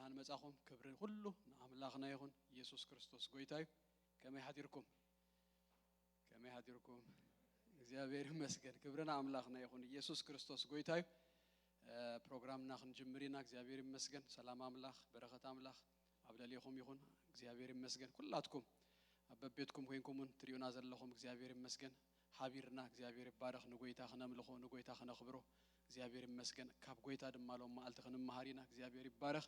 ንመጻኹም ክብሪ ኩሉ ንኣምላኽና ይኹን። ኢየሱስ ክርስቶስ ጎይታ እዩ። ከመይ ሓዲርኩም? ከመይ ሓዲርኩም? እግዚኣብሔር ይመስገን። ክብሪ ንኣምላኽና ይኹን። ኢየሱስ ክርስቶስ ጎይታ እዩ። እ፣ ፕሮግራምና ክንጅምር ኢና። እግዚኣብሔር ይመስገን። ሰላም ኣምላኽ፣ በረኸት ኣምላኽ ኣብ ልዕሌኹም ይኹን። እግዚኣብሔር ይመስገን። ኩላትኩም ኣብ በቤትኩም ኮይንኩም እውን ትሪኡና ዘለኹም እግዚኣብሔር ይመስገን። ሓቢርና እግዚኣብሔር ይባረኽ። ንጎይታ ክነምልኾ፣ ንጎይታ ክነኽብሮ እግዚኣብሔር ይመስገን። ካብ ጎይታ ድማ ሎም መዓልቲ ክንመሃር ኢና። እግዚኣብሔር ይባረኽ።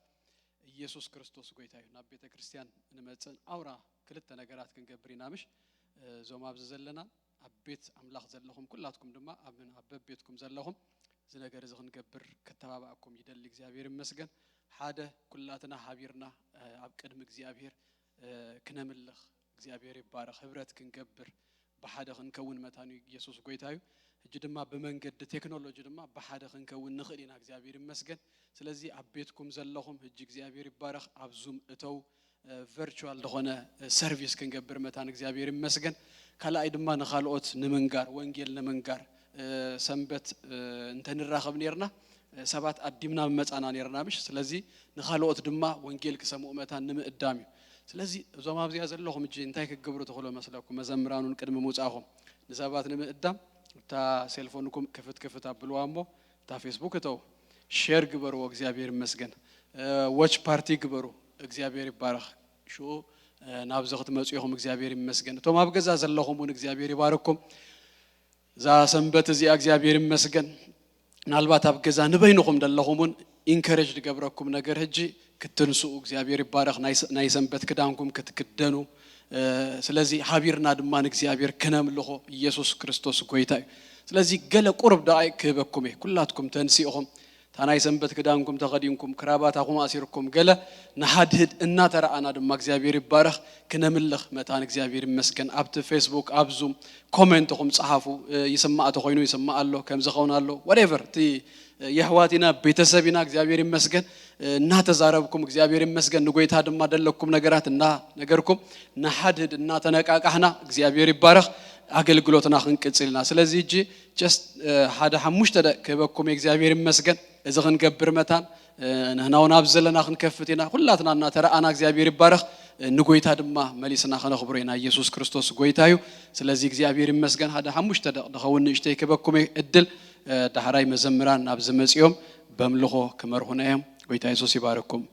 ኢየሱስ ክርስቶስ ጎይታ እዩ። ናብ ቤተ ክርስቲያን እንመጽእን ኣውራ ክልተ ነገራት ክንገብር ኢና ምሽ? እዞም ኣብዚ ዘለና ኣብ ቤት ኣምላኽ ዘለኹም ኩላትኩም ድማ ኣብ፣ ኣብ በቤትኩም ዘለኹም እዚ ነገር እዚ ክንገብር ከተባብኣኩም ይደሊ። እግዚኣብሔር ይመስገን። ሓደ ኩላትና ሓቢርና፣ እ፣ ኣብ ቅድሚ እግዚኣብሔር፣ እ፣ ክነምልኽ እግዚኣብሔር ይባረኽ። ህብረት ክንገብር ብሓደ ክንከውን መታን እዩ። ኢየሱስ ጎይታ እዩ። ሕጂ ድማ ብመንገዲ ቴክኖሎጂ ድማ ብሓደ ክንከውን ንኽእል ኢና። እግዚኣብሔር ይመስገን። ስለዚ ኣብ ቤትኩም ዘለኹም ሕጂ እግዚኣብሔር ይባረኽ። ኣብ ዙም እተው፣ እ፣ ቨርቹዋል ዝኾነ፣ እ፣ ሰርቪስ ክንገብር መታን እግዚኣብሔር ይመስገን። ካልኣይ ድማ ንኻልኦት ንምንጋር፣ ወንጌል ንምንጋር፣ እ፣ ሰንበት፣ እ፣ እንተንራኸብ ነርና፣ እ፣ ሰባት ኣዲምና ምመጻና ነርና ምሽ? ስለዚ ንኻልኦት ድማ ወንጌል ክሰምዑ መታን ንምእዳም እዩ። ስለዚ እዞም ኣብዚኣ ዘለኹም እጂ እንታይ ክገብሩ ትኽእሉ መስለኩም? መዘምራኑን ቅድሚ ምውጻእኹም ንሰባት ንምእዳም እታ ሴልፎንኩም ክፍት ክፍት ኣብልዋ እሞ እታ ፌስቡክ እተው፣ ሼር ግበርዎ። እግዚኣብሔር ይመስገን። እ፣ ዎች ፓርቲ ግበሩ። እግዚኣብሔር ይባረኽ። ሽኡ፣ እ፣ ናብዚ ክትመጹ ኢኹም። እግዚኣብሔር ይመስገን። እቶም ኣብ ገዛ ዘለኹም እውን እግዚኣብሔር ይባርኩም። እዛ ሰንበት እዚኣ እግዚኣብሔር ይመስገን። ምናልባት ኣብ ገዛ ንበይንኹም ዘለኹም እውን ኢንከሬጅ ዝገብረኩም ነገር ሕጂ ክትንስኡ እግዚኣብሔር ይባረኽ። ናይ ሰ-፣ ናይ ሰንበት ክዳንኩም ክትክደኑ፣ እ፣ ስለዚ ሓቢርና ድማ ንእግዚኣብሔር ክነምልኾ ኢየሱስ ክርስቶስ ጎይታ እዩ። ስለዚ ገለ ቁሩብ ደቓይቕ ክህበኩም እየ። ኩላትኩም ተንሲእኹም እታ ናይ ሰንበት ክዳንኩም ተኸዲንኩም ክራባታኹም ኣሲርኩም ገለ ንሓድህድ እናተረኣና ድማ እግዚኣብሔር ይባረኽ ክነምልኽ መታን እግዚኣብሔር ይመስገን። ኣብቲ ፌስቡክ ኣብ ዙም ኮሜንትኹም ጸሓፉ። እ፣ ይስማዕ ተኾይኑ ይስማዕ ኣሎ፣ ከም ዝኸውን ኣሎ፣ ዋትኤቨር፣ እቲ፣ እ፣ የሕዋት ኢና፣ ቤተሰብ ኢና፣ እግዚኣብሔር ይመስገን። እ፣ እናተዛረብኩም እግዚኣብሔር ይመስገን፣ ንጎይታ ድማ ደለኩም ነገራት እናነገርኩም ንሓድህድ እናተነቃቃሕና እግዚኣብሔር ይባረኽ ኣገልግሎትና ክንቅጽል ኢና። ስለዚ እጂ ጀስት፣ እ፣ ሓደ ሓሙሽተ ደቂቕ ክህበኩም እየ። እግዚኣብሔር ይመስገን። እዚ ክንገብር መታን፣ እ፣ ንሕና እውን ኣብዚ ዘለና ክንከፍት ኢና። ኩላትና እናተረኣና እግዚኣብሔር ይባረኽ። እ፣ ንጎይታ ድማ መሊስና ከነኽብሮ ኢና። ኢየሱስ ክርስቶስ ጎይታ እዩ። ስለዚ እግዚኣብሔር ይመስገን። ሓደ ሓሙሽተ ደቕ-፣ ድኸውን ንእሽተይ ክበኩም እየ እድል፣ እ፣ ዳሕራይ መዘምራን ናብ ዝመጽኦም በምልኾ ክመርሁና እዮም። ጎይታ የሱስ ይባርኩም።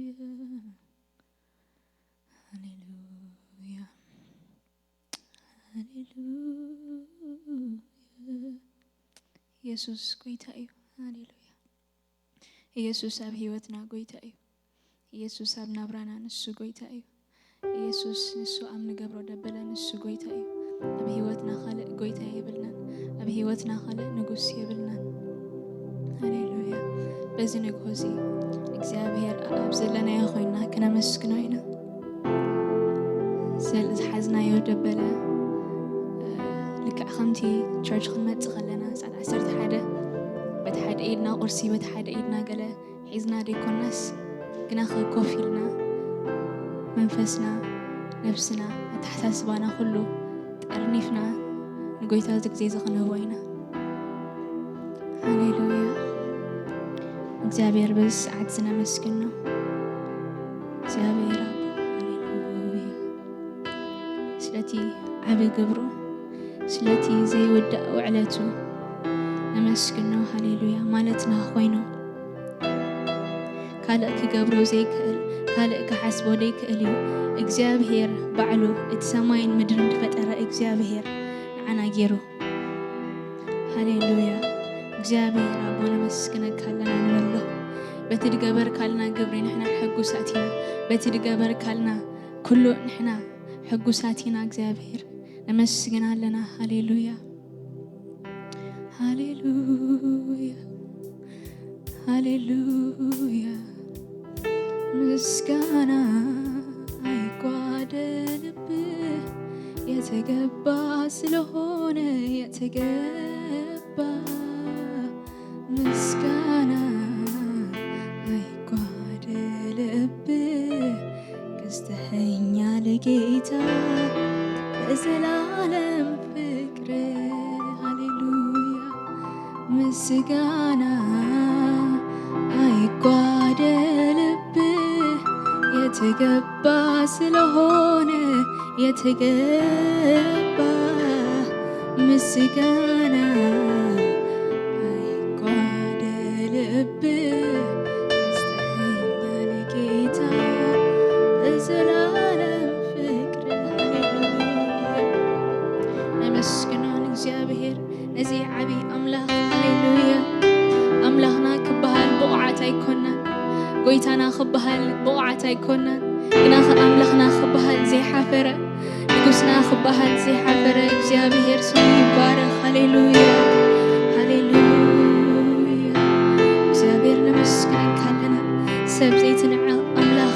ሃሌሉያ፣ ሃሌሉያ። ኢየሱስ ጎይታ እዩ። ሃሌሉያ። ኢየሱስ ኣብ ህይወትና ጎይታ እዩ። ኢየሱስ ኣብ ናብራና ንሱ ጎይታ እዩ። ኢየሱስ ንሱ ኣብ ንገብሮ ደበለ ንሱ ጎይታ እዩ። ኣብ ህይወትና ካልእ ጎይታ የብልናን። ኣብ ህይወትና ካልእ ንጉስ የብልናን። ሃሌሉያ። በዚ ንግሆ እዚ እግዚኣብሔር ኣብ ዘለናዮ ኮይንና ክነመስግኖ ኢና። ስለ ዝሓዝናዮ ደበለ፣ እ፣ ልክዕ ከምቲ ቸርች ክንመጽእ ከለና ሰዓት ዓሰርተ ሓደ በቲ ሓደ ኢድና ቁርሲ በቲ ሓደ ኢድና ገለ ሒዝና ደይኮናስ፣ ግናኸ ኮፍ ኢልና መንፈስና፣ ነፍስና፣ ኣተሓሳስባና ኩሉ ጠርኒፍና ንጎይታ እዚ ግዜ እዚ ክንህቦ ኢና። ሃሌሉያ። እግዚኣብሔር በዚ ሰዓት እዚ ነመስግኖ። እግዚኣብሔር ኣቦ፣ ሃሌሉያ። ስለቲ ዓቢ ግብሩ፣ ስለቲ ዘይውዳእ ውዕለቱ ነመስግኖ። ሃሌሉያ። ማለትና ኮይኑ ካልእ ክገብሮ ዘይክእል፣ ካልእ ክሓስቦ ዘይክእል እዩ። እግዚኣብሔር ባዕሉ እቲ ሰማይን ምድርን ዝፈጠረ እግዚኣብሔር ንዓና ገይሩ። ሃሌሉያ። እግዚኣብሔር ኣቦ ነመስግነካ ኣለና ንበሎ። በቲ ድገበርካልና ግብሪ ንሕና ሕጉሳት ኢና። በቲ ድገበርካልና ኩሉ ንሕና ሕጉሳት ኢና። እግዚኣብሔር ነመስግን ኣለና። ሃሌሉያ፣ ሃሌሉያ፣ ሃሌሉያ። ምስጋና አይጓደልብህ፣ የተገባ ስለሆነ የተገባ ምስጋና አይጓደልብህ። ገዝተኸኛል ጌታ በዘላለም ፍቅር። ሃሌሉያ። ምስጋና አይጓደልብህ፣ የተገባ ስለሆነ የተገባ ምስጋና አይጓደልብህ። ገዝተኸኛል ጌታ በዘላለም ፍቅር። ሃሌሉያ። ነመስግኖ ንእግዚኣብሔር ነዚ ዓቢ ኣምላኽ። ሃሌሉያ። ኣምላኽና ክበሃል ብቑዓት ኣይኮናን። ጎይታና ክበሃል ብቑዓት ኣይኮናን። ግናኸ ኣምላኽና ክበሃል ዘይሓፈረ፣ ንጉስና ክበሃል ዘይሓፈረ እግዚኣብሔር ስሙ ይባረኽ። ሃሌሉያ፣ ሃሌሉያ። እግዚኣብሔር ነመስግነካ ኣለና። ሰብ ዘይትንዕቕ ኣምላኽ፣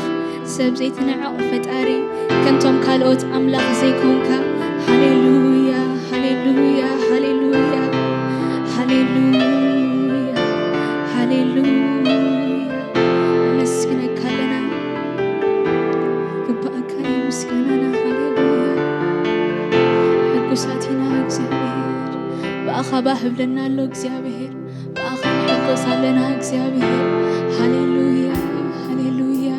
ሰብ ዘይትንዕቕ ፈጣሪ፣ ከምቶም ካልኦት ኣምላኽ ዘይኮንካ። ሃሌሉያ፣ ሃሌሉያ፣ ሃሌሉያ፣ ሃሌሉያ፣ ሃሌሉያ። ነመስግነካ ኣለና። ግባእካ እዩ ምስጋናና። ሃሌሉያ። ሕጉሳት ኢና እግዚኣብሔር። ብኣኻ ባህ ብለና ኣሎ እግዚኣብሔር። ብኣኻ ንሕጎስ ኣለና እግዚኣብሔር። ሃሌሉያ፣ ሃሌሉያ።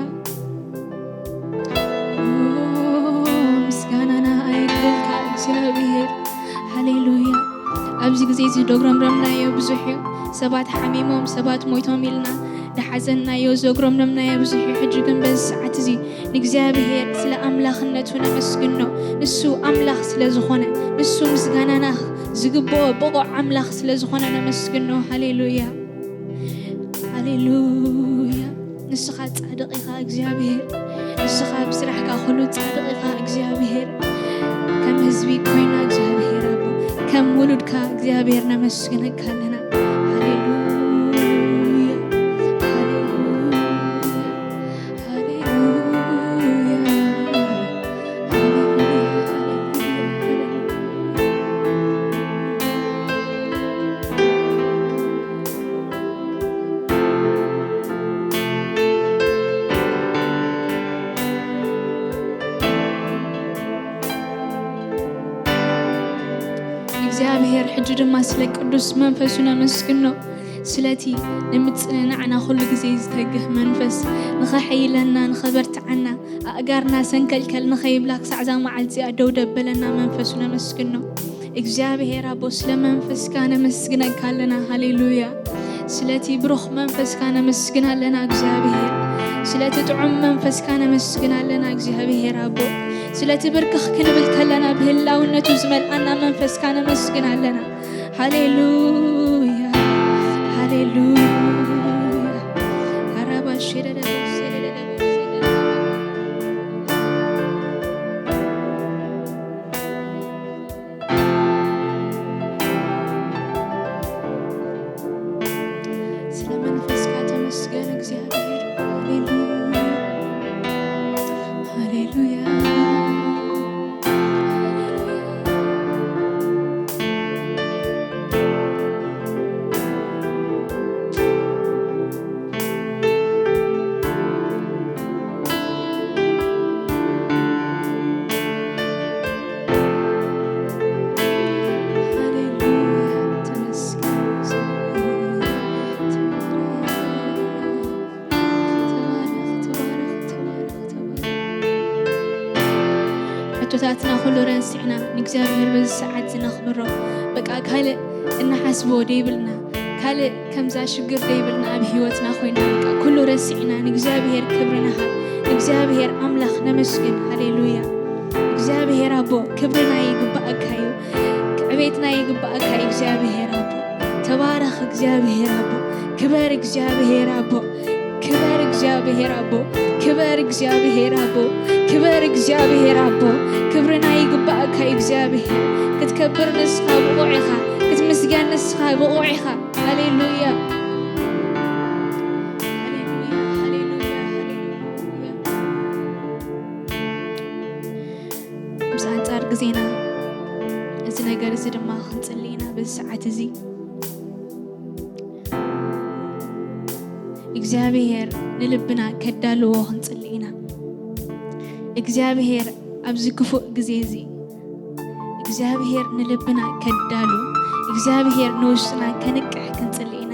ኦ፣ ምስጋናና ኣይግደልካ እግዚኣብሔር። ሃሌሉያ። ኣብዚ ግዜ እዚ ዶግረምረምናዮ ብዙሕ እዩ። ሰባት ሓሚሞም፣ ሰባት ሞይቶም ኢልና ድሓዘናዮ፣ ዘጉረምረምናዮ ብዙሕ እዩ። ሕጂ ግን በዚ ሰዓት እዚ ንእግዚኣብሔር ስለ ኣምላኽነቱ ነመስግኖ። ንሱ ኣምላኽ ስለ ዝኾነ፣ ንሱ ምስጋናና ዝግብኦ ብቑዕ ኣምላኽ ስለ ዝኾነ ነመስግኖ። ሃሌሉያ፣ ሃሌሉያ። ንስኻ ጻድቕ ኢኻ እግዚኣብሔር፣ ንስኻ ብስራሕካ ኩሉ ጻድቕ ኢኻ እግዚኣብሔር። ከም ህዝቢ ኮይና እግዚኣብሔር ኣቦ፣ ከም ውሉድካ እግዚኣብሔር ነመስግነካ ኣለና። ሃሌሉያ፣ ሃሌሉያ፣ ሃሌሉያ፣ ሃሌሉያ፣ ሃሌሉያ። እግዚኣብሔር ሕጂ ድማ ስለ ቅዱስ መንፈሱ ነመስግኖ። ስለቲ ንምጽንናዕና ኩሉ ግዜ ዝተግህ መንፈስ፣ ንኸሐይለና፣ ንኸበርትዓና፣ ኣእጋርና ሰንከልከል ንኸይብላ ክሳዕ እዛ መዓልቲ እዚኣ ደው ደበለና መንፈሱ ነመስግኖ። እግዚኣብሔር ኣቦ ስለ መንፈስካ ነመስግነካ ኣለና። ሃሌሉያ። ስለቲ ብሩኽ መንፈስካ ነመስግን ኣለና እግዚኣብሔር። ስለቲ ጥዑም መንፈስካ ነመስግን ኣለና እግዚኣብሔር ኣቦ። ስለቲ ብርክኽ ክንብል ከለና ብህላውነቱ ዝመልኣና መንፈስካ ነመስግን ኣለና። ሃሌሉያ፣ ሃሌሉያ። ኣራባሽ ስለ መንፈስካ ተመስገን እግዚኣብሔር። ሃሌሉያ፣ ሃሌሉያ። ሃሌሉያ፣ ተመስገን እግዚኣብሔር። ተባረኽ፣ ተባረኽ፣ ተባረኽ፣ ተባረኽ፣ ተባረኽ። ሕቶታትና ኩሉ ረሲዕና ንእግዚኣብሔር በዚ ሰዓት እዚ ነኽብሮ። በቃ ካልእ እንሓስቦ ደይብልና፣ ካልእ ከምዛ ሽግር ደይብልና ኣብ ህይወትና ኮይና፣ በቃ ኩሉ ረሲዕና ንእግዚኣብሔር ክብሪ ንሃብ። ንእግዚኣብሔር ኣምላኽ ነመስግን። ሃሌሉያ። እግዚኣብሔር ኣቦ፣ ክብርና ይግባኣካ እዩ። ዕቤትና ይግባኣካ እዩ እግዚኣብሔር ኣቦ። ተባረኽ እግዚኣብሔር ኣቦ። ክበር እግዚኣብሔር ኣቦ። ክበር እግዚኣብሔር ኣቦ። ክበር እግዚኣብሔር ኣቦ። ክበር እግዚኣብሔር ኣቦ። ክብርና ይግባኣካ እዩ እግዚኣብሔር። ክትከብር ንስኻ ብቑዕ ኢኻ። ክትምስገን ንስኻ ብቑዕ ኢኻ። ሃሌሉያ። ሃሌሉያ፣ ሃሌሉያ፣ ሃሌሉያ። ምስ ኣንጻር ግዜና እዚ ነገር እዚ ድማ ክንጽሊ ኢና። በዚ ሰዓት እዚ እግዚኣብሔር ንልብና ከዳልዎ ክንጽሊ ኢና። እግዚኣብሔር ኣብዚ ክፉእ ግዜ እዚ እግዚኣብሔር ንልብና ከዳሉ፣ እግዚኣብሔር ንውሽጥና ከንቅሕ ክንጽሊ ኢና።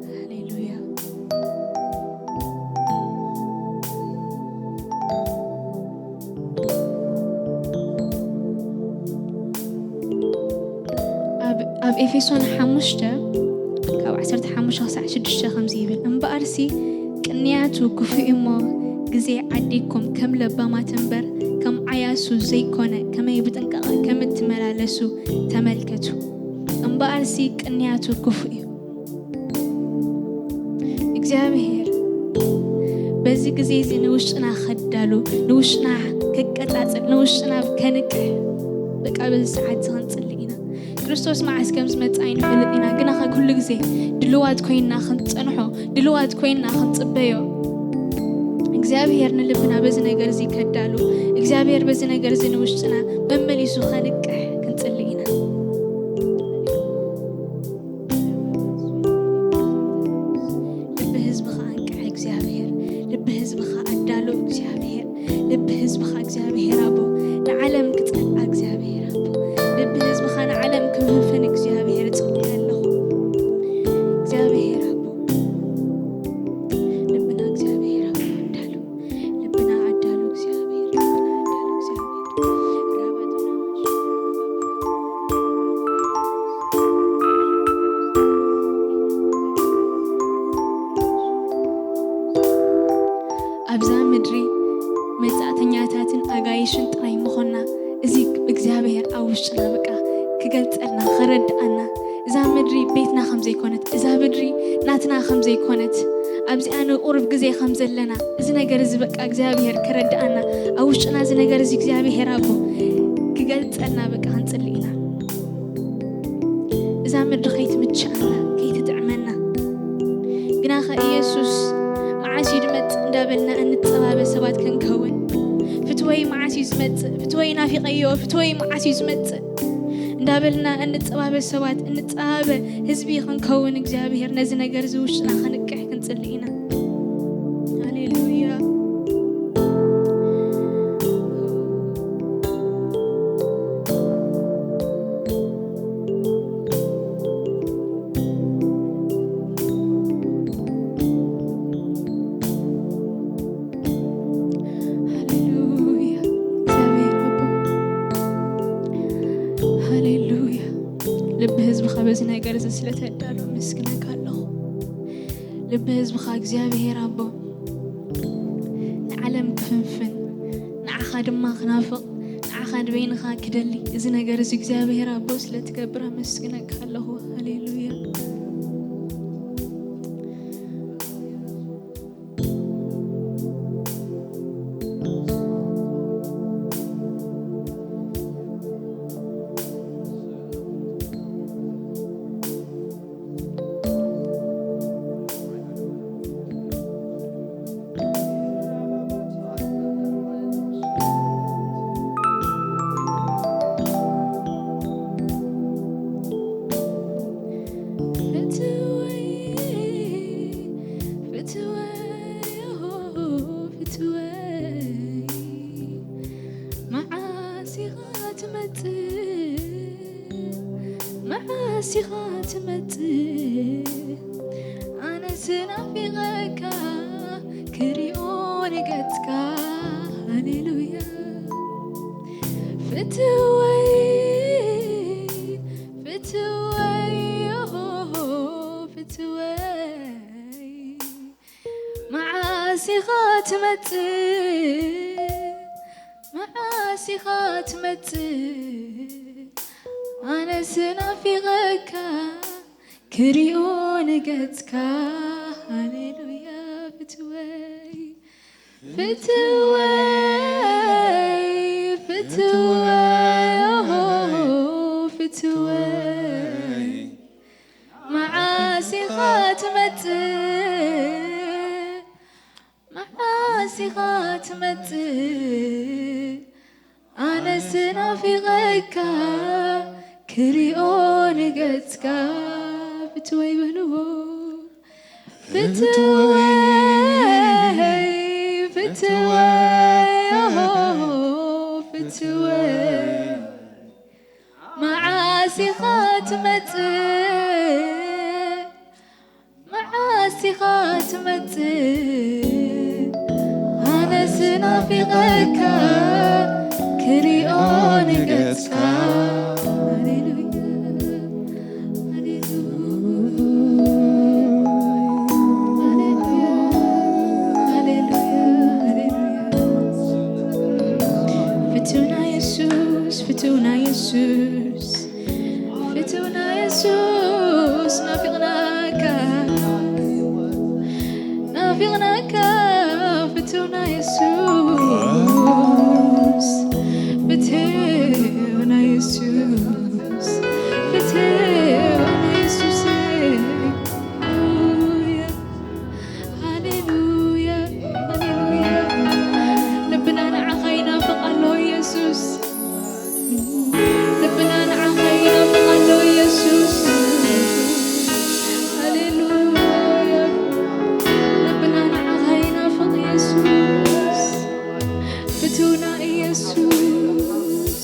ሃሌሉያ። ኣብ፣ ኣብ ኤፌሶን ሓሙሽተ ካብ ዓሰርተ ሓሙሽተ ክሳዕ ሽዱሽተ ከምዚ ይብል፣ እምበኣርሲ ቅንያቱ ክፉእ እሞ ግዜ ዓዲግኩም ከም ለባማት እምበር ከም ዓያሱ ዘይኮነ ከመይ ብጥንቃቐ ከም እትመላለሱ ተመልከቱ። እምበኣርሲ ቅንያቱ ክፉእ እዩ። እግዚኣብሔር በዚ ግዜ እዚ ንውሽጥና ከዳሉ፣ ንውሽጥና ከቀጻጽል፣ ንውሽጥና ከንቅሕ፣ በቃ በዚ ሰዓት እዚ ክንጽሊ ኢና። ክርስቶስ መዓስ ከም ዝመጽእ ኣይንፈልጥ ኢና፣ ግና ኸ ኩሉ ግዜ ድልዋት ኮይንና ክንጸንሖ፣ ድልዋት ኮይንና ክንጽበዮ፣ እግዚኣብሔር ንልብና በዚ ነገር እዚ ከዳሉ፣ እግዚኣብሔር በዚ ነገር እዚ ንውሽጥና መመሊሱ ከንቅሕ ክንጽሊ ኢና። ልቢ ህዝብኻ ኣንቅሕ እግዚኣብሔር፣ ልቢ ህዝብኻ ኣዳሎ እግዚኣብሔር፣ ልቢ ህዝብኻ እግዚኣብሔር ኣቦ ንዓለም ክጸልኣ እግዚኣብሔር ኣቦ፣ ልቢ ህዝብኻ ንዓለም ክምህፍን እግዚኣብሔር እጽውዕ ኣለኹ። እግዚኣብሔር ኣቦ ልብና እግዚኣብሔር ኣቦ ኣዳሎ፣ ልብና ኣዳሎ እግዚኣብሔር፣ ልብና ኣዳሎ እግዚኣብሔር። ኣብዛ ምድሪ መጻእተኛታትን ኣጋይሽን ጥራይ ምኾንና፣ እዚ እግዚኣብሔር ኣብ ውሽጥና በቃ ክገልጸልና፣ ከረድኣና፣ እዛ ምድሪ ቤትና ከም ዘይኮነት፣ እዛ ምድሪ ናትና ከም ዘይኮነት፣ ኣብዚኣ ንቁሩብ ግዜ ከም ዘለና፣ እዚ ነገር እዚ በቃ እግዚኣብሔር ከረድኣና፣ ኣብ ውሽጥና እዚ ነገር እዚ እግዚኣብሔር ኣቦ ክገልጸልና በቃ ክንጽሊ ኢና። እዛ ምድሪ ከይትምችኣና፣ ከይትጥዕመና። ግናኸ ኢየሱስ መዓስ እዩ ዝመጽእ እንዳበልና እንጸባበ ሰባት ክንከውን፣ ፍትወይ መዓስ እዩ ዝመጽእ፣ ፍትወይ ናፊቐዮ፣ ፍትወይ መዓስ እዩ ዝመጽእ እንዳበልና እንጸባበ ሰባት፣ እንጸባበ ህዝቢ ክንከውን እግዚኣብሔር ነዚ ነገር እዚ ውሽጥና ክንቅሕ ክንጽሊ ኢና። ሃሌሉያ። ሃሌሉያ። እግዚኣብሔር ኣቦ። ሃሌሉያ። ልቢ ህዝብኻ በዚ ነገር እዚ ስለ ተዳሎ ምስግነካ ኣለኹ። ልቢ ህዝብኻ እግዚኣብሔር ኣቦ ንዓለም ክፍንፍን፣ ንዓኻ ድማ ክናፍቕ፣ ንዓኻ ንበይንኻ ክደሊ፣ እዚ ነገር እዚ እግዚኣብሔር ኣቦ ስለ ትገብር ኣመስግነካ ኣለኹ። ሃሌሉያ። ፍትወይ፣ ፍትወይ፣ ኦ፣ ፍትወይ፣ መዓስ ኢኻ ትመጽእ? መዓስ ኢኻ ትመጽእ? ኣነስ ናፊቐካ ክሪኦ ንገጽካ። ሃሌሉያ። ፍትወይ፣ ፍትወይ፣ ኦሆ፣ ፍትወይ፣ መዓስ ኢኻ ትመጽእ? መዓስ ኢኻ ትመጽእ? ኣነስ ናፊቐካ ክሪኦ ንገጽካ። ሃሌሉያ። ፍትወይ፣ ፍትወይ፣ ፍትወይ፣ ኦሆ፣ ፍትወይ፣ መዓስ ኢኻ ትመጽእ? መዓስ ኢኻ ትመጽእ? ኣነስ ናፊቐካ ክሪኦ ንገጽካ። ፍትወይ በልዎ። ፍትወይ፣ ፍትወይ፣ ኦሆ፣ ፍትወይ፣ መዓስ ኢኻ ትመጽእ? መዓስ ኢኻ ትመጽእ? ኣነስ ናፊቐካ ክሪኦ ንገጽካ። ሃሌሉያ፣ ሃሌሉያ፣ ሃሌሉያ፣ ሃሌሉያ። ፍትውና የሱስ፣ ፍትውና የሱስ፣ ፍትውና የሱስ፣ ናፊቕናካ፣ ናፊቕናካ፣ ፍትውና የሱስ፣ ፍትውና የሱስ፣ ፍትውና የሱስ። ሃሌሉያ፣ ሃሌሉያ። ልብና ንዓኻ ይናፍቕ ኣሎ የሱስ። ልብና ንዓኻ ይናፍቕ ኣሎ የሱስ። ሃሌሉያ። ልብና ንዓኻ ይናፍቕ የሱስ። ፍትውና የሱስ።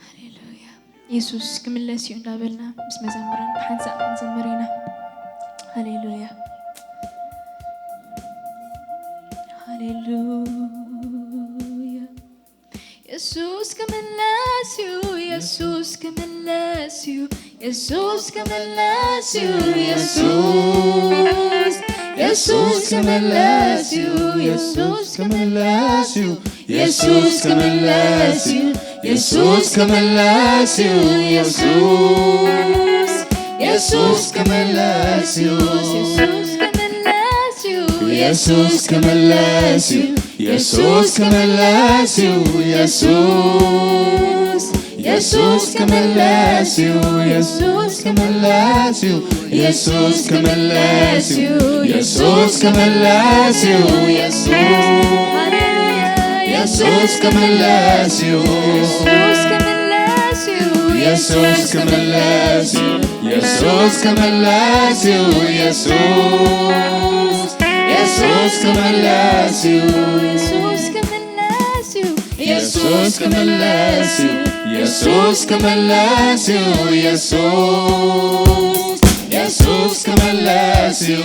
ሃሌሉያ። የሱስ ክምለስ እዩ እንዳበልና ምስ መዘምራን ብሓንሳእ ክንዘምር ኢና። ሃሌሉያ፣ ሃሌሉያ። የሱስ ክምለስ እዩ፣ የሱስ ክምለስ እዩ፣ የሱስ ክምለስ እዩ፣ የሱስ፣ የሱስ ክምለስ እዩ፣ የሱስ ክምለስ እዩ፣ የሱስ ክምለስ እዩ፣ የሱስ ክምለስ እዩ፣ የሱስ፣ የሱስ ክምለስ እዩ፣ የሱስ ክምለስ እዩ፣ የሱስ ክምለስ እዩ፣ የሱስ ክምለስ እዩ፣ የሱስ፣ የሱስ ክምለስ እዩ፣ የሱስ ክምለስ እዩ፣ የሱስ ክምለስ እዩ፣ የሱስ ክምለስ እዩ፣ የሱስ፣ የሱስ ክምለስ እዩ፣ የሱስ ክምለስ እዩ፣ የሱስ ክምለስ እዩ፣ የሱስ ክምለስ እዩ፣ የሱስ፣ የሱስ ክምለስ እዩ፣ የሱስ ክምለስ እዩ፣ የሱስ ክምለስ እዩ፣ የሱስ ክምለስ እዩ፣ የሱስ፣ የሱስ ክምለስ እዩ።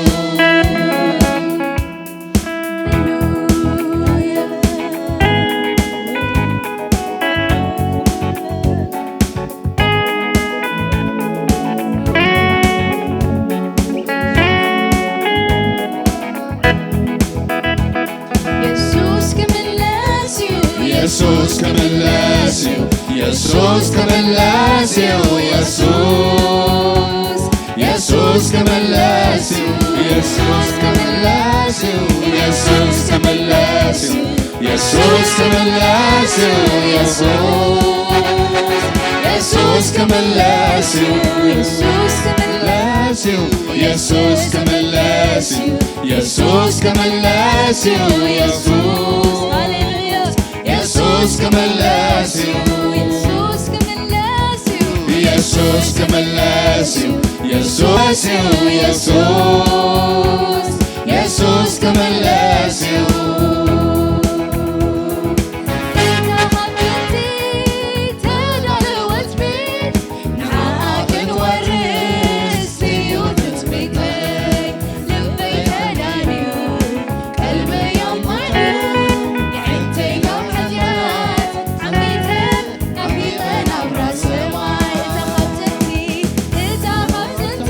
የሱስ ክምለስ እዩ፣ የሱስ ክምለስ እዩ፣ የሱስ ክምለስ እዩ፣ የሱስ፣ የሱስ ክምለስ እዩ፣ የሱስ ክምለስ እዩ፣ የሱስ ክምለስ እዩ፣ የሱስ ክምለስ እዩ፣ የሱስ፣ የሱስ ክምለስ እዩ፣ የሱስ ክምለስ እዩ፣ የሱስ ክምለስ እዩ፣ የሱስ ክምለስ እዩ፣ የሱስ፣ ሃሌሉያ። የሱስ ክምለስ እዩ፣ የሱስ ክምለስ እዩ፣ የሱስ ክምለስ እዩ፣ የሱስ እዩ፣ የሱስ፣ የሱስ ክምለስ እዩ። እታ ካብ ጥንቲ ተዳለወት ቤት ንዓኣ ክንወርስ እዩ ትጽቢተይ። ልበይ ተዳልዩ፣ ቀልበይ ኣማዕድዩ፣ የዕንተይ ካብ ሓጢኣት ዓሚተ፣ ናፊቐ ናብራ ሰማይ። እታ ካብ ጥንቲ፣ እታ ካብ ጥንቲ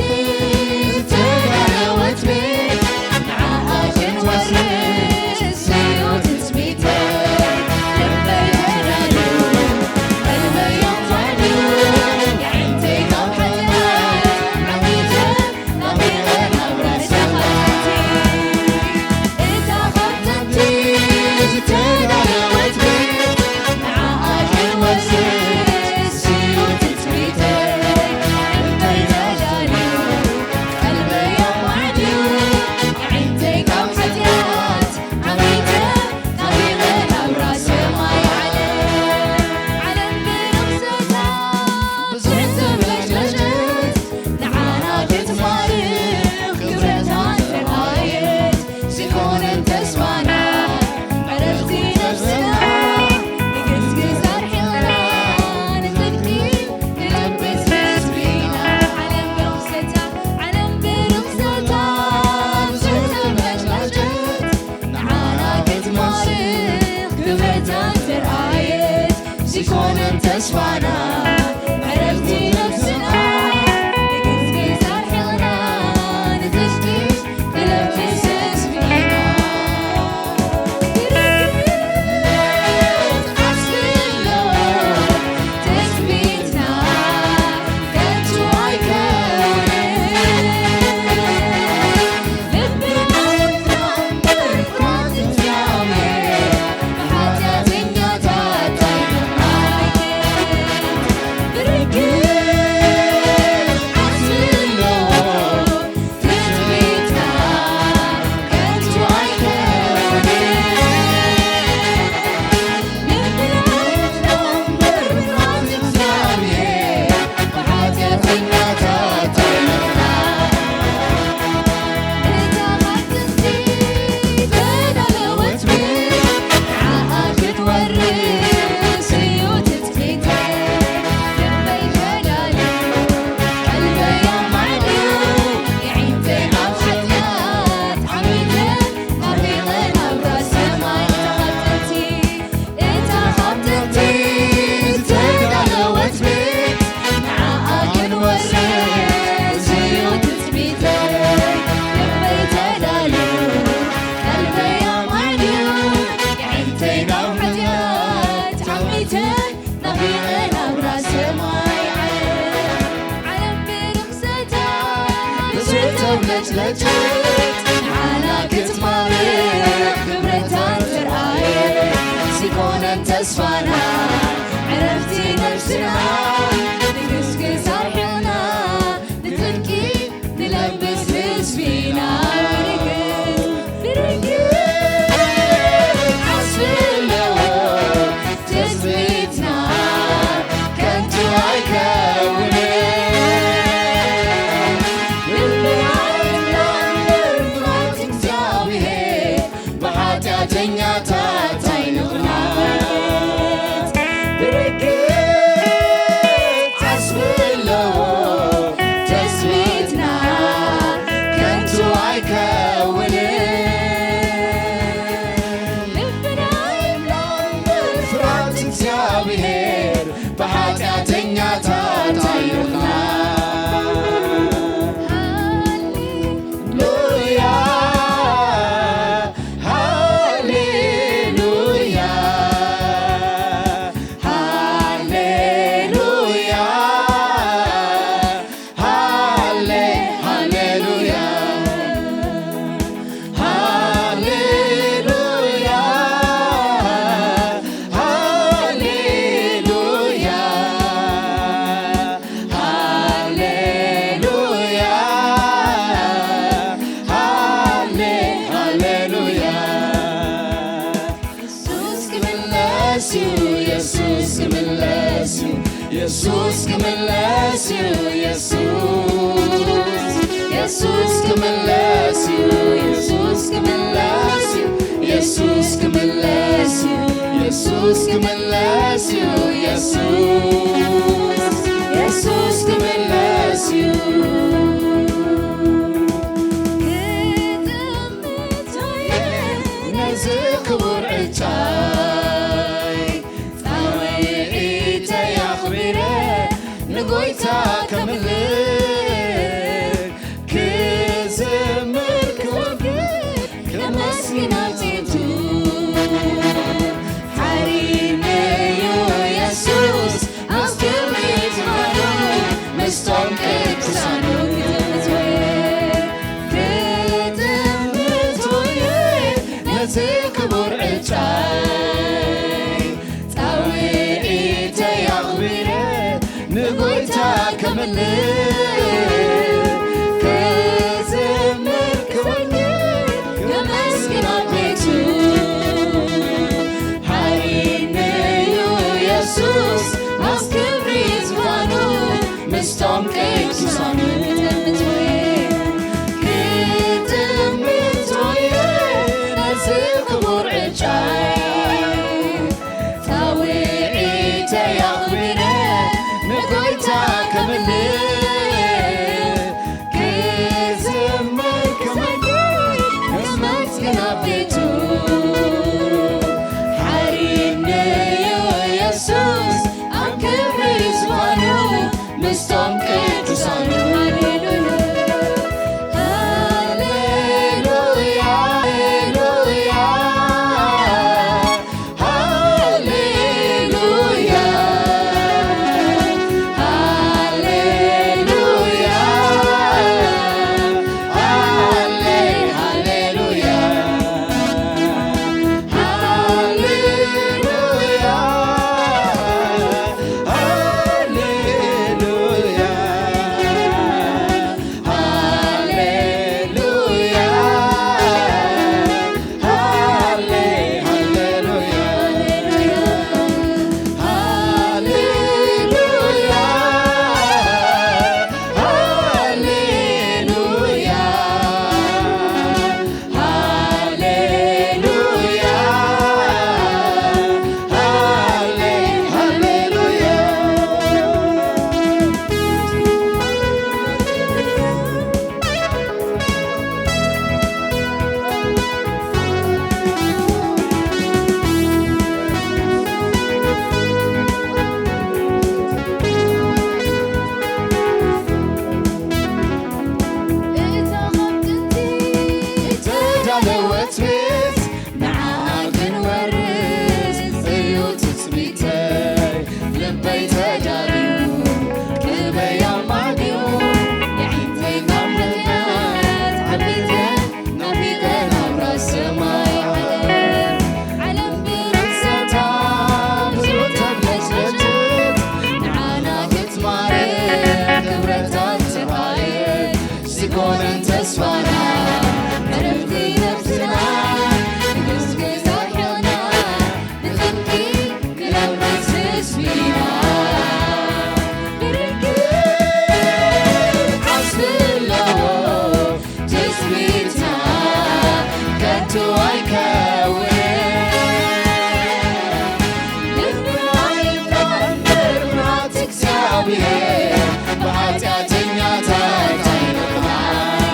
ዝተዳለወት ቤት ንዓኣ ክንወርስ እዩ ትጽቢተይ። ልበይ ተዳልዩ፣ ቀልበይ ኣማዕድዩ፣ የዕንተይ ካብ ሓጢኣት ዓሚተ፣ ንዓና ክትማርኽ ክብረታ ተርኣየት። ዘይኮነን ተስፋና ዕረፍቲ ነብስና ንግስግስ ኣርሒቕና ንጽድቂ ንለብስ ህዝቢና። ዓለም ብርኽሰታ፣ ዓለም ብርኽሰታ ብዙሕ ተበላሸት። ንዓና ክትማርኽ ክብረታ ተርኣየት። ዘይኮነን ተስፋና ዕረፍቲ ነብስና ንግስግስ ኣርሒቕና ንጽድቂ ንለብስ ህዝቢና። ትርግት ኣስብሎ ትጽቢትና ከንቱ ኣይከውንን። እታ ካብ ጥንቲ ዝተዳለወት ቤት ንዓኣ ክንወርስ እዩ ትጽቢተይ። ልበይ ተዳልዩ፣ ቀልበይ ኣማዕድዩ፣ የዕንተይ ናብ ሓጢኣት ዓሚተ፣ ናፊቐ ናብራ ሰማይ ዓለም። ዓለም ብርኽሰታ ብዙሕ ተብለጭለጨት፣ ንዓና ክትማርኽ ክብረታ ተርኣየት። ዘይኮነን ተስፋና ዕረፍቲ ነብስና፣ ንግስግስ ኣርሒቕና ንጽድቂ ንለብስ ህዝቢና። ርግእ፣ ርግእ ኣስብሎ ትጽቢትና ከንቱ ኣይከ ኢየሱስ ክምለስ እዩ። ኢየሱስ ኢየሱስ ክምለስ እዩ። ኢየሱስ ክምለስ እዩ። ኢየሱስ ክምለስ እዩ። ኢየሱስ ክምለስ እዩ። ኢየሱስ ኢየሱስ ክምለስ እዩ። ክጥምት እየ ነዚ ክቡር ዕጫይ፣ ጻውዒተይ ኣኽቢረ ንጎይታ ከምልክ፣ ክዝምር ክወግድ ከመስግን ኣትየቱ። ሓሪነዩ የሱስ ኣብ ክብሪ ዝባኑ ምስቶም ቅዱሳኑ ክጥምት እየ። ክጥምት እየ ነዚ ክቡር ዕጫይ፣ ጻውዒተይ ኣኽቢረ ንጎይታ ከምልክ፣ ክዝምር ክወግድ ከመስግን ኣብ ቤቱ። ሓሪነዩ የሱስ ኣብ ክብሪ ዝባኑ ምስቶም ቅዱሳኑ ክጥምት እየ። ክጥምት እየ ነዚ ክቡር ዕጫይ፣ ጻውዒተይ ኣኽቢረ ንጎይታ ከምልክ፣ ክዝምር ክወግድ ከመስግን ኣብ ቤቱ። ሓሪነዩ የሱስ ኣብ ክብሪ ዝባኑ ምስቶም ቅዱሳኑ። ሃሌሉያ፣ ሃሌሉያ፣ ሃሌሉያ፣ ሃሌሉያ፣ ሃሌሉያ፣ ሃሌ-፣ ሃሌሉያ። ሃሌሉያ፣ ሃሌሉያ፣ ሃሌሉያ፣ ሃሌ-፣ ሃሌሉያ፣ ሃሌሉያ፣ ሃሌሉያ። ሃሌሉያ፣ ሃሌ-፣ ሃሌሉያ። እታ ካብ ጥንቲ እተዳለወት ቤት ንዓኣ ክንወርስ እዩ ትጽቢተይ። ልበይ ተዳልዩ ክበይ ኣማልዩ የዒንተይ ካብ ምልከት ዓቢተ ናፊቐ ናብራ ሰማይ ዓለም። ዓለም ብርእሰታ ብዙሕ ተብለጭለጭት ንዓና ክትማርክ ክብረታ ትራእየት። ዝኮነን ተስፋና ዕረፍቲ ነብስና ንግስግስ ኣርሕቕና ብጽድቂ ክነብርስ ትስቢና። ብርግጽ ዓስቢ ኣለዎ ትስቢትና ከቶ ኣይከውን። ልብና ይፍታሕ እምበር ፍርሃት እግዚኣብሔር ብኃጢኣተኛታት ኣይንፍራሕ።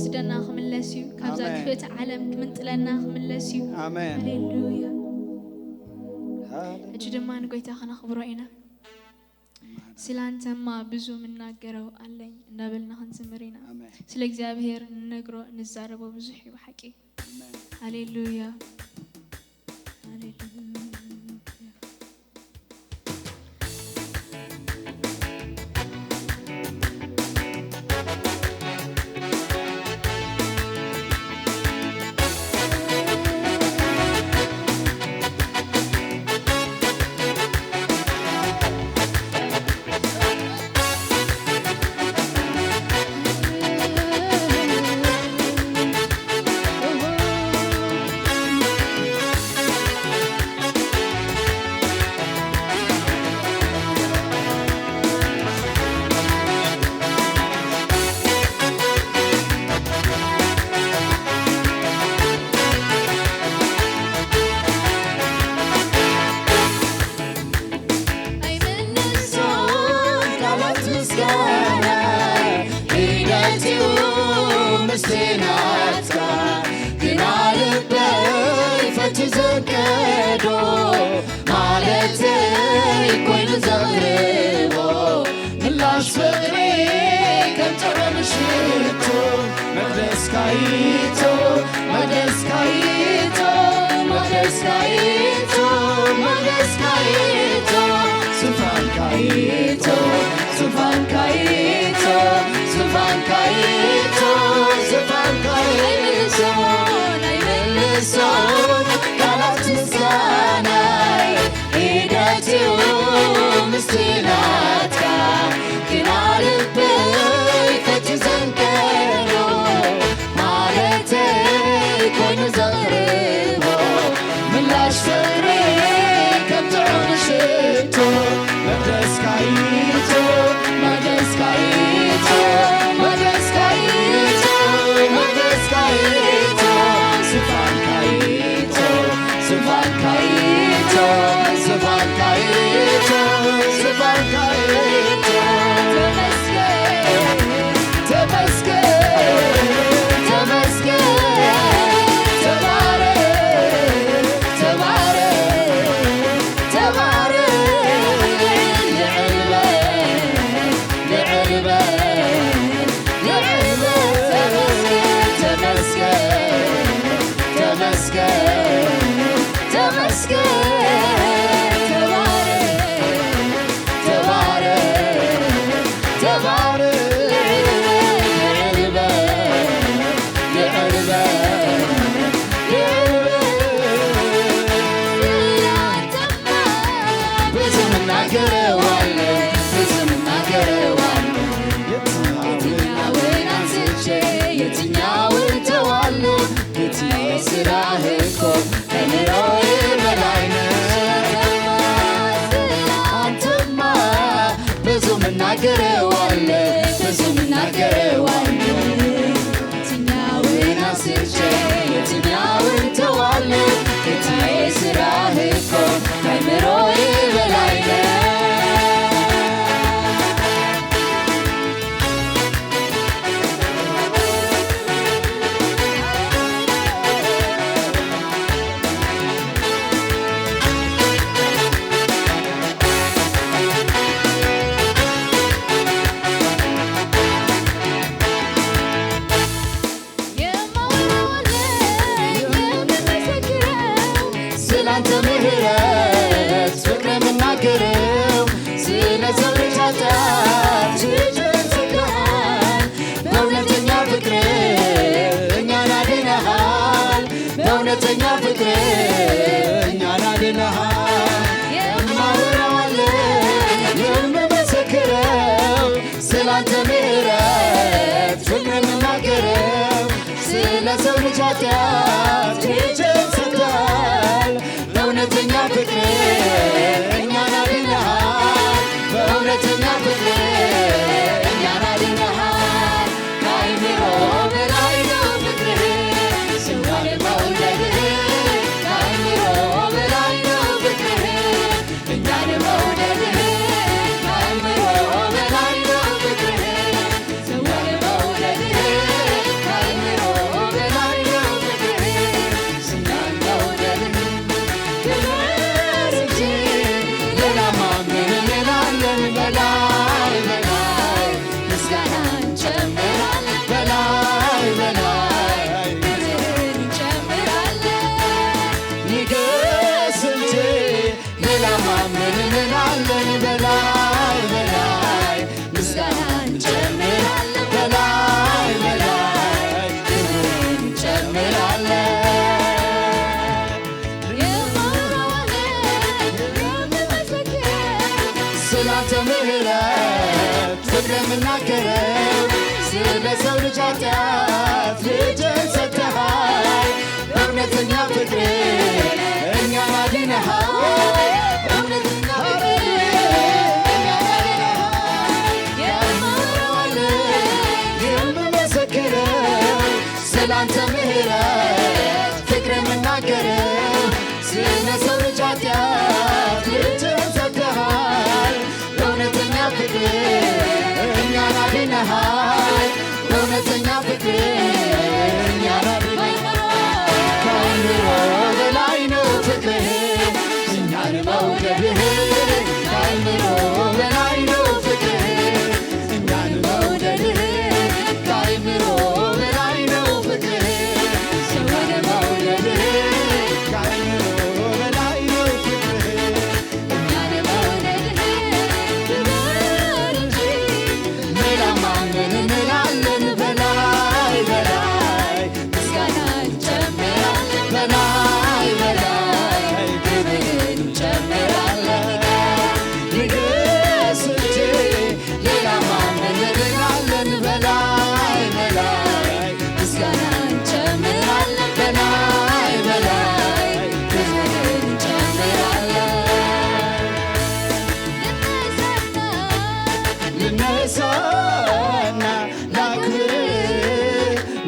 ክወስደና ክምለስ እዩ። ካብዛ ኣሜን። ክፍእቲ ዓለም ክምንጥለና ክምለስ እዩ። ኣሜን። ሃሌሉያ። ሃሌሉያ። ሕጂ ድማ ንጎይታ ከነኽብሮ ኢና። ስላንተማ ብዙ ምናገረው ኣለኝ እንዳበልና ክንዝምር ኢና። ኣሜን። ስለ እግዚኣብሔር እንነግሮ እንዛረቦ ብዙሕ እዩ ብሓቂ። ኣሜን። ሃሌሉያ። ሃሌሉያ። ኣይምንሶን ቃላት ምስጋና ሒደትዩ ምስቲ ናትካ ግና ልበይ ፈቲ ዘንቀዶ ማለተይ ኮይኑ ዘቕርቦ ምላሽ ፍቕሪ ከም ጥዑም ሽቶ መቅደስካይቶ መቅደስካይቶ መቅደስካይቶ መቅደስካይቶ ዙፋንካይቶ ዙፋንካይቶ ዙፋንካይቶ ዙፋንካይቶ ኣይምልሶን ኣይምልሶን ቃላት ምስጋናይ ሒደትዩ ምስቲ ናትካ ግና ልበይ ፈቲ ዘንቀዶ ማለተይ ኮይኑ ዘቕርቦ ምላሽ ፍቕሪ ከም ጥዑም ሽቶ መቅደስካይቶ መቅደስካይቶ መቅደስካይቶ መቅደስካይቶ ዙፋንካይቶ ዙፋንካይቶ ዙፋንካይቶ ዙፋንካይቶ ተመስገን ተመስገን ተመስገን ተባረክ ተባረክ ተባረክ ልዕል በል ልዕል በል ልዕል በል ተመስገን ተመስገን ተመስገን ተባረክ ተባረክ ተባረክ ልዕል በል ልዕል በል ልዕል በል ብዙ ምናገረዋለሁ ብዙ ምናገረዋለሁ የትኛውን አንስቼ የትኛውን ተዋለሁ ጌታዬ ስራህ እኮ ከኑሮዬ በላይ ነው። አንተማ ብዙ ምናገረዋለሁ ብዙ ምናገረዋለሁ የትኛውን አንስቼ የትኛውን ተዋለሁ ጌታዬ ስራህ እኮ ከኑሮዬ በላይ ነው። የማወራው አለኝ የምመሰክረው ስላንተ ምህረት ፍቅር የምናገረው ስለ ሰው ልጅ ኃጢአት እጅን ሰጥተሃል። በእውነተኛ ፍቅር እኛን አድነሃል። በእውነተኛ ፍቅር እኛን አድነሃል። የማወራው አለኝ የምመሰክረው ስላንተ ምህረት ፍቅር የምናገረው ስለ ሰው ልጅ ኃጢአት እጅን ሰጥተሃል። በእውነተኛ ፍቅር እኛን አድነሃል። በእውነተኛ ፍቅር እኛን አድነሃል። ከአይምሮ በላይ ነው ፍቅርህ፣ ሰውን መውደድህ። ከአይምሮ በላይ ነው ፍቅርህ፣ እኛን መውደድህ። ከአይምሮ በላይ ነው ፍቅርህ፣ ሰውን መውደድህ። ላንተ ምህረት ፍቅር የምናገረው፣ ስለ ሰው ልጅ ኃጢአት ልጅን ሰጥተሃል። በእውነተኛ ፍቅር እኛን አድነሃል። በእውነተኛ ፍቅር እኛን አድነሃል። የማወራዋለሁ የምመሰክረው፣ ስላንተ ምህረት ፍቅር የምናገረው፣ ስለ ሰው ልጅ ኃጢአት ልጅን ሰጥተሃል። በእውነተኛ ፍቅር እኛን አድነሃል። በእውነተኛ ፍቅር እኛን አድነሃል። ከአእምሮ በላይ ነው ፍቅርህ እኛን መውደድህ። ከአእምሮ በላይ ነው ፍቅርህ እኛን መውደድህ። ከአእምሮ በላይ ነው ፍቅርህ እኛን መውደድህ። ከአእምሮ በላይ ነው ፍቅርህ ሌላ ማንን እንላለን? በላይ በላይ ምስጋና እንጨምራለን። በላይ በላይ ክብር እንጨምራለን። ንገስ እንጂ ሌላ ማንን እንላለን? በላይ በላይ ምስጋና እንጨምራለን። በላይ በላይ ክብር እንጨምራለን። ልነሳና ላክብር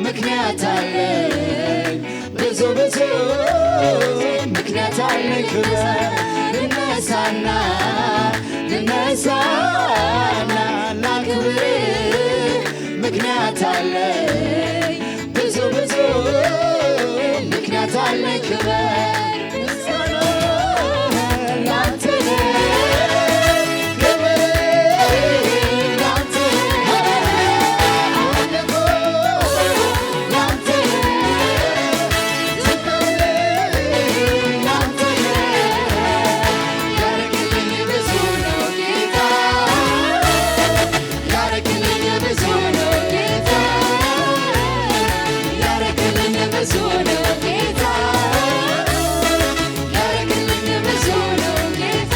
ምክንያት አለኝ፣ ብዙ ብዙ ምክንያት አለኝ። ክብር ልነሳና ልነሳና ላክብር ምክንያት አለኝ፣ ብዙ ብዙ ምክንያት አለኝ። ክብር ምስጋና ላንተ ነው። ክብር ላንተ ነው። አምልኮ ላንተ ነው። ዝማሬ ላንተ ነው። ያረክልኝ ብዙ ነው ጌታ። ያረክልኝ ብዙ ነው ጌታ፣ ያረክልኝ ብዙ ነው ጌታ፣ ያረክልኝ ብዙ ነው ጌታ።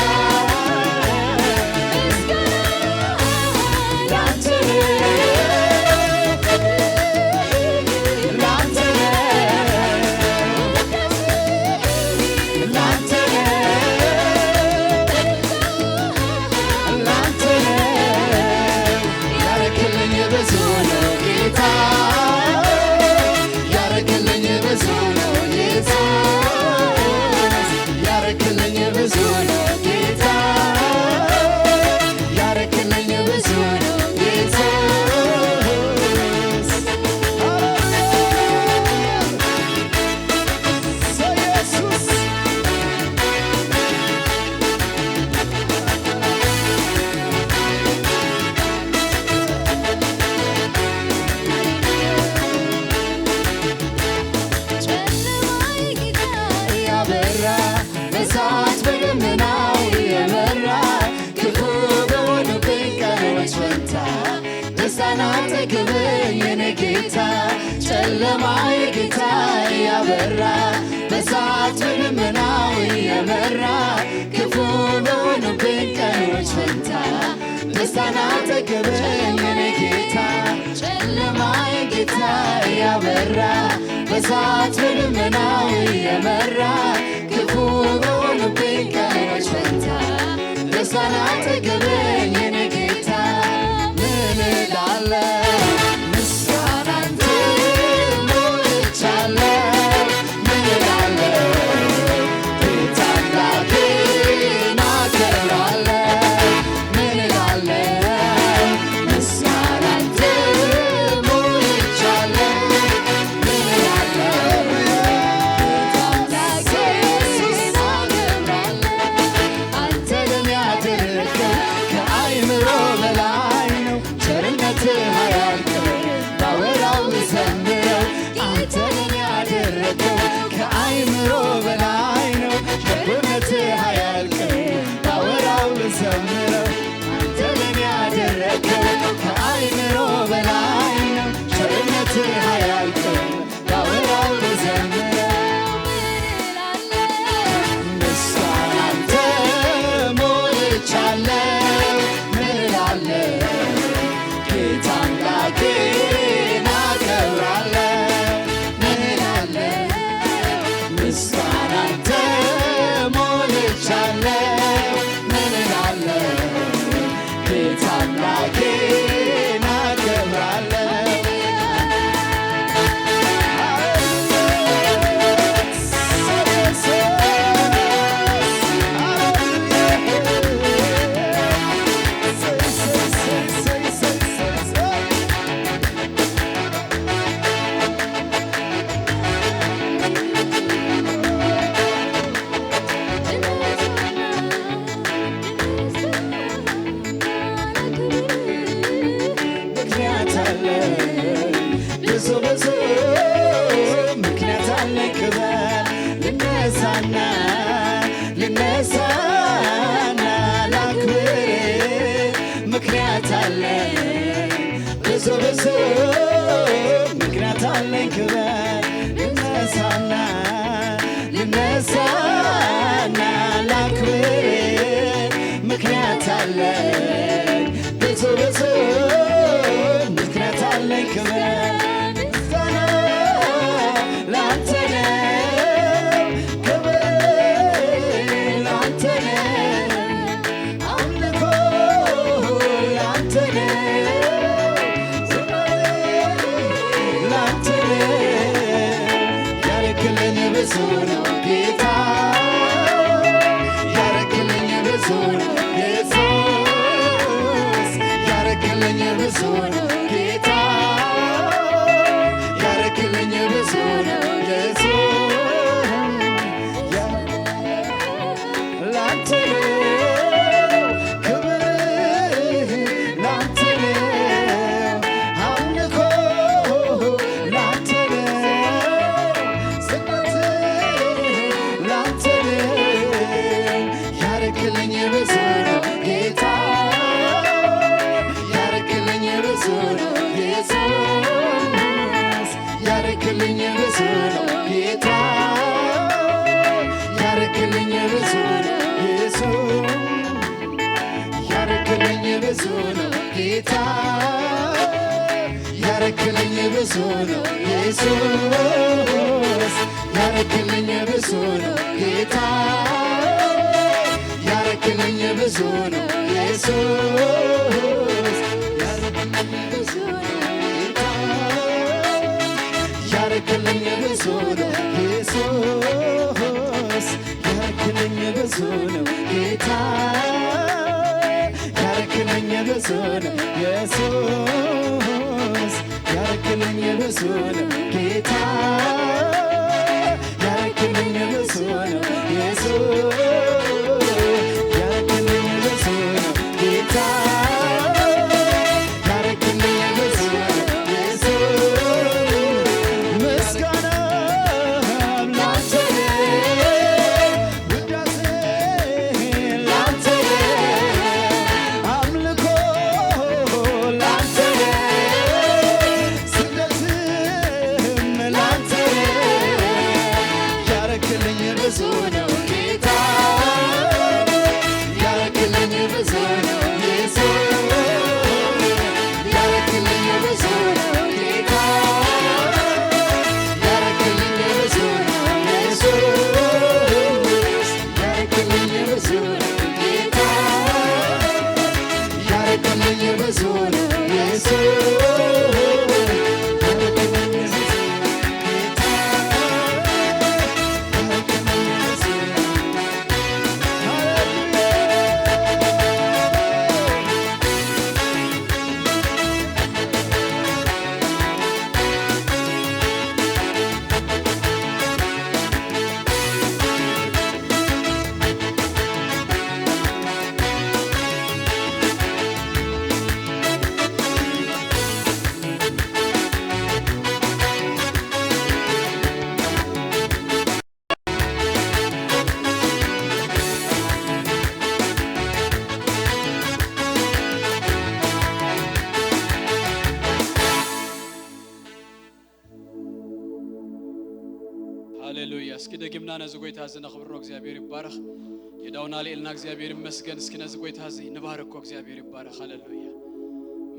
ምስጋና ላንተ ነው፣ ላንተ ነው። ላንተ ነው፣ ላንተ ነው። ያረክልኝ ብዙ ነው ጌታ፣ ያረክልኝ ብዙ ነው ጌታ፣ ያረክልኝ ብዙ ነው ጌታ፣ ያረክልኝ ብዙ ነው ጌታ። ጨለማዬ ጌታ ያበራ፣ በእሳት በደመናው የመራ፣ ክፉ በሆኑብኝ ቀኖች ፈንታ ደስታን አጠግበኝ የኔ ጌታ። ጨለማዬ ጌታ ያበራ፣ በእሳት በደመናው የመራ፣ ክፉ በሆኑብኝ ቀኖች ፈንታ ደስታን አጠግበኝ የኔ ጌታ። ጨለማዬ ጌታ ያበራ፣ በእሳት በደመናው የመራ፣ ክፉ በሆኑብኝ ቀኖች ፈንታ ደስታን አጠገበኝ የኔ ጌታ። ምን እላለሁ? ምስጋናን ሞልቻለሁ። ምን እላለሁ? ጌታ አምላኬን አከብራለሁ። ምን እላለሁ? ምስጋናን ሞልቻለሁ። ምን እላለሁ? ጌታ አምላኬን አከብራለሁ። አንተ ለኔ ያደረግከው ከአእምሮ በላይ ነው። ቸርነትህ አያልቅም፣ ባወራው ልዘምረው። አንተ ለኔ ያደረግከው ከአእምሮ በላይ ነው። ቸርነትህ አያልቅም፣ ባወራው ልዘምረው። አንተ ለኔ ያደረግከው ከአእምሮ በላይ ነው። ቸርነትህ አያልቅም፣ ባወራው ልዘምረው። ምስጋናን ሞልቻለሁ። ያረክልኝ ብዙ ነው ጌታ፣ ያረክልኝ ብዙ ነው ኢየሱስ። ላንተ ነው ክብር፣ ላንተ ነው አምልኮ፣ ላንተ ነው ስግደት፣ ላንተ ነው። ያረክልኝ ብዙ ነው ጌታ፣ ያረክልኝ ብዙ ነው ኢየሱስ። ያረክልኝ ብዙ ነው ጌታ፣ ያረክልኝ ብዙ ነው ኢየሱስ። ያረክልኝ ብዙ ነው ጌታ፣ ያረክልኝ ብዙ ነው ኢየሱስ። ያረክልኝ ብዙ ነው ጌታ፣ ያረክልኝ ብዙ ነው ኢየሱስ። ያረክልኝ ብዙ ነው ጌታ፣ ያረክልኝ ብዙ ነው ኢየሱስ። ያረክልኝ ብዙ ነው ጌታ፣ ያረክልኝ ብዙ ነው ኢየሱስ። ያረክልኝ ብዙ ነው ጌታ፣ ያረክልኝ ብዙ ነው ኢየሱስ። ያረክልኝ ብዙ ነው ጌታ፣ ያረክልኝ ብዙ ነው ኢየሱስ። ምስጋና ላንተ ነው፣ ውዳሴ ላንተ ነው፣ አምልኮ ላንተ ነው፣ ስግደትም ላንተ ነው። ያረክልኝ ብዙ ነው ጌታ፣ ያረክልኝ ብዙ ነው ኢየሱስ። ያረክልኝ ብዙ ነው ጌታ፣ ያረክልኝ ብዙ ነው ኢየሱስ። ያረክልኝ ብዙ ነው ጌታ፣ ያረክልኝ ብዙ ነው ኢየሱስ። ያረክልኝ ብዙ ነው ጌታ፣ ያረክልኝ ብዙ ነው። ሃሌሉያ። ሃሌሉያ። እስኪ ደጊምና ነዚ ጎይታ እዚ ነኽብሮ። እግዚኣብሔር ይባረኽ። የዳውና ልኤልና እግዚኣብሔር ይመስገን። እስኪ ነዚ ጎይታ እዚ ንባርኮ። እግዚኣብሔር ይባረኽ። ሃሌሉያ።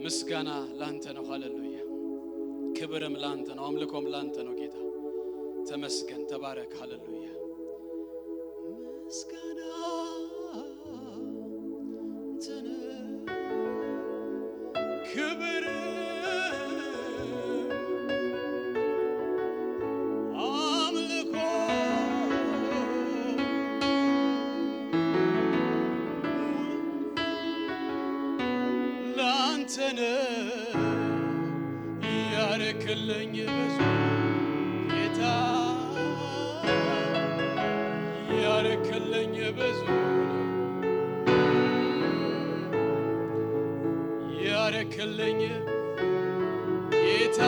ምስጋና ላንተ ነው። ሃሌሉያ። ክብርም ላንተ ነው። ኣምልኮም ላንተ ነው ጌታ። ተመስገን። ተባረክ። ሃሌሉያ። ምስጋና ላንተ ነው። ክብር አምልኮ ላንተ ነው። ያረክልኝ ብዙ ጌታ፣ ያረክልኝ ብዙ ነው። ያረክልኝ ጌታ፣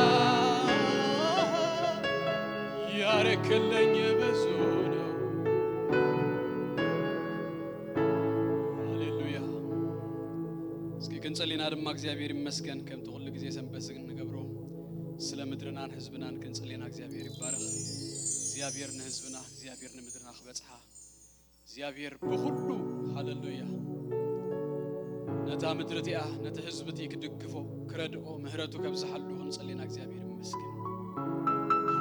ያረክልኝ ብዙ ነው። ሃሌሉያ። እስኪ ክንጸሊና ድማ እግዚኣብሔር ይመስገን። ከምቲ ኩሉ ግዜ ሰንበት እንገብሮ ስለ ምድርናን ህዝብናን ክንጸሊና እግዚኣብሔር ይባረኽ። እግዚኣብሔር ንህዝብና፣ እግዚኣብሔር ንምድርና ክበጽሓ እግዚኣብሔር ብኹሉ፣ ሃሌሉያ፣ ነታ ምድሪ እቲኣ፣ ነቲ ህዝቢ እቲ ክድግፎ፣ ክረድኦ፣ ምህረቱ ከብዝሓሉ ክንጸሊና እግዚኣብሔር ይመስገን። ሃሌሉያ።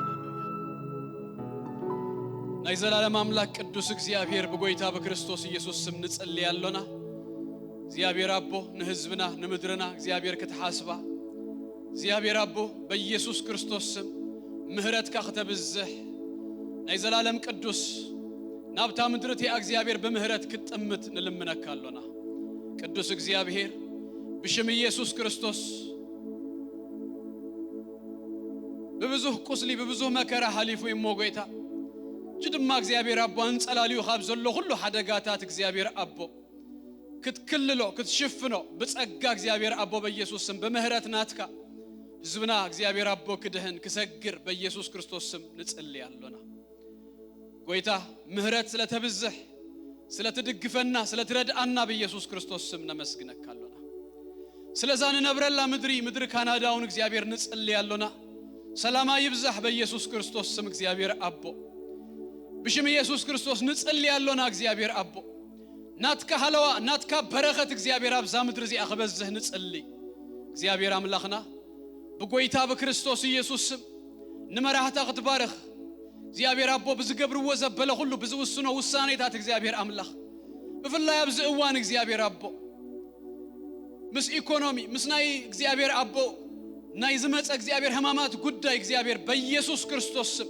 ናይ ዘላለም ኣምላክ ቅዱስ እግዚኣብሔር ብጎይታ ብክርስቶስ ኢየሱስ ስም ንጸሊ ኣሎና። እግዚኣብሔር ኣቦ ንህዝብና ንምድርና እግዚኣብሔር ክትሓስባ እግዚኣብሔር ኣቦ በኢየሱስ ክርስቶስ ስም ምህረትካ ክተብዝሕ ናይ ዘላለም ቅዱስ ናብታ ምድሪ እቲኣ እግዚኣብሔር ብምህረት ክትጥምት ንልምነካ ኣሎና። ቅዱስ እግዚኣብሔር ብሽም ኢየሱስ ክርስቶስ ብብዙህ ቁስሊ ብብዙህ መከራ ሓሊፉ እሞ ጎይታ እጂ ድማ እግዚኣብሔር ኣቦ ኣንጸላልዩ ካብ ዘሎ ኩሉ ሓደጋታት እግዚኣብሔር ኣቦ ክትክልሎ ክትሽፍኖ ብጸጋ እግዚኣብሔር ኣቦ በኢየሱስ ስም ብምህረት ናትካ ህዝብና እግዚኣብሔር ኣቦ ክድህን ክሰግር በኢየሱስ ክርስቶስ ስም ንጽሊ ኣሎና። ጎይታ ምህረት ስለተብዝሕ ስለትድግፈና ስለትረድኣና ብኢየሱስ ክርስቶስ ስም ነመስግነካ ኣሎና። ስለዛ ንነብረላ ምድሪ ምድሪ ካናዳ እውን እግዚኣብሔር ንጽሊ ኣሎና። ሰላማ ይብዛሕ በኢየሱስ ክርስቶስ ስም እግዚኣብሔር ኣቦ ብሽም ኢየሱስ ክርስቶስ ንጽሊ ኣሎና እግዚኣብሔር ኣቦ ናትካ ሃለዋ ናትካ በረኸት እግዚኣብሔር ኣብዛ ምድሪ እዚኣ ክበዝህ ንጽሊ። እግዚኣብሔር ኣምላኽና ብጎይታ ብክርስቶስ ኢየሱስ ስም ንመራሕታ ክትባርኽ እግዚኣብሔር ኣቦ ብዝገብርዎ ዘበለ ኩሉ ብዝውስኖ ውሳኔታት እግዚኣብሔር ኣምላኽ ብፍላይ ኣብዚ እዋን እግዚኣብሔር ኣቦ ምስ ኢኮኖሚ ምስ ናይ እግዚኣብሔር ኣቦ ናይ ዝመፀ እግዚኣብሔር ሕማማት ጉዳይ እግዚኣብሔር በኢየሱስ ክርስቶስ ስም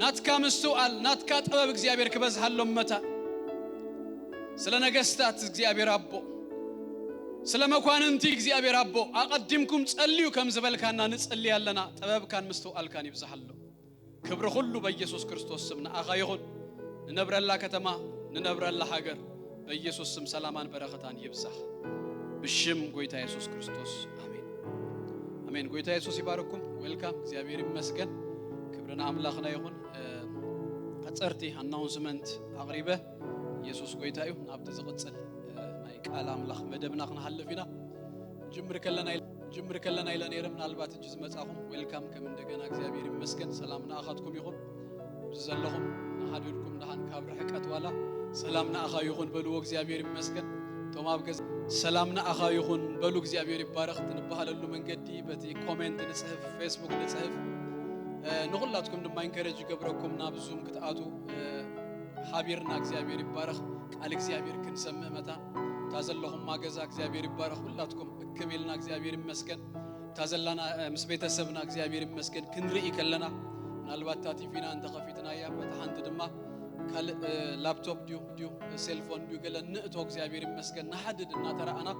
ናትካ ምስትውዓል ናትካ ጥበብ እግዚኣብሔር ክበዝሃሎም መታ ስለ ነገስታት እግዚኣብሔር ኣቦ ስለ መኳንንቲ እግዚኣብሔር ኣቦ ኣቐዲምኩም ጸልዩ ከም ዝበልካና ንጽሊ ኣለና። ጥበብካን ምስትውዓልካን ይብዝሓሎም። ክብሪ ኩሉ በኢየሱስ ክርስቶስ ስም ንኣኻ ይኹን። ንነብረላ ከተማ ንነብረላ ሃገር በኢየሱስ ስም ሰላማን በረኸታን ይብዛሕ። ብሽም ጎይታ የሱስ ክርስቶስ ኣሜን። ኣሜን። ጎይታ የሱስ ይባርኩም። ዌልካም። እግዚኣብሔር ይመስገን። ክብሪ ንኣምላኽና ይኹን። እ፣ ቀጸርቲ ኣናውንስመንት ኣቕሪበ የሱስ ጎይታ እዩ። ናብቲ ዝቕጽል እ፣ ናይ ቃል ኣምላኽ መደብና ክንሃልፍ ኢና። ጅምር ከለና ኢለ- ጅምር ከለና ኢለ ነይረ። ምናልባት እጅ ዝመጻኹም ዌልካም ከም እንደገና እግዚኣብሔር ይመስገን። ሰላም ንኣኻትኩም ይኹን። ኣብዚ ዘለኹም ንሓድሕድኩም ደሓን ካብ ርሕቀት ዋላ ሰላም ንኣኻ ይኹን በልዎ እግዚኣብሔር ይመስገን። እቶም ኣብ ገዛ ሰላም ንኣኻ ይኹን በሉ እግዚኣብሔር ይባረኽ። ትንበሃለሉ መንገዲ በቲ ኮሜንት ንጽህፍ ፌስቡክ ንጽህፍ እ፣ ንኹላትኩም ድማ ኢንከረጅ ይገብረኩም ናብ ዙም ክትኣቱ እ፣ ሓቢርና እግዚኣብሔር ይባረኽ። ቃል እግዚኣብሔር ክንሰምዕ መታን እታ ዘለኹማ ገዛ እግዚኣብሔር ይባረኽ። ሁላትኩም እክብ ኢልና እግዚኣብሔር ይመስገን። እታ ዘላና እ፣ ምስ ቤተሰብና እግዚኣብሔር ይመስገን ክንርኢ ከለና ምናልባት እታ ቲቪና እንተኸፊትናያ በታ ሓንቲ ድማ ካልእ እ፣ ላፕቶፕ ድዩ ድዩ እ፣ ሴልፎን ድዩ ገለ ንእቶ እግዚኣብሔር ይመስገን ንሓድድ እናተረኣና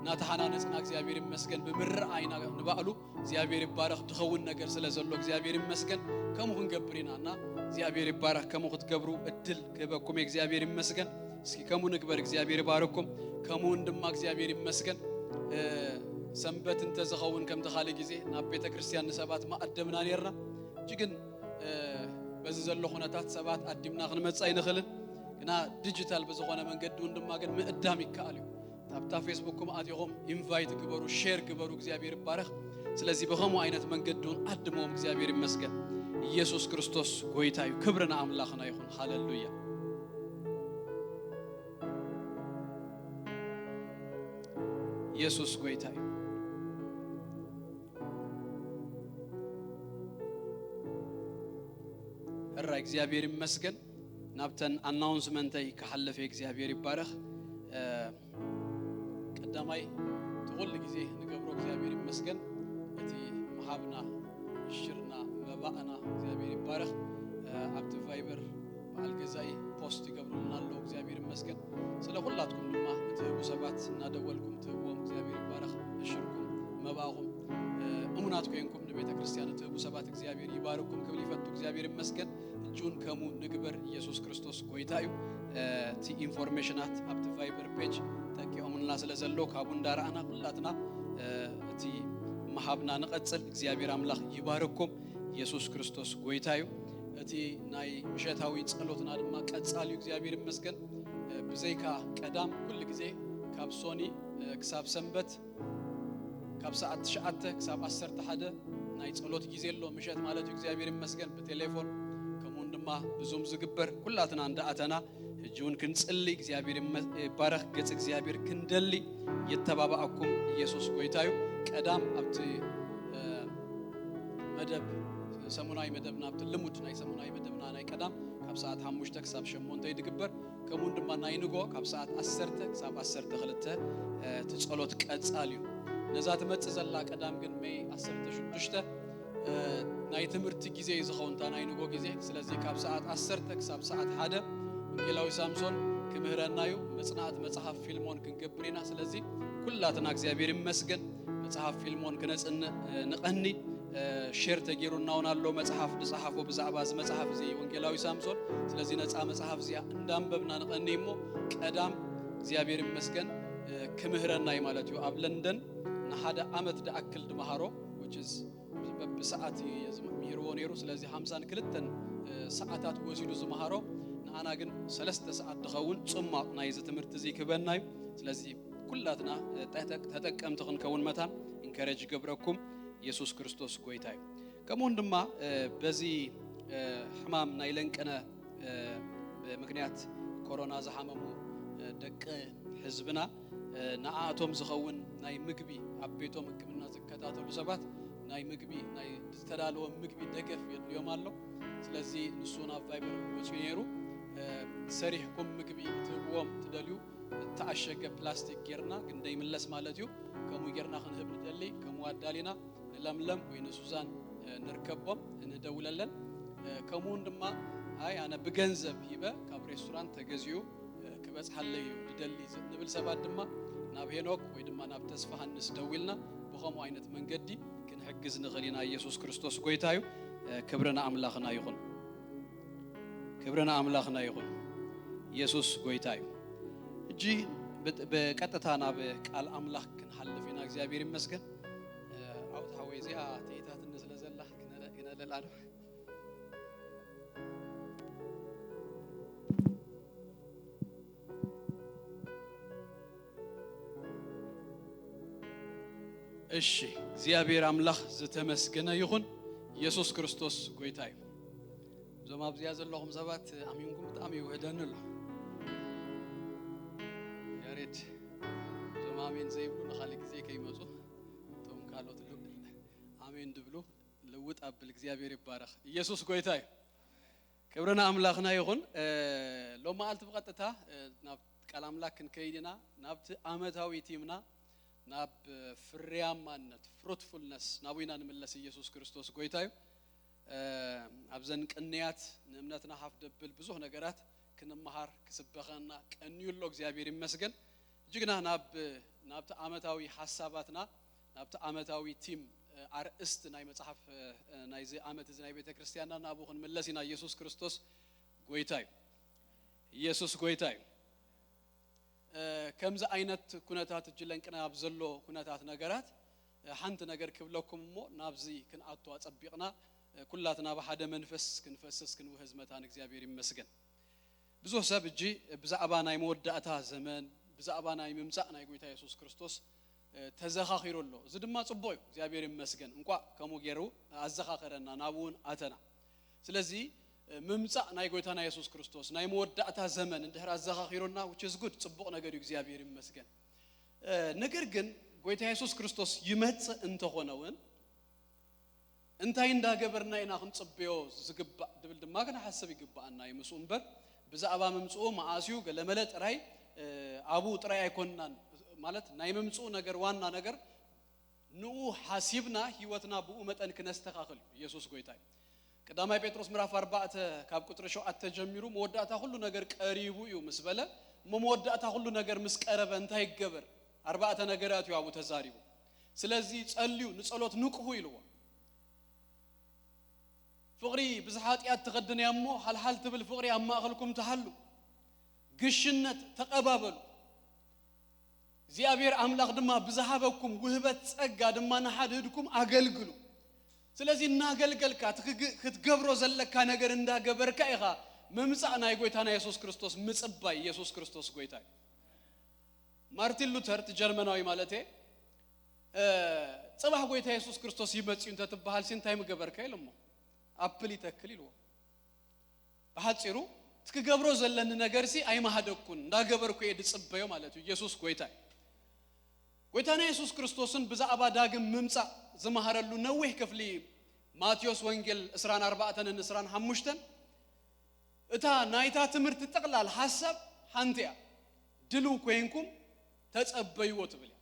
እናተሓናነፅና እግዚኣብሔር ይመስገን ብምርኣይና ንባዕሉ እግዚኣብሔር ይባረኽ ድኸውን ነገር ስለ ዘሎ እግዚኣብሔር ይመስገን። ከምኡ ክንገብር ኢና እና እግዚኣብሔር ይባረኽ። ከምኡ ክትገብሩ እድል ክህበኩም እግዚኣብሔር ይመስገን። እስኪ ከምኡ ንግበር እግዚኣብሔር ይባረኩም። ከምኡውን ድማ እግዚኣብሔር ይመስገን። እ፣ ሰንበት እንተዝኸውን ከምቲ ካልእ ግዜ ናብ ቤተ ክርስቲያን ንሰባት መኣደምና ነርና እጂ ግን እ፣ በዚ ዘሎ ኩነታት ሰባት ኣዲምና ክንመጽእ ኣይንኽእልን ግና ዲጂታል ብዝኾነ መንገዲ እውን ድማ ግን ምእዳም ይከኣል እዩ። ኣብታ ፌስቡክኩም ኣቲኹም ኢንቫይት ግበሩ ሼር ግበሩ እግዚኣብሔር ይባረኽ። ስለዚ ብኸምኡ ዓይነት መንገዲ እውን ኣድምዎም እግዚኣብሔር ይመስገን። ኢየሱስ ክርስቶስ ጎይታ እዩ። ክብሪ ንኣምላኽና ይኹን። ሃለሉያ። ኢየሱስ ጎይታ እዩ። ሕራይ እግዚኣብሔር ይመስገን። ናብተን ኣናውንስመንተይ ክሓልፍ እየ። እግዚኣብሔር ይባረኽ። ቀዳማይ እቲ ኩሉ ግዜ ንገብሮ እግዚኣብሔር ይመስገን። እቲ ምሃብና ሽርና መባእና እግዚኣብሔር ይባረኽ። ኣብቲ ቫይበር በዓል ገዛኢ ፖስት ይገብሩልና ኣለዉ እግዚኣብሔር ይመስገን። ስለ ኩላትኩም ድማ እትህቡ ሰባት እናደወልኩም ትህብዎም እግዚኣብሔር ይባረኽ። እሽርኩም መባእኹም እሙናት ኮይንኩም ንቤተ ክርስቲያን እትህቡ ሰባት እግዚኣብሔር ይባርኩም ክብል ይፈቱ እግዚኣብሔር ይመስገን። እጁን ከሙ ንግበር ኢየሱስ ክርስቶስ ጎይታ እዩ። እቲ ኢንፎርሜሽናት ኣብቲ ቫይበር ፔጅ ተቂኦምልና ስለ ዘሎ ካብኡ እንዳረኣና ኩላትና እቲ ምሃብና ንቐጽል እግዚኣብሔር ኣምላኽ ይባርኩም። ኢየሱስ ክርስቶስ ጎይታ እዩ። እቲ ናይ ምሸታዊ ጸሎትና ድማ ቀጻሊ እዩ እግዚኣብሔር ይመስገን። ብዘይካ ቀዳም ኩሉ ግዜ ካብ ሶኒ ክሳብ ሰንበት ካብ ሰዓት ትሽዓተ ክሳብ ዓሰርተ ሓደ ናይ ጸሎት ግዜ ኣሎ ምሸት ማለት እዩ እግዚኣብሔር ይመስገን ብቴሌፎን ከምኡውን ድማ ብዙም ዝግበር ኩላትና እንዳኣተና ሕጂ እውን ክንጽሊ እግዚኣብሔር ይባረኽ ገጽ እግዚኣብሔር ክንደሊ የተባባኣኩም ኢየሱስ ጎይታ እዩ። ቀዳም ኣብቲ መደብ ሰሙናዊ መደብና ኣብቲ ልሙድ ናይ ሰሙናዊ መደብና ናይ ቀዳም ካብ ሰዓት ሓሙሽተ ክሳብ ሸሞንተ እዩ ድግበር። ከምኡውን ድማ ናይ ንጎ ካብ ሰዓት ዓሰርተ ክሳብ ዓሰርተ ክልተ እቲ ጸሎት ቀጻል እዩ። ነዛ ትመጽእ ዘላ ቀዳም ግን መይ ዓሰርተ ሽዱሽተ ናይ ትምህርቲ ግዜ እዩ ዝኸውን እታ ናይ ንጎ ግዜ። ስለዚ ካብ ሰዓት ዓሰርተ ክሳብ ሰዓት ሓደ ወንጌላዊ ሳምሶን ክምህረና እዩ። መጽናዕቲ መጽሓፍ ፊልሞን ክንገብር ኢና። ስለዚ ኩላትና እግዚኣብሔር ይመስገን። መጽሓፍ ፊልሞን ክነጽንዕ ንቐኒ። ሼር ተገይሩና እውን ኣሎ፣ መጽሓፍ ዝጸሓፎ ብዛዕባ እዚ መጽሓፍ እዚ ወንጌላዊ ሳምሶን። ስለዚ ነጻ መጽሓፍ እዚኣ እንዳንበብና ንቐኒ እሞ፣ ቀዳም እግዚኣብሔር ይመስገን ክምህረና እዩ ማለት እዩ። ኣብ ለንደን ንሓደ ዓመት ድኣክል ድመሃሮ፣ which is በብሰዓት እዩ ምሂርዎ ነይሩ። ስለዚ ሓምሳን ክልተን ሰዓታት ወሲዱ ዝመሃሮ፣ ንኣና ግን ሰለስተ ሰዓት ድኸውን ጽሟቕ ናይዚ ትምህርቲ እዚ ክህበና እዩ። ስለዚ ኩላትና ተጠቀምቲ ክንከውን መታን ኢንከረጅ ገብረኩም። ኢየሱስ ክርስቶስ ጎይታ እዩ። ከምኡውን ድማ በዚ ሕማም ናይ ለንቅነ ብምክንያት ኮሮና ዝሓመሙ ደቂ ህዝብና፣ ንኣቶም ዝኸውን ናይ ምግቢ፣ ኣብ ቤቶም ሕክምና ዝከታተሉ ሰባት ናይ ምግቢ፣ ናይ ዝተዳለወ ምግቢ ደገፍ የድልዮም ኣሎ። ስለዚ ንሱ ናብ ቫይበር ወፂኡ ነይሩ። ሰሪሕኩም ምግቢ ትህብዎም ትደልዩ፣ እተኣሸገ ፕላስቲክ ጌርና፣ ግን ደይምለስ ማለት እዩ። ከምኡ ጌርና ክንህብ ንደሊ፣ ከምኡ ኣዳሊና ንለምለም ወይ ንሱዛን ንርከቦም፣ ንደውለለን። ከምኡውን ድማ ኣይ ኣነ ብገንዘብ ሂበ ካብ ሬስቶራንት ተገዚኡ ክበጽሓለይ እዩ ዝደሊ ንብል ሰባት ድማ ናብ ሄኖክ ወይ ድማ ናብ ተስፋ ሃንስ ደዊልና ብኸምኡ ዓይነት መንገዲ ክንሕግዝ ንኽእል ኢና። ኢየሱስ ክርስቶስ ጎይታ እዩ። ክብሪ ንኣምላኽና ይኹን። ክብሪ ንኣምላኽና ይኹን። ኢየሱስ ጎይታ እዩ። ሕጂ ብጥ-፣ ብቀጥታ ናብ ቃል ኣምላኽ ክንሓልፍ ኢና። እግዚኣብሔር ይመስገን። ዓውት ሓወይ፣ እዚኣ ትሒታትኒ ስለ ዘላ ክነለ-፣ ክነለላ ዶ? እሺ፣ እግዚኣብሔር ኣምላኽ ዝተመስገነ ይኹን። ኢየሱስ ክርስቶስ ጎይታ እዩ። እዞም ኣብዚኣ ዘለኹም ሰባት ኣሚንኩም ብጣዕሚ ይውህደኒ ኣሎ። ያሬድ፣ እዞም ኣሜን ዘይብሉ ንኻልእ ግዜ ከይመጹ፣ እቶም ካልኦት ል-፣ ኣሜን ድብሉ ልውጥ ኣብል። እግዚኣብሔር ይባረኽ። ኢየሱስ ጎይታ እዩ። ክብሪ ንኣምላኽና ይኹን። እ፣ ሎማዓልቲ ብቐጥታ፣ እ፣ ናብ ቃል ኣምላኽ ክንከይድ ኢና። ናብቲ ዓመታዊ ቲምና፣ ናብ ፍርያማነት፣ ፍሩትፉልነስ፣ ናብኡ ኢና ንምለስ። ኢየሱስ ክርስቶስ ጎይታ እዩ። እ፣ ኣብዘን ቅንያት ንእምነትና ሃፍ ደብል ብዙሕ ነገራት ክንመሃር ክስበኸና ቀንዩ ኣሎ። እግዚኣብሔር ይመስገን። እጅግና ናብ፣ ናብቲ ዓመታዊ ሓሳባትና፣ ናብቲ ዓመታዊ ቲም፣ እ፣ ኣርእስቲ ናይ መጽሓፍ፣ እ፣ እ፣ ናይዚ ዓመት እዚ ናይ ቤተ ክርስቲያንና ናብኡ ክንምለስ ኢና። ኢየሱስ ክርስቶስ ጎይታ እዩ። ኢየሱስ ጎይታ እዩ። እ፣ ከምዚ ዓይነት ኩነታት እጅ ለንቅና ኣብ ዘሎ ኩነታት ነገራት፣ እ፣ ሓንቲ ነገር ክብለኩም እሞ ናብዚ ክንኣቱ ኣጸቢቕና፣ እ፣ ኩላትና ብሓደ መንፈስ ክንፈስስ ክንውህዝ መታን እግዚኣብሔር ይመስገን። ብዙሕ ሰብ እጂ ብዛዕባ ናይ መወዳእታ ዘመን፣ ብዛዕባ ናይ ምምጻእ ናይ ጎይታ የሱስ ክርስቶስ፣ እ፣ ተዘኻኺሩ ኣሎ። እዚ ድማ ጽቡቕ እዩ። እግዚኣብሔር ይመስገን። እንቋዕ ከምኡ ገይሩ ኣዘኻኸረና፣ ናብኡ እውን ኣተና። ስለዚ፣ እ፣ ምምጻእ ናይ ጎይታና የሱስ ክርስቶስ፣ ናይ መወዳእታ ዘመን እንድሕር ኣዘኻኺሩና፣ which is good፣ ጽቡቕ ነገር እዩ። እግዚኣብሔር ይመስገን። እ፣ ነገር ግን ጎይታ የሱስ ክርስቶስ ይመጽእ እንተኾነ እውን፣ እንታይ እንዳገበርና ኢና ክንጽበዮ ዝግባእ ድብል ድማ ክንሓስብ ይግባኣና እዩ። ምስኡ እምበር ብዛዕባ ምምጽኡ መኣስዩ ገለመለ ጥራይ፣ እ፣ ኣብኡ ጥራይ ኣይኮንናን። ማለት ናይ ምምጽኡ ነገር ዋና ነገር ንኡ ሓሲብና ህይወትና ብኡ መጠን ክነስተኻኽል እዩ። ኢየሱስ ጎይታ እዩ። ቀዳማይ ጴጥሮስ ምዕራፍ ኣርባዕተ ካብ ቁጽሪ ሸውዓተ ጀሚሩ መወዳእታ ኩሉ ነገር ቀሪቡ እዩ ምስ በለ፣ እሞ መወዳእታ ኩሉ ነገር ምስ ቀረበ እንታይ ይገበር? ኣርባዕተ ነገራት እዩ ኣብኡ ተዛሪቡ። ስለዚ ጸልዩ፣ ንጸሎት ንቅሑ ኢልዎ። ፍቕሪ ብዝሓ ኃጢኣት ትኸድን እያ እሞ፣ ሓልሓል ትብል ፍቕሪ ኣብ ማእኸልኩም ትሃሉ። ግሽነት ተቐባበሉ። እግዚኣብሔር ኣምላኽ ድማ ብዝሃበኩም ውህበት ጸጋ ድማ ንሓድህድኩም ኣገልግሉ። ስለዚ እናገልገልካ፣ ትክግ-፣ ክትገብሮ ዘለካ ነገር እንዳገበርካ ኢኻ ምምጻእ ናይ ጎይታና የሱስ ክርስቶስ ምጽባይ። የሱስ ክርስቶስ ጎይታ እዩ። ማርቲን ሉተር፣ እቲ ጀርመናዊ ማለተየ፣ እ፣ ጽባሕ ጎይታ የሱስ ክርስቶስ ይመጽእ እዩ እንተትበሃል ሲ እንታይ ምገበርካ ኢሎሞ። ኣፕል ይተክል ኢልዎ። ብሓጺሩ፣ እቲ ክገብሮ ዘለኒ ነገርሲ ኣይመሃደኩን፣ እንዳገበርኩ እየ ድጽበዮ ማለት እዩ። ኢየሱስ ጎይታ እዩ። ጎይታና የሱስ ክርስቶስን ብዛዕባ ዳግም ምምጻእ ዝመሃረሉ ነዊሕ ክፍሊ ማቴዎስ ወንጌል ዕስራን ኣርባዕተን ዕስራን ሓሙሽተን፣ እታ ናይታ ትምህርቲ ጠቕላል ሓሳብ ሓንቲ እያ። ድልው ኮይንኩም ተጸበይዎ ትብል እያ።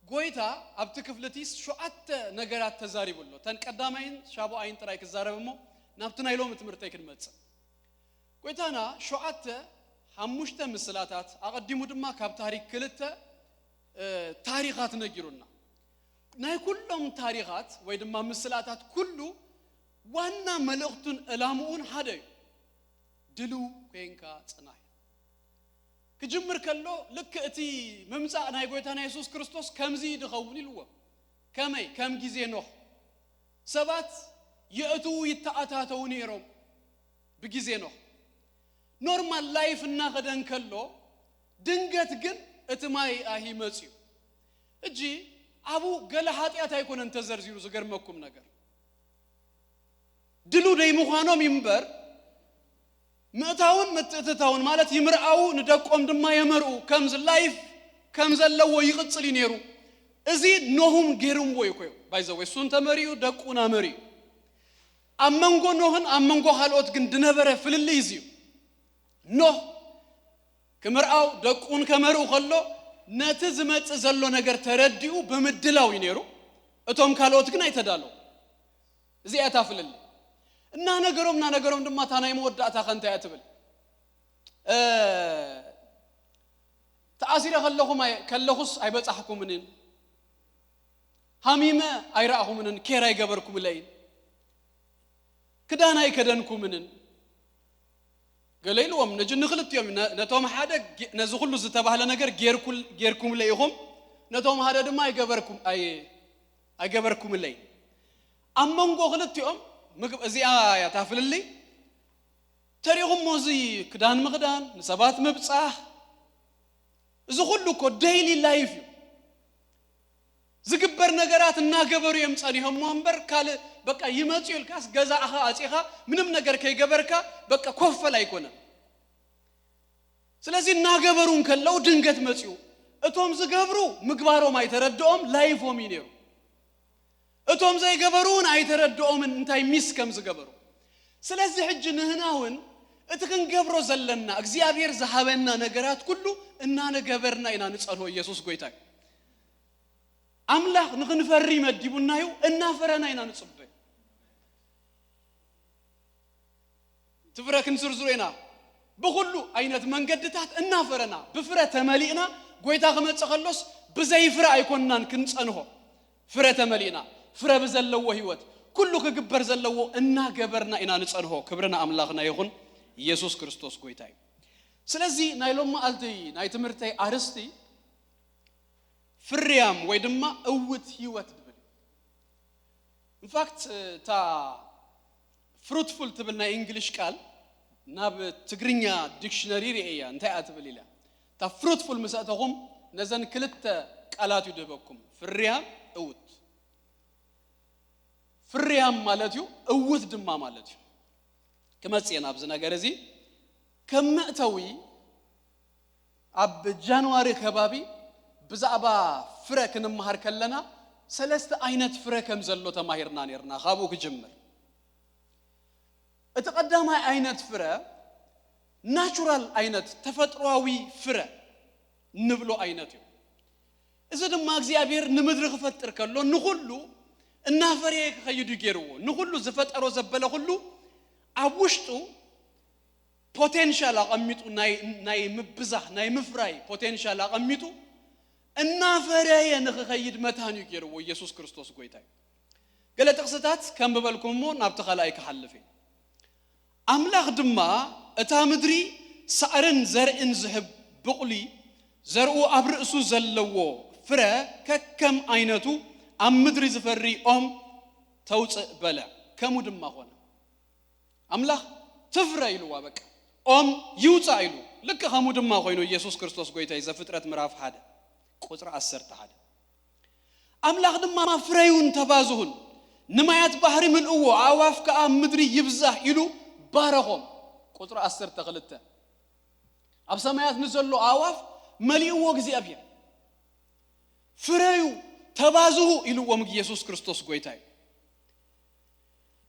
ጎይታ ኣብቲ ክፍሊ እቲ ሸውዓተ ነገራት ተዛሪቡ ኣሎ። እተን ቀዳማይን ሻቡኣይን ጥራይ ክዛረብ እሞ ናብቲ ናይ ሎሚ ትምህርተይ ክንመጽእ። ጎይታና ሸውዓተ፣ ሓሙሽተ ምስላታት፣ ኣቐዲሙ ድማ ካብ ታሪክ ክልተ ታሪኻት ነጊሩና። ናይ ኩሎም ታሪኻት ወይ ድማ ምስላታት ኩሉ ዋና መልእኽቱን ዕላምኡን ሓደ እዩ። ድልው ኮይንካ ጽናሕ። ክጅምር ከሎ ልክ እቲ ምምጻእ ናይ ጎይታና የሱስ ክርስቶስ ከምዚ ድኸውን ኢልዎ። ከመይ ከም ግዜ ኖህ ሰባት የእትዉ ይተኣታተዉ ነይሮም። ብግዜ ኖህ ኖርማል ላይፍ እናኸደ እንከሎ ድንገት ግን እቲ ማይ ኣሂ መጽዩ። እጂ ኣብኡ ገለ ሓጢኣት ኣይኮነን ተዘርዚሩ። ዝገርመኩም ነገር ድሉ ደይ ምዃኖም ይምበር ምእታውን ምትእትታውን ማለት ይምርኣው ንደቆም ድማ የመርኡ ከምዚ ላይፍ ከም ዘለዎ ይቕጽል እዩ ነይሩ። እዚ ኖሁም ገይሩምዎ እዩ ኮዮ ባይዘወ እሱን ተመሪኡ ደቁና መሪኡ። ኣብ መንጎ ኖህን ኣብ መንጎ ካልኦት ግን ድነበረ ፍልልይ እዚ እዩ። ኖህ ክምርኣው ደቁን ከመርኡ ከሎ ነቲ ዝመጽእ ዘሎ ነገር ተረዲኡ ብምድላው እዩ ነይሩ። እቶም ካልኦት ግን ኣይተዳለዉ። እዚኣ እያ እታ ፍልልይ። እናነገሮም እናነገሮም ድማ እታ ናይ መወዳእታ ከ እንታይ እያ ትብል? እ፣ ተኣሲረ ከለኹም ኣይ- ከለኹስ ኣይበጻሕኩምንን፣ ሃሚመ ኣይረኣኹምንን፣ ኬር ኣይገበርኩምለይን፣ ክዳን ኣይከደንኩምንን። ገለ ኢልዎም ነጂ ንክልቲኦም ነ- ነቶም ሓደ ጌ- ነዚ ኩሉ ዝተባህለ ነገር ጌርኩል- ጌርኩምለይ ኢኹም፣ ነቶም ሓደ ድማ ኣይገበርኩም ኣይ- ኣይገበርኩምለይ። ኣብ መንጎ ክልቲኦም ምግብ እዚኣ እያ እታ ፍልልይ። ተሪኹሞ እዚ ክዳን ምኽዳን ንሰባት ምብጻሕ እዚ ኩሉ እኮ ዴይሊ ላይፍ እዩ። ዝግበር ነገራት እናገበሩ እዮም ጸኒሖሞ እምበር ካልእ በቃ ይመጽኡ ኢልካስ ገዛእኻ ኣጺኻ ምንም ነገር ከይገበርካ በቃ ኮፈል ኣይኮነን። ስለዚ እናገበሩ እንከለዉ ድንገት መጽኡ። እቶም ዝገብሩ ምግባሮም ኣይተረድኦም ላይፎም እዩ ነይሩ። እቶም ዘይገበሩ እውን ኣይተረድኦምን እንታይ ሚስ ከም ዝገበሩ። ስለዚ ሕጂ ንህና እውን እቲ ክንገብሮ ዘለና እግዚኣብሔር ዝሃበና ነገራት ኩሉ እናነገበርና ኢና ንጸልሆ። ኢየሱስ ጎይታ እዩ። ኣምላኽ ንኽንፈሪ መዲቡና እዩ። እናፈረና ኢና ንጽበ። ትፍረ ክንዝርዝሮ ኢና። ብኹሉ ዓይነት መንገድታት እናፈረና ብፍረ ተመሊእና ጎይታ ክመጽእ ከሎስ ብዘይ ፍረ ኣይኮንናን ክንጸንሆ። ፍረ ተመሊእና ፍረ ብዘለዎ ህይወት ኩሉ ክግበር ዘለዎ እናገበርና ኢና ንጸንሆ። ክብርና ኣምላኽና ይኹን። ኢየሱስ ክርስቶስ ጎይታ እዩ። ስለዚ ናይ ሎም መዓልቲ ናይ ትምህርተይ ኣርስቲ ፍርያም ወይ ድማ እውት ህይወት ድብል እዩ። ኢንፋክት እታ ፍሩትፉል ትብል ናይ እንግሊሽ ቃል ናብ ትግርኛ ዲክሽነሪ ርእያ እንታይ እያ ትብል ኢለ እታ ፍሩትፉል ምስ ኣእተኹም ነዘን ክልተ ቃላት እዩ ድህበኩም። ፍርያም እውት። ፍርያም ማለት እዩ፣ እውት ድማ ማለት እዩ። ክመጽእ እየ ናብዚ ነገር እዚ። ከም መእተዊ ኣብ ጃንዋሪ ከባቢ ብዛዕባ ፍረ ክንመሃር ከለና ሰለስተ ዓይነት ፍረ ከም ዘሎ ተማሂርና ነርና። ካብኡ ክጅምር። እቲ ቀዳማይ ዓይነት ፍረ ናቹራል ዓይነት ተፈጥሮዊ ፍረ ንብሎ ዓይነት እዩ። እዚ ድማ እግዚኣብሔር ንምድሪ ክፈጥር ከሎ ንኹሉ እናፈረየ ክኸይዱ ገይርዎ። ንኹሉ ዝፈጠሮ ዘበለ ኩሉ ኣብ ውሽጡ ፖቴንሻል ኣቐሚጡ ናይ ናይ ምብዛሕ ናይ ምፍራይ ፖቴንሻል ኣቐሚጡ እናፈረየ ንክኸይድ መታን እዩ ገይርዎ። ኢየሱስ ክርስቶስ ጎይታ እዩ። ገለ ጥቕስታት ከንብበልኩም እሞ ናብቲ ካልኣይ ክሓልፍ እየ። ኣምላኽ ድማ እታ ምድሪ ሳዕርን ዘርእን ዝህብ ብቑሊ ዘርኡ ኣብ ርእሱ ዘለዎ ፍረ ከከም ዓይነቱ ኣብ ምድሪ ዝፈሪ ኦም ተውፅእ በለ። ከምኡ ድማ ኾነ። ኣምላኽ ትፍረ ኢልዋ። በቃ ኦም ይውፃእ ኢሉ። ልክ ከምኡ ድማ ኮይኑ ኢየሱስ ክርስቶስ ጎይታ እዩ። ዘፍጥረት ምዕራፍ ሓደ ቁፅሪ ዓሰርተ ሓደ ኣምላኽ ድማ ፍረዩን ተባዝሁን ንማያት ባሕሪ ምልእዎ ኣእዋፍ ከዓ ምድሪ ይብዛህ ኢሉ ባረኾም። ቁፅሪ ዓሰርተ ክልተ ኣብ ሰማያት ንዘሎ ኣእዋፍ መሊእዎ እግዚኣብሔር። ፍረዩ ተባዝሁ ኢልዎም ኢየሱስ ክርስቶስ ጎይታ እዩ።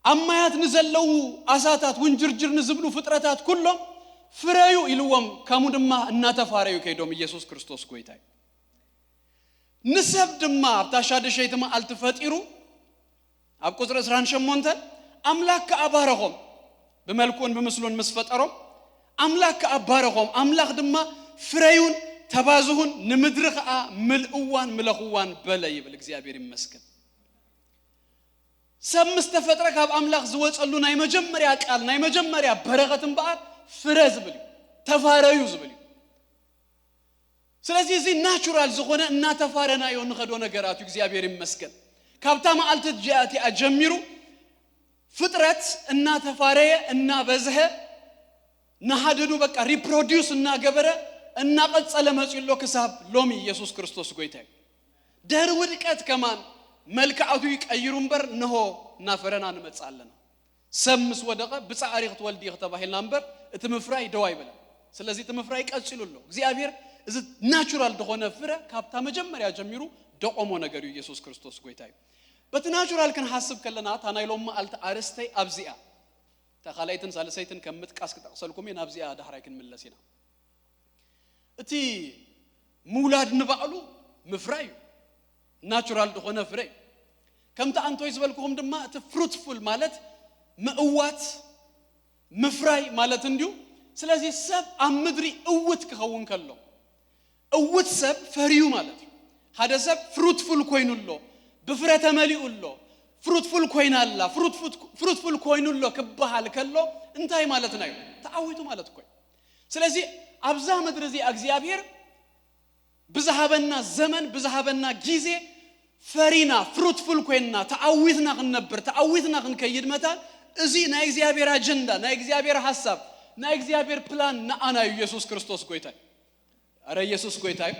ኣብ ማያት ንዘለዉ ኣሳታት ውንጅርጅር ንዝብሉ ፍጥረታት ኩሎም ፍረዩ ኢልዎም። ከምኡ ድማ እናተፋረዩ ከይዶም ኢየሱስ ክርስቶስ ጎይታ እዩ። ንሰብ ድማ ኣብታ ሻድሸይቲ መዓልቲ ፈጢሩ ኣብ ቁፅሪ ዕስራን ሸሞንተን ኣምላክ ከኣ ባረኾም። ብመልክኡን ብምስሉን ምስ ፈጠሮም ኣምላክ ከኣ ባረኾም። ኣምላኽ ድማ ፍረዩን ተባዝሁን ንምድሪ ኸዓ ምልእዋን ምለኽዋን በለ ይብል። እግዚኣብሔር ይመስገን። ሰብ ምስ ተፈጥረ ካብ ኣምላኽ ዝወጸሉ ናይ መጀመርያ ቃል፣ ናይ መጀመርያ በረኸት እምበኣር ፍረ ዝብል እዩ። ተፋረዩ ዝብል እዩ። ስለዚ እዚ ናቹራል ዝኾነ እናተፋረናዮ ንኸዶ ነገራት እዩ። እግዚኣብሔር ይመስገን። ካብታ መዓልቲ እዚኣ እቲኣ ጀሚሩ ፍጥረት እናተፋረየ እናበዝሐ ንሓድሕዱ በቃ ሪፕሮዲውስ እናገበረ እናቐጸለ መጺኡ ኣሎ ክሳብ ሎሚ። ኢየሱስ ክርስቶስ ጎይታ እዩ። ድሕሪ ውድቀት ከማን መልክዓቱ ይቀይሩ እምበር እንሆ እናፈረና ንመጽእ ኣለና። ሰብ ምስ ወደቐ ብጻዕሪ ክትወልድ ኢኺ ተባሂልና እምበር እቲ ምፍራይ ደው ኣይበለን። ስለዚ እቲ ምፍራይ ቀጺሉ ኣሎ። እግዚኣብሔር እዚ ናቹራል ዝኾነ ፍረ ካብታ መጀመርያ ጀሚሩ ደቆሞ ነገር እዩ። ኢየሱስ ክርስቶስ ጎይታ እዩ። በቲ ናቹራል ክንሓስብ ከለና እታ ናይ ሎም መዓልቲ ኣርእስተይ ኣብዚኣ እታ ካልኣይትን ሳልሰይትን ከም ምጥቃስ ክጠቕሰልኩም እየ። ናብዚኣ ዳሕራይ ክንምለስ ኢና። እቲ ምውላድ ንባዕሉ ምፍራይ እዩ። ናቹራል ዝኾነ ፍረ እዩ። ከምቲ ኣንቶይ ዝበልኩኹም ድማ እቲ ፍሩትፉል ማለት ምእዋት ምፍራይ ማለት እንድዩ። ስለዚ ሰብ ኣብ ምድሪ እውት ክኸውን ከሎ እውት ሰብ ፈርዩ ማለት እዩ። ሓደ ሰብ ፍሩትፉል ኮይኑ ኣሎ፣ ብፍረ ተመሊኡ ኣሎ፣ ፍሩትፉል ኮይና ኣላ፣ ፍሩትፉል ኮይኑ ኣሎ ክበሃል ከሎ እንታይ ማለትና እዩ? ተዓዊቱ ማለት እኮ እዩ። ስለዚ ኣብዛ ምድሪ እዚኣ እግዚኣብሔር ብዝሃበና ዘመን ብዝሃበና ግዜ ፈሪና ፍሩትፉል ኮይንና ተዓዊትና ክንነብር ተዓዊትና ክንከይድ መታን እዚ ናይ እግዚኣብሔር ኣጀንዳ ናይ እግዚኣብሔር ሓሳብ ናይ እግዚኣብሔር ፕላን ንዓና እዩ። ኢየሱስ ክርስቶስ ጎይታ እዩ። ኣረ ኢየሱስ ጎይታ እዩ።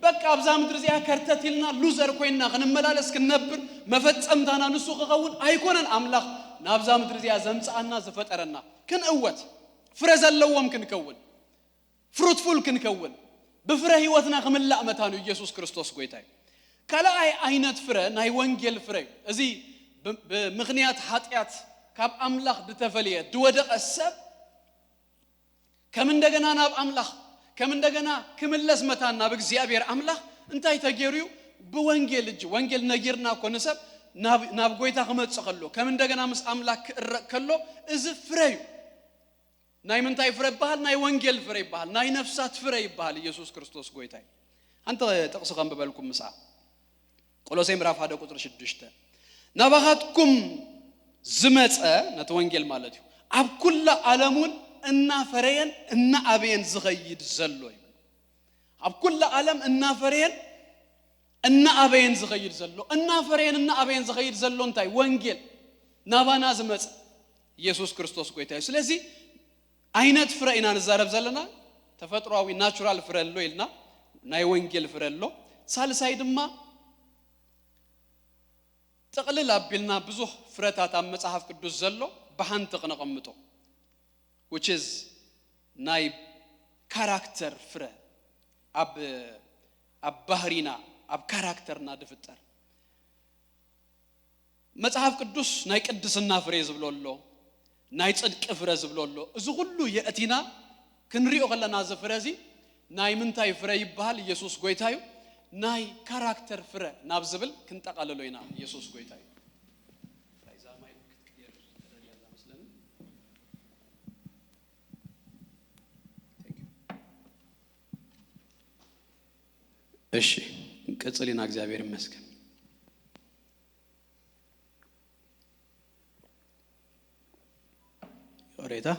በቃ ኣብዛ ምድሪ እዚኣ ከርተት ኢልና ሉዘር ኮይንና ክንመላለስ ክንነብር መፈጸምታና ንሱ ክኸውን ኣይኮነን። ኣምላኽ ናብዛ ምድሪ እዚኣ ዘምጽኣና ዝፈጠረና ክንእወት ፍረ ዘለዎም ክንከውን ፍሩትፉል ክንከውን ብፍረ ህይወትና ክምላእ መታኑ ኢየሱስ ክርስቶስ ጎይታ እዩ። ካልኣይ ዓይነት ፍረ ናይ ወንጌል ፍረ እዩ። እዚ ብ- ብምኽንያት ሓጢኣት ካብ ኣምላኽ ዝተፈልየ ዝወደቐ ሰብ ከም እንደገና ናብ ኣምላኽ ከም እንደገና ክምለስ መታን ናብ እግዚኣብሔር ኣምላኽ እንታይ ተገይሩ እዩ? ብወንጌል እጅ ወንጌል ነጊርና እኮ ንሰብ ናብ- ናብ ጎይታ ክመጽእ ከሎ ከም እንደገና ምስ ኣምላኽ ክእረቕ ከሎ እዚ ፍረ እዩ። ናይ ምንታይ ፍረ ይበሃል? ናይ ወንጌል ፍረ ይበሃል። ናይ ነፍሳት ፍረ ይበሃል። ኢየሱስ ክርስቶስ ጎይታ እዩ። ሓንቲ ጥቕሲ ከንብበልኩም ምስኣ። ቆሎሴ ምዕራፍ ሓደ ቁጽሪ ሽዱሽተ ናባኻትኩም ዝመጸ ነቲ ወንጌል ማለት እዩ ኣብ ኩላ ዓለም እውን እናፈረየን እናኣበየን ዝኸይድ ዘሎ እዩ። ኣብ ኩላ ዓለም እናፈረየን እናኣበየን ዝኸይድ ዘሎ እናፈረየን እናኣበየን ዝኸይድ ዘሎ እንታይ ወንጌል ናባና ዝመጸ ኢየሱስ ክርስቶስ ጎይታ እዩ። ስለዚ ዓይነት ፍረ ኢና ንዛረብ ዘለና። ተፈጥሯዊ ናቹራል ፍረ ኣሎ ኢልና ናይ ወንጌል ፍረ ኣሎ። ሳልሳይ ድማ ጥቕልል ኣቢልና ብዙሕ ፍረታት ኣብ መጽሓፍ ቅዱስ ዘሎ ብሓንቲ ክነቐምጦ which is ናይ ካራክተር ፍረ ኣብ ኣብ ባህሪና ኣብ ካራክተርና ድፍጠር መጽሓፍ ቅዱስ ናይ ቅድስና ፍረ ዝብሎ ኣሎ፣ ናይ ጽድቂ ፍረ ዝብሎ ኣሎ። እዚ ኩሉ የእቲና ክንሪኦ ከለና እዚ ፍረ እዚ ናይ ምንታይ ፍረ ይበሃል? ኢየሱስ ጎይታ እዩ። ናይ ካራክተር ፍረ ናብ ዝብል ክንጠቓልሎ ኢና። ኢየሱስ ጎይታ እዩ። እሺ፣ ቅጽል ኢና። እግዚኣብሔር ይመስገን። ይቕሬታ።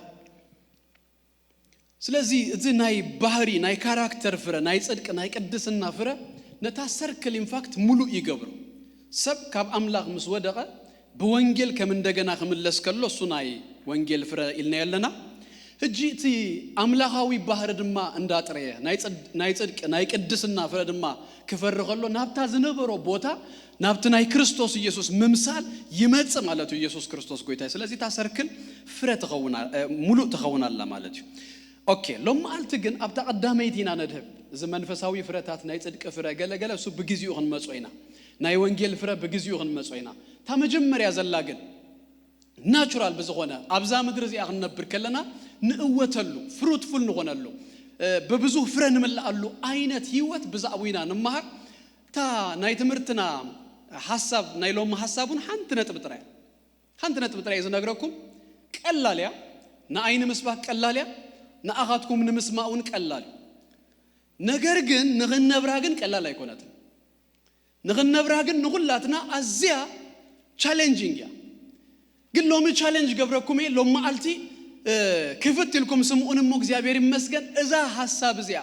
ስለዚ እዚ ናይ ባህሪ ናይ ካራክተር ፍረ ናይ ጽድቂ ናይ ቅድስና ፍረ ነታ ሰርክል ኢንፋክት ሙሉእ ይገብሮ። ሰብ ካብ ኣምላኽ ምስ ወደቐ ብወንጌል ከም እንደገና ክምለስ ከሎ እሱ ናይ ወንጌል ፍረ ኢልናዮ ኣለና። ሕጂ እቲ ኣምላኻዊ ባህሪ ድማ እንዳጥረየ ናይ ጽድ- ናይ ጽድቂ ናይ ቅድስና ፍረ ድማ ክፈሪ ከሎ ናብታ ዝነበሮ ቦታ ናብቲ ናይ ክርስቶስ ኢየሱስ ምምሳል ይመጽእ ማለት እዩ። ኢየሱስ ክርስቶስ ጎይታ እዩ። ስለዚ እታ ሰርክል ፍረ ትኸውን ኣ- እ፣ ሙሉእ ትኸውን ኣላ ማለት እዩ። ኦኬ ሎም መዓልቲ ግን ኣብታ ቀዳመይቲ ኢና ነድህብ። እዚ መንፈሳዊ ፍረታት ናይ ጽድቂ ፍረ ገለገለ እሱ ብግዚኡ ክንመጾ ኢና። ናይ ወንጌል ፍረ ብግዚኡ ክንመጾ ኢና። እታ መጀመርያ ዘላ ግን ናቹራል ብዝኾነ ኣብዛ ምድሪ እዚኣ ክንነብር ከለና ንእወተሉ ፍሩትፉል ንኾነሉ እ፣ ብብዙህ ፍረ ንምልኣሉ ዓይነት ህይወት ብዛዕቡ ኢና ንመሃር። እታ ናይ ትምህርትና ሓሳብ ናይ ሎሚ ሓሳብ እውን ሓንቲ ነጥቢ ጥራይ ሓንቲ ነጥቢ ጥራይ ዝነግረኩም ቀላል እያ። ንኣይ ንምስባክ ቀላል እያ። ንኣኻትኩም ንምስማእ እውን ቀላል እዩ። ነገር ግን ንኽንነብራ ግን ቀላል ኣይኮነትን። ንኽንነብራ ግን ንኹላትና ኣዝያ ቻሌንጂንግ እያ። ግን ሎሚ ቻሌንጅ ገብረኩም እየ። ሎም መዓልቲ ክፍት ኢልኩም ስምዑን እሞ እግዚኣብሔር ይመስገን። እዛ ሓሳብ እዚኣ፣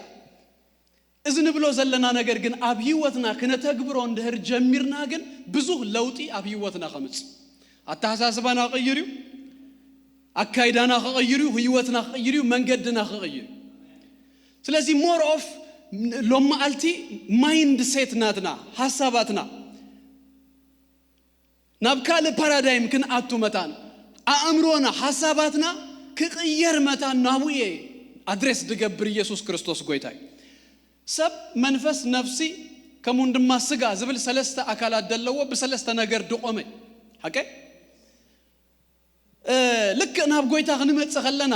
እዚ ንብሎ ዘለና ነገር ግን ኣብ ህይወትና ክነተግብሮ እንድህር ጀሚርና ግን ብዙህ ለውጢ ኣብ ህይወትና ከምጽእ፣ ኣተሓሳስባና ክቕይር እዩ፣ ኣካይዳና ክቕይር እዩ፣ ህይወትና ክቕይር እዩ፣ መንገድና ክቕይር እዩ። ስለዚ ሞር ኦፍ ሎም መዓልቲ ማይንድ ሴት ናትና፣ ሓሳባትና ናብ ካልእ ፓራዳይም ክንኣቱ መታን፣ ኣእምሮና፣ ሓሳባትና ክቕየር መታን ናብኡ እየ ኣድሬስ ድገብር። ኢየሱስ ክርስቶስ ጎይታ እዩ። ሰብ መንፈስ፣ ነፍሲ፣ ከምኡውን ድማ ስጋ ዝብል ሰለስተ ኣካላት ዘለዎ፣ ብሰለስተ ነገር ድቆመ። ሓቀ ልክእ ናብ ጎይታ ክንመጽእ ከለና፣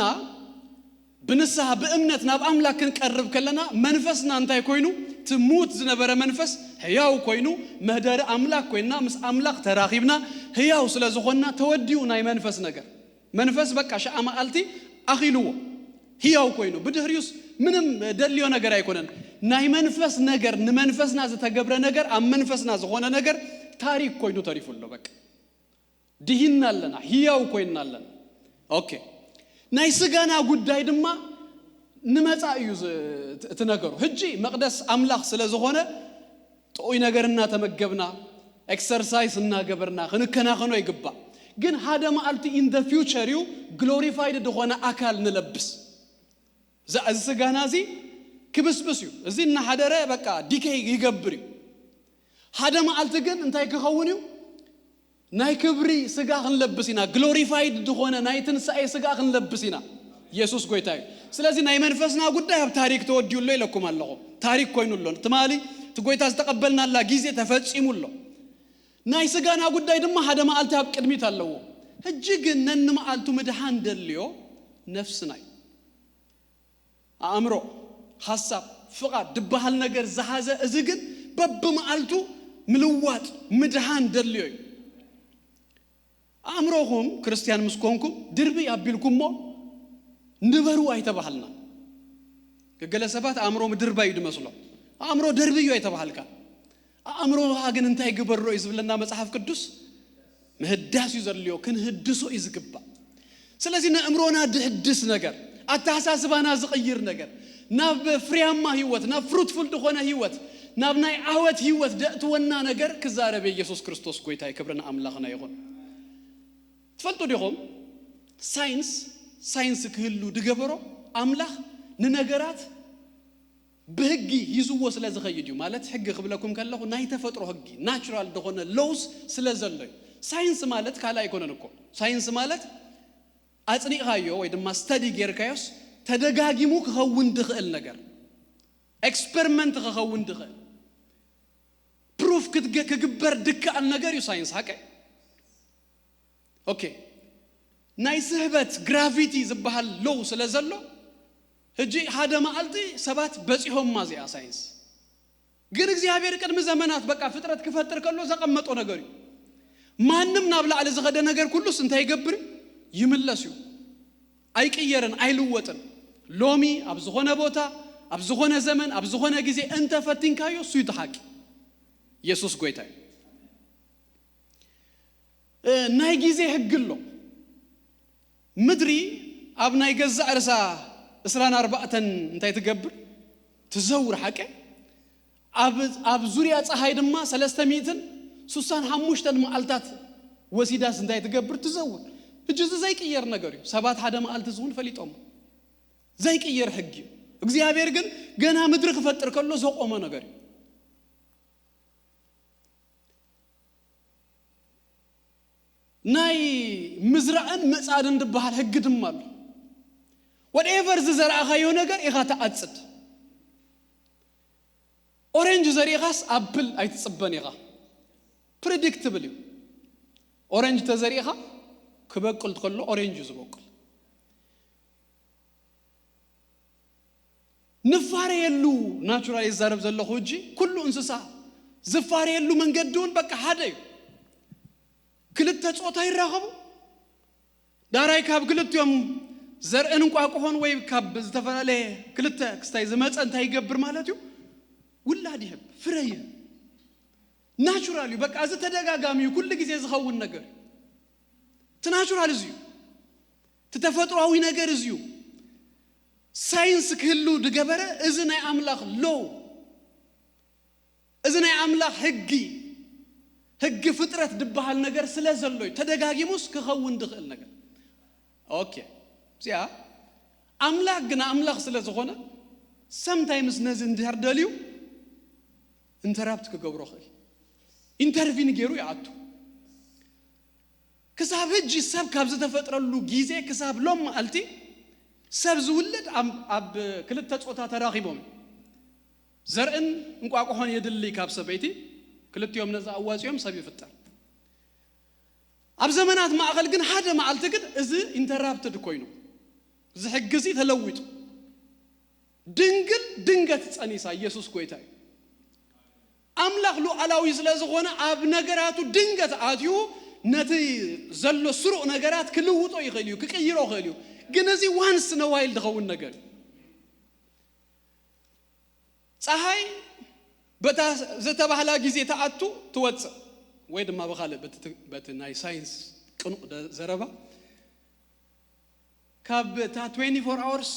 ብንስሓ ብእምነት ናብ ኣምላክ ክንቀርብ ከለና፣ መንፈስና እንታይ ኮይኑ? ትሙት ዝነበረ መንፈስ ህያው ኮይኑ፣ መህደሪ ኣምላክ ኮይንና ምስ ኣምላክ ተራኺብና፣ ህያው ስለ ዝኾንና ተወዲኡ ናይ መንፈስ ነገር። መንፈስ በቃ ሸዓ መዓልቲ ኣኺልዎ ህያው ኮይኑ፣ ብድሕሪኡስ ምንም ደልዮ ነገር ኣይኮነን። ናይ መንፈስ ነገር፣ ንመንፈስና ዝተገብረ ነገር፣ ኣብ መንፈስና ዝኾነ ነገር ታሪክ ኮይኑ ተሪፉ ኣሎ። በቃ ድሂና ኣለና፣ ህያው ኮይንና ኣለና። ኦኬ፣ ናይ ስጋና ጉዳይ ድማ ንመጻ እዩ ዝ- እቲ ነገሩ። ሕጂ መቕደስ ኣምላኽ ስለ ዝኾነ ጥዑይ ነገር እናተመገብና፣ ኤክሰርሳይስ እናገበርና ክንከናኸኖ ይግባእ። ግን ሓደ መዓልቲ ኢን ደ ፊውቸር እዩ ግሎሪፋይድ ዝኾነ ኣካል ንለብስ። እዚ ስጋና እዚ ክብስብስ እዩ። እዚ እናሓደረ በቃ ዲኬይ ይገብር እዩ። ሓደ መዓልቲ ግን እንታይ ክኸውን እዩ? ናይ ክብሪ ስጋ ክንለብስ ኢና። ግሎሪፋይድ ዝኾነ ናይ ትንሳኤ ስጋ ክንለብስ ኢና። ኢየሱስ ጎይታ እዩ። ስለዚ ናይ መንፈስና ጉዳይ ኣብ ታሪክ ተወዲኡ ኣሎ ኢለኩም ኣለኹ። ታሪክ ኮይኑ ኣሎ። ትማሊ እቲ ጎይታ ዝተቐበልናላ ግዜ ተፈጺሙ ኣሎ። ናይ ስጋና ጉዳይ ድማ ሓደ መዓልቲ ኣብ ቅድሚት ኣለዎ። ሕጂ ግን ነንመዓልቱ ምድሓን ደልዮ ነፍስና እዩ። ኣእምሮ፣ ሓሳብ፣ ፍቓድ ድበሃል ነገር ዝሓዘ፣ እዚ ግን በብመዓልቱ ምልዋጥ፣ ምድሓን ደልዮ እዩ። ኣእምሮኹም ክርስትያን ምስ ኮንኩም ድርብይ ኣቢልኩሞ ንበሩ ኣይተባሃልና። ገገለ ሰባት ኣእምሮ ምድርባይ እዩ ድመስሎ። ኣእምሮ ደርብዩ ኣይተባሃልካ። ኣእምሮኻ ግን እንታይ ግበሮ እዩ ዝብለና መጽሓፍ ቅዱስ? ምህዳስ እዩ ዘድልዮ፣ ክንህድሶ እዩ ዝግባእ። ስለዚ ንእምሮና ድህድስ ነገር፣ ኣተሓሳስባና ዝቕይር ነገር፣ ናብ ፍሬያማ ህይወት፣ ናብ ፍሩትፉል ዝኾነ ህይወት፣ ናብ ናይ ዓወት ህይወት ደእትወና ነገር ክዛረብ ኢየሱስ ክርስቶስ ጎይታ እዩ። ክብሪ ንኣምላኽና ይኹን። ትፈልጡ ዲኹም? ሳይንስ፣ ሳይንስ ክህሉ ድገበሮ ኣምላኽ ንነገራት ብህጊ ሂዝዎ ስለ ዝኸይድ እዩ። ማለት ሕጊ ክብለኩም ከለኹ ናይ ተፈጥሮ ህጊ፣ ናቹራል ዝኾነ ሎውስ ስለ ዘሎ እዩ። ሳይንስ ማለት ካልእ ኣይኮነን እኮ። ሳይንስ ማለት ኣጽኒቕካዮ ወይ ድማ ስተዲ ጌርካዮስ ተደጋጊሙ ክኸውን ድኽእል ነገር፣ ኤክስፐሪመንት ክኸውን ድኽእል፣ ፕሩፍ ክትገ- ክግበር ድከኣል ነገር እዩ ሳይንስ። ሓቀ ኦኬ፣ ናይ ስህበት ግራቪቲ ዝበሃል ሎው ስለ ዘሎ፣ ሕጂ ሓደ መዓልቲ ሰባት በጺሖማ እዚኣ ሳይንስ። ግን እግዚኣብሔር ቅድሚ ዘመናት በቃ ፍጥረት ክፈጥር ከሎ ዘቐመጦ ነገር እዩ። ማንም ናብ ላዕሊ ዝኸደ ነገር ኩሉስ እንታይ ይገብር? ይምለስ እዩ። ኣይቅየርን፣ ኣይልወጥን። ሎሚ ኣብ ዝኾነ ቦታ፣ ኣብ ዝኾነ ዘመን፣ ኣብ ዝኾነ ግዜ እንተፈቲንካዮ እሱ እዩ እቲ ሓቂ። ኢየሱስ ጎይታ እዩ። እ፣ ናይ ግዜ ሕጊ ኣሎ። ምድሪ ኣብ ናይ ገዛእ ርእሳ ዕስራን ኣርባዕተን እንታይ ትገብር? ትዘውር። ሓቀ ኣብ ኣብ ዙርያ ፀሓይ ድማ ሰለስተ ሚእትን ስሳን ሓሙሽተን መዓልታት ወሲዳስ እንታይ ትገብር? ትዘውር። ሕጂ እዚ ዘይቅየር ነገር እዩ። ሰባት ሓደ መዓልቲ ዝኹን ፈሊጦም ዘይቅየር ሕጊ እዩ። እግዚኣብሔር ግን ገና ምድሪ ክፈጥር ከሎ ዘቆመ ነገር እዩ። ናይ ምዝራእን ምዕጻድን ዝበሃል ሕጊ ድማ ኣሎ። ወድኤቨር ዝዘራእኻዮ ነገር ኢኻ ትዓጽድ። ኦሬንጅ ዘሪእኻስ ኣፕል ኣይትጽበን ኢኻ። ፕሪዲክትብል እዩ። ኦሬንጅ ተዘሪእኻ ክበቁል ከሎ ኦሬንጅ እዩ ዝበቁል። ንፋረየሉ ናቹራል ይዛረብ ዘለኹ እጂ ኩሉ እንስሳ ዝፋረየሉ መንገዲ እውን በቃ ሓደ እዩ። ክልተ ጾታ ይራኸቡ፣ ዳራይ ካብ ክልቲኦም ዘርእን እንቋቁሖን ወይ ካብ ዝተፈላለየ ክልተ ክስታይ ዝመፀ እንታይ ይገብር ማለት እዩ? ውላድ ይህብ፣ ፍረ ይህብ። ናቹራል እዩ። በቃ እዚ ተደጋጋሚ እዩ፣ ኩሉ ግዜ ዝኸውን ነገር እዩ። እቲ ናቹራል እዚ እዩ። እቲ ተፈጥሯዊ ነገር እዚ እዩ። ሳይንስ ክህሉ ድገበረ፣ እዚ ናይ ኣምላኽ ሎው፣ እዚ ናይ ኣምላኽ ህጊ፣ ህጊ ፍጥረት ድበሃል ነገር ስለ ዘሎ እዩ። ተደጋጊሙስ ክኸውን ድኽእል ነገር። ኦኬ፣ እዚኣ ኣምላኽ ግን ኣምላኽ ስለ ዝኾነ፣ ሰምታይምስ ነዚ እንድሕር ደልዩ ኢንተራፕት ክገብሮ ኽእል፣ ኢንተርቪን ገይሩ ይኣቱ። ክሳብ ሕጂ ሰብ ካብ ዝተፈጥረሉ ግዜ ክሳብ ሎም መዓልቲ ሰብ ዝውለድ ኣብ፣ ኣብ ክልተ ጾታ ተራኺቦም። ዘርእን እንቋቁሖን የድሊ ካብ ሰበይቲ፣ ክልቲኦም ነዚ ኣዋጺኦም ሰብ ይፍጠር። ኣብ ዘመናት ማእኸል ግን ሓደ መዓልቲ ግን እዚ ኢንተራፕትድ ኮይኑ፣ እዚ ሕጊ እዚ ተለዊጡ። ድንግል ድንገት ጸኒሳ፣ ኢየሱስ ጎይታ እዩ። ኣምላኽ ሉዓላዊ ስለ ዝኾነ ኣብ ነገራቱ ድንገት ኣትዩ ነቲ ዘሎ ስሩቕ ነገራት ክልውጦ ይኽእል እዩ፣ ክቅይሮ ይኽእል እዩ። ግን እዚ ዋንስ ነዋይል ዝኸውን ነገር እዩ። ፀሃይ በታ ዝተባህላ ግዜ ትኣቱ ትወፅእ፣ ወይ ድማ ብኻልእ በቲ፣ በቲ ናይ ሳይንስ ቅኑዕ ደ-፣ ዘረባ ካብ እታ ትዌንቲ ፎር ኣወርስ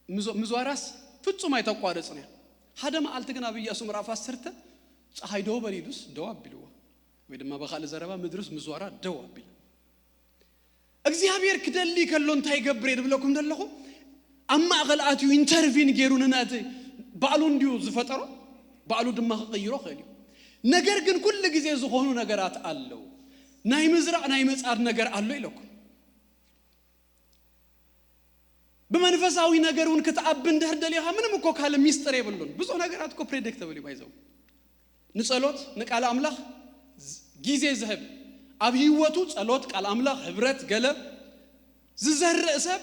ምዞ-፣ ምዝዋራስ ፍጹም ኣይተቋርጽን እያ። ሓደ መዓልቲ ግን ኣብ ኢያሱ ምዕራፍ ዓሰርተ ፀሃይ ደው በል ኢሉስ ደው ኣቢልዋ፣ ወይ ድማ ብኻልእ ዘረባ ምድርስ ምዝዋራ ደው ኣቢላ። እግዚኣብሔር ክደሊ ከሎ እንታይ ይገብር እየ ድብለኩም ዘለኹ? ኣብ ማእኸል ኣትዩ ኢንተርቪን ገይሩ ንናቲ ባዕሉ እንድዩ ዝፈጠሮ፣ ባዕሉ ድማ ክቕይሮ ክእል እዩ። ነገር ግን ኩሉ ግዜ ዝኾኑ ነገራት ኣለዉ። ናይ ምዝራእ ናይ ምጽዓድ ነገር ኣሎ ኢለኩም። ብመንፈሳዊ ነገር እውን ክትኣቢ እንድሕር ደሊኻ ምንም እኮ ካልእ ሚስጥር የብሉን። ብዙሕ ነገራት እኮ ፕሬዲክተብል እዩ ባይዘው። ንጸሎት ንቃል ኣምላኽ ዝ-፣ ግዜ ዝህብ፣ ኣብ ህይወቱ ጸሎት፣ ቃል ኣምላኽ፣ ህብረት፣ ገለ ዝዘርእ ሰብ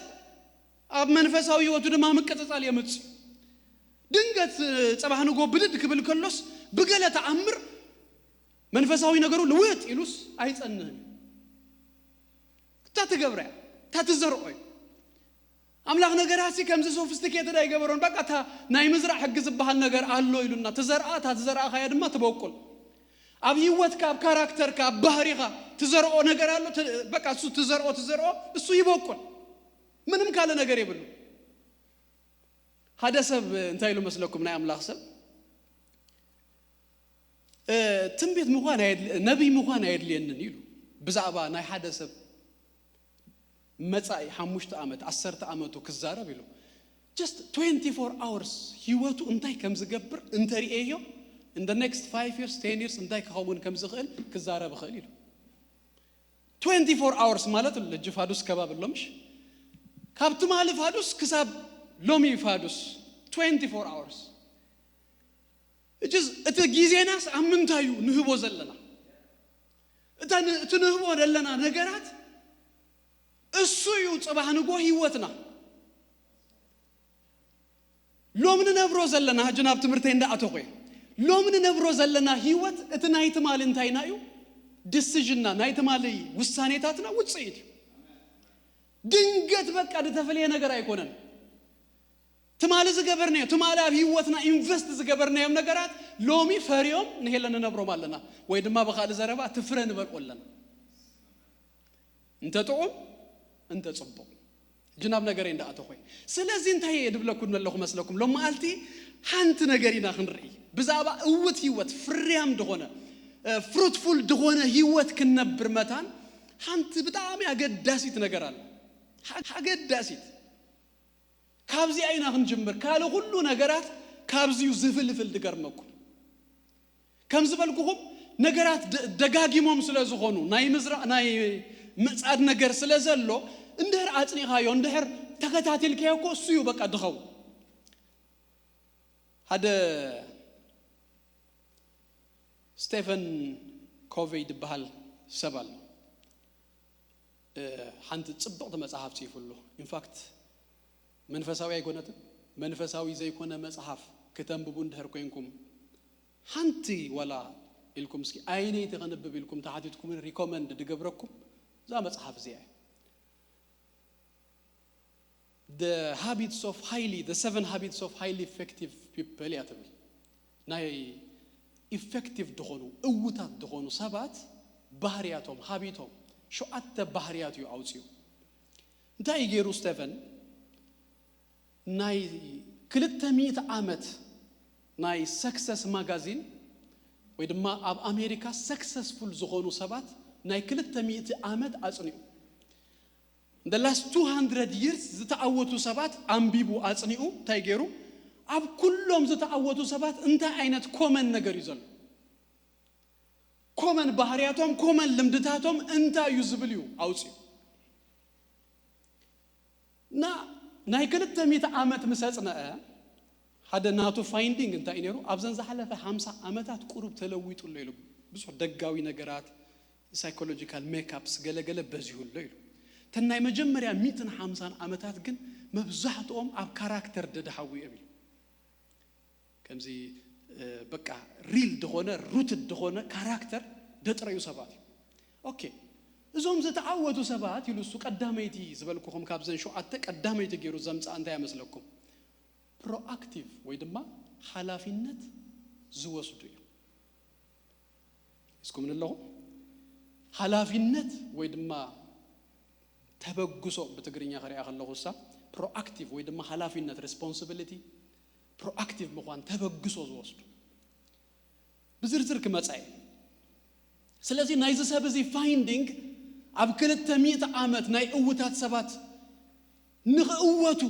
ኣብ መንፈሳዊ ህይወቱ ድማ ምቅጽጻል የምጽእ። ድንገት እ፣ ጽባሕ ንጎ ብድድ ክብል ከሎስ ብገለ ተኣምር መንፈሳዊ ነገሩ ልውጥ ኢሉስ ኣይጸንህን። እታ ትገብራ እያ፣ እታ ትዘርኦ እዩ። ኣምላኽ ነገራሲ ከምዚ ሶፊስቲኬትድ ኣይገበሮን። በቃ እታ ናይ ምዝራእ ሕጊ ዝበሃል ነገር ኣሎ ኢሉና። ትዘርኣ፣ እታ ትዘርኣኻያ ድማ ትበቁል። ኣብ ህይወትካ፣ ኣብ ካራክተርካ፣ ኣብ ባህሪኻ ትዘርኦ ነገር ኣሎ። ት-፣ በቃ እሱ ትዘርኦ፣ ትዘርኦ፣ እሱ ይበቁል። ምንም ካልእ ነገር የብሉ። ሓደ ሰብ እንታይ ኢሉ መስለኩም? ናይ ኣምላኽ ሰብ፣ እ፣ ትንቢት ምዃን ኣየድል-፣ ነቢይ ምዃን ኣየድልየንን ኢሉ ብዛዕባ ናይ ሓደ ሰብ መጻኢ ሓሙሽተ ዓመት፣ ዓሰርተ ዓመቱ ክዛረብ ኢሉ። Just ትዌንቲ ፎር ኣወርስ ህይወቱ እንታይ ከም ዝገብር እንተርእየዮ፣ in the next five years፣ ten years እንታይ ክኸውን ከም ዝኽእል ክዛረብ ይኽእል ኢሉ። ትዌንቲ ፎር ኣወርስ ማለት ኣሎ፣ ሕጂ ፋዱስ ከባቢ ኣሎ ምሽ? ካብ ትማሊ ፋዱስ ክሳብ ሎሚ ፋዱስ፣ ትዌንቲ ፎር ኣወርስ። ሕጂ እቲ ግዜናስ ኣብ ምንታይ እዩ ንህቦ ዘለና? እታ ን-፣ እቲ ንህቦ ዘለና ነገራት እሱ እዩ ጽባሕ ንጎ ህይወትና። ሎም ንነብሮ ዘለና፣ ሕጂ ናብ ትምህርተይ እንዳኣተኹ እየ። ሎም ንነብሮ ዘለና ህይወት እቲ ናይ ትማሊ እንታይና እዩ? ዲሲዥንና፣ ናይ ትማሊ ውሳኔታትና ውጽኢት እዩ። ድንገት በቃ ዝተፈለየ ነገር ኣይኮነን። ትማሊ ዝገበርናዮ፣ ትማሊ ኣብ ህይወትና ኢንቨስት ዝገበርናዮም ነገራት ሎሚ ፈርዮም ንሄለ ንነብሮም ኣለና፣ ወይ ድማ ብኻልእ ዘረባ እቲ ፍረ ንበልዖ ኣለና። እንተ ጥዑም፣ እንተ ጽቡቕ። ሕጂ ናብ ነገረይ እንዳኣተኹ እየ። ስለዚ እንታይ እየ ድብለኩም ዘለኹ መስለኩም? ሎም መዓልቲ ሓንቲ ነገር ኢና ክንርኢ። ብዛዕባ እውት ህይወት፣ ፍርያም ድኾነ፣ እ፣ ፍሩትፉል ድኾነ ህይወት ክንነብር መታን ሓንቲ ብጣዕሚ ኣገዳሲት ነገር ኣላ። ሓ-፣ ኣገዳሲት። ካብዚኣ ኢና ክንጅምር። ካልእ ኩሉ ነገራት ካብዚዩ ዝፍልፍል ድገርመኩም። ከም ዝበልኩኹም ነገራት ደ-፣ ደጋጊሞም ስለ ዝኾኑ፣ ናይ ምዝራእ ናይ ምጽዓድ ነገር ስለ ዘሎ፣ እንድሕር ኣጽኒኻዮ፣ እንድሕር ተከታቲልካዮ እኮ እሱ እዩ በቃ ድኸውን። ሓደ ስቴፈን ኮቨይ ድበሃል ሰብ ኣሎ። እ፣ ሓንቲ ጽብቕቲ መጽሓፍ ጽሒፉ ኣሎ። ኢንፋክት መንፈሳዊ ኣይኮነትን፣ መንፈሳዊ ዘይኮነ መጽሓፍ ክተንብቡ እንድሕር ኮንኩም፣ ሓንቲ ዋላ ኢልኩም እስኪ ኣየነይቲ ከንብብ ኢልኩም ተሓቲትኩምን ሪኮመንድ ድገብረኩም እዛ መጽሓፍ እዚኣ እያ። The habits of highly the seven habits of highly effective people እያ ትብል። ናይ ኢፌክቲቭ ዝኾኑ እውታት ዝኾኑ ሰባት ባህርያቶም ሃቢቶም ሸውዓተ ባህርያት እዩ ኣውፅኡ። እንታይ እዩ ገይሩ ስቴቨን? ናይ ክልተ ሚእቲ ዓመት ናይ ሰክሰስ ማጋዚን ወይ ድማ ኣብ ኣሜሪካ ሰክሰስፉል ዝኾኑ ሰባት ናይ ክልተ ሚእቲ ዓመት ኣፅኒዑ። In the last two hundred years ዝተዓወቱ ሰባት ኣንቢቡ ኣፅኒኡ እንታይ ገይሩ? ኣብ ኩሎም ዝተዓወቱ ሰባት እንታይ ዓይነት ኮመን ነገር እዩ ዘሎ? ኮመን ባህርያቶም፣ ኮመን ልምድታቶም እንታይ እዩ ዝብል እዩ ኣውፅኡ። እና ናይ ክልተ ሚእቲ ዓመት ምስ ኣፅነዐ ሓደ ናቱ ፋይንዲንግ እንታይ እዩ ነይሩ? ኣብዘን ዝሓለፈ ሓምሳ ዓመታት ቁሩብ ተለዊጡ ኣሎ ኢሉ። ብዙሕ ደጋዊ ነገራት፣ ሳይኮሎጂካል ሜካፕስ ገለገለ በዚሁ ኣሎ ኢሉ። እተን ናይ መጀመርያ ሚእትን ሓምሳን ዓመታት ግን መብዛሕትኦም ኣብ ካራክተር ደድሃው እዮም ኢሉ። ከምዚ በቃ ሪል ዝኾነ ሩትድ ዝኾነ ካራክተር ደጥረዩ ሰባት እዩ። ኦኬ፣ እዞም ዝተዓወቱ ሰባት ኢሉ እሱ ቀዳመይቲ ዝበልኩኹም ካብዘን ሸውዓተ ቀዳመይቲ ገይሩ ዘምፅኣ እንታይ ይመስለኩም? ፕሮኣክቲቭ ወይ ድማ ሓላፊነት ዝወስዱ እዮም። እስኩም ኣለኹ ሓላፊነት ወይ ድማ ተበግሶ ብትግርኛ ከሪኣ ከለኹ ሳ ፕሮኣክቲቭ ወይ ድማ ሓላፊነት ሬስፖንሲቢሊቲ ፕሮኣክቲቭ ምዃን ተበግሶ ዝወስዱ ብዝርዝር ክመፃ እዩ። ስለዚ ናይዚ ሰብ እዚ ፋይንዲንግ ኣብ ክልተ ሚእቲ ዓመት ናይ እውታት ሰባት ንኽእወቱ